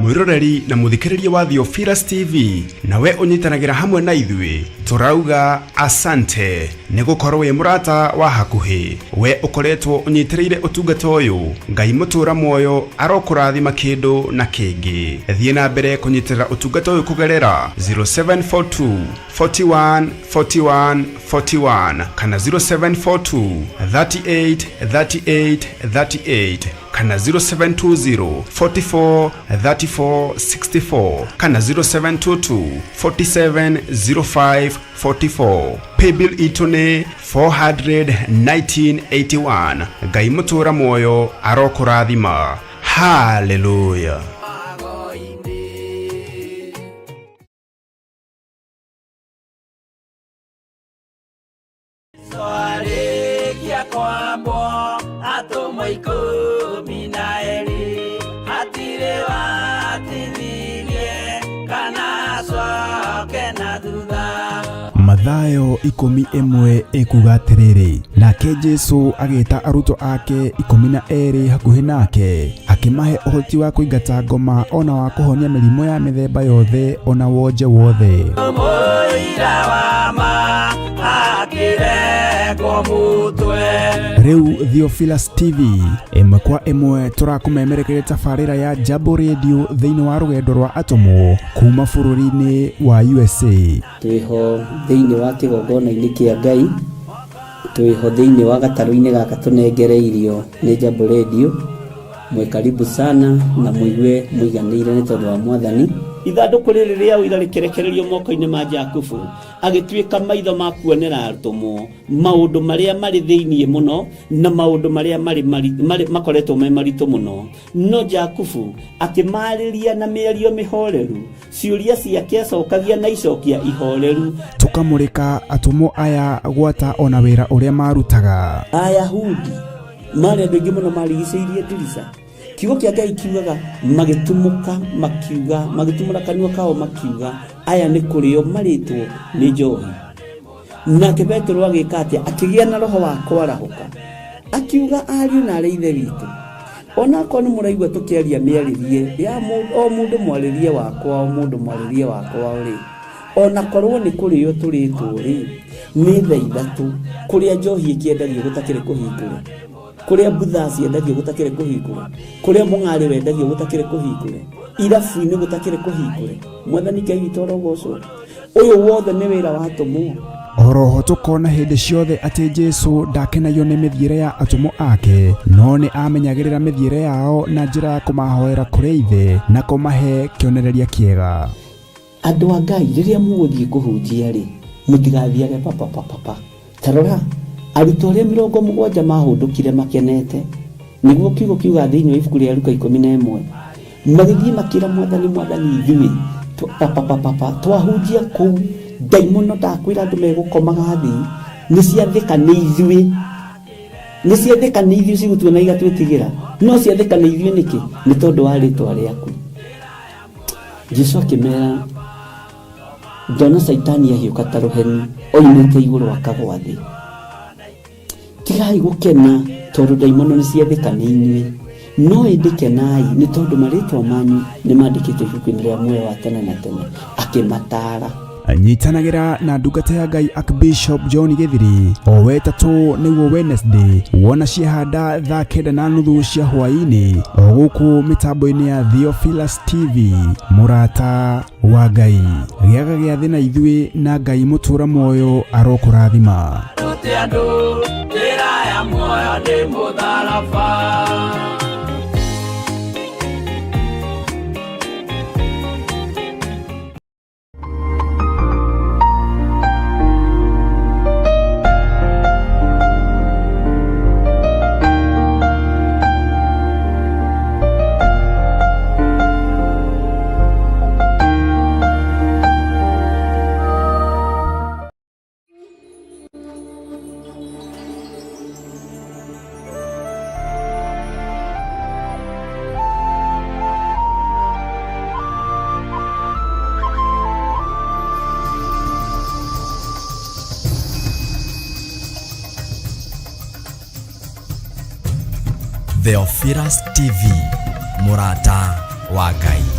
Mwiroreri na muthikiriria wa Theophilus TV, nawe ũnyitanagĩra hamwe na ithuĩ, tũrauga asante nĩ gũkorwo wĩ mũrata wa hakuhĩ. We ũkoretwo ũnyitĩrĩire ũtungata ũyũ, Ngai mũtũra muoyo arokũrathima kĩndũ na kĩngĩ. Thiĩ na mbere kũnyitĩrĩra ũtungata ũyũ kũgerera 0742 41 41 41 kana 0742 38 38 38 kana 0720 44 34 64 kana 0722 47 05 44. Paybill itũ nĩ 41981. Ngai mũtũra muoyo arokũrathima. Haleluya. Twarĩkia kwambwo atũmwo 12, hatirĩ watithirie kana acoke na thutha. Mathayo 11 ĩkuga atĩrĩrĩ, nake Jesu agĩta arutwo ake 12 hakuhĩ nake, akĩmahe ũhoti wa kũingata ngoma ona wa kũhonia mĩrimũ ya mĩthemba yothe ona wonje wothe. Mũira wa ma akĩrengwo mũtwe. Rĩu Theophilus TV ĩmwe kwa ĩmwe tũrakũmemerekeria tabarĩra ya Jambo Radio thĩinĩ wa rũgendo rwa atũmwo kuma bũrũri-inĩ wa USA. Twĩho thĩinĩ wa kĩgongona-inĩ kĩa Ngai, twĩho thĩinĩ wa gatarũ-inĩ gaka tũnengereirio nĩ Jambo Radio. Mwĩ karibu sana na mũigue mũiganĩire nĩ tondũ wa Mwathani. Ithandũkũ rĩrĩ rĩa ũira rĩkĩrekererio moko-inĩ ma Jakubu, agĩtuĩka maitho ma kuonera atũmwo maũndũ marĩa marĩ thĩinĩ mũno na maũndũ marĩa marĩ makoretwo me maritũ mũno. No Jakubu akĩmarĩria na mĩario mĩhoreru, ciũria ciake acokagia na icokia ihoreru. Tũkamũrĩka atũmwo aya gwata ona wĩra ũrĩa marutaga. Ayahudi marĩ andũ aingĩ mũno marigicĩirie ndirica. Kiugo kĩa Ngai kiugaga magĩtumũka makiuga, magĩtumũra kanua kao makiuga, aya nĩ kũrĩo marĩtwo nĩ njohi. Nake Petero agĩka atĩa? Akĩgĩa na roho wa kwarahũka, akiuga ariũ na arĩ ithe witũ, onakorwo nĩ mũraigua tũkĩaria mĩarĩrie ya o mũndũ mwarĩrie wakwa, o mũndũ mwarĩrie wakwa rĩ, onakorwo nĩ kũrĩo tũrĩtwo rĩ, nĩ thaa ithatũ kũrĩa njohi ĩkĩendagio gũtakĩrĩ kũhingũre. Kũrĩa mbutha ciendagio gũtakĩrĩ kũhingũre, kũrĩa mũng'arĩ wendagio gũtakĩrĩ kũhingũre, irabu-inĩ gũtakĩrĩ kũhingũre. Mwathani Ngai witũ arogocwo. Ũyũ wothe nĩ wĩra wa atũmwo. Oroho tũkona hĩndĩ ciothe atĩ Jesu ndakenagio nĩ mĩthiĩre ya atũmwo ake, no nĩ amenyagĩrĩra mĩthiĩre yao na njĩra ya kũmahoera kũrĩ Ithe na kũmahe kĩonereria kĩega. Andũ a Ngai, rĩrĩa mũgũthiĩ kũhunjia rĩ, mũtigathiage papapapapa. Ta rora, arutwo arĩa 70 mahũndũkire makenete, nĩguo kiugo kiuga thĩinĩ wa ibuku rĩa Luka 11, magĩthiĩ makĩra Mwathani, Mwathani, ithuĩ papapapapa twahunjia kũu, ndaimono ndakwĩra andũ megũkomaga thĩ, nĩ ciathĩka nĩ ithuĩ, nĩ ciathĩka nĩ ithuĩ cigũtuona igatwĩtigĩra, no ciathĩka nĩ ithuĩ nĩkĩ? Nĩ tondũ wa rĩtwa rĩaku. Jesu akĩmera, ndona Caitani ahiũka ta rũheni oimĩte igũrũ akagwa thĩ. Tigai gũkena tondũ ndaimono nĩ ciathĩka nĩ inyuĩ, no ĩndĩ kenai nĩ tondũ marĩtwa manyu nĩ mandĩkĩtwo ibuku-inĩ rĩa muoyo wa tene na tene. Akĩmataara. Nyitanagĩra na ndungata ya Ngai Archbishop John Gĩthiri o wetatũ nĩguo Wednesday, wona ciehanda thaa 9:30 cia hwaĩ-inĩ o gũkũ mĩtambo-inĩ ya Theophilus TV. Mũrata wa Ngai, gĩaga gĩathĩ na ithuĩ, na Ngai mũtũra muoyo arokũrathima. Rute andũ njĩra ya muoyo nĩ mũtharaba. Theophilus TV, mũrata wa Ngai.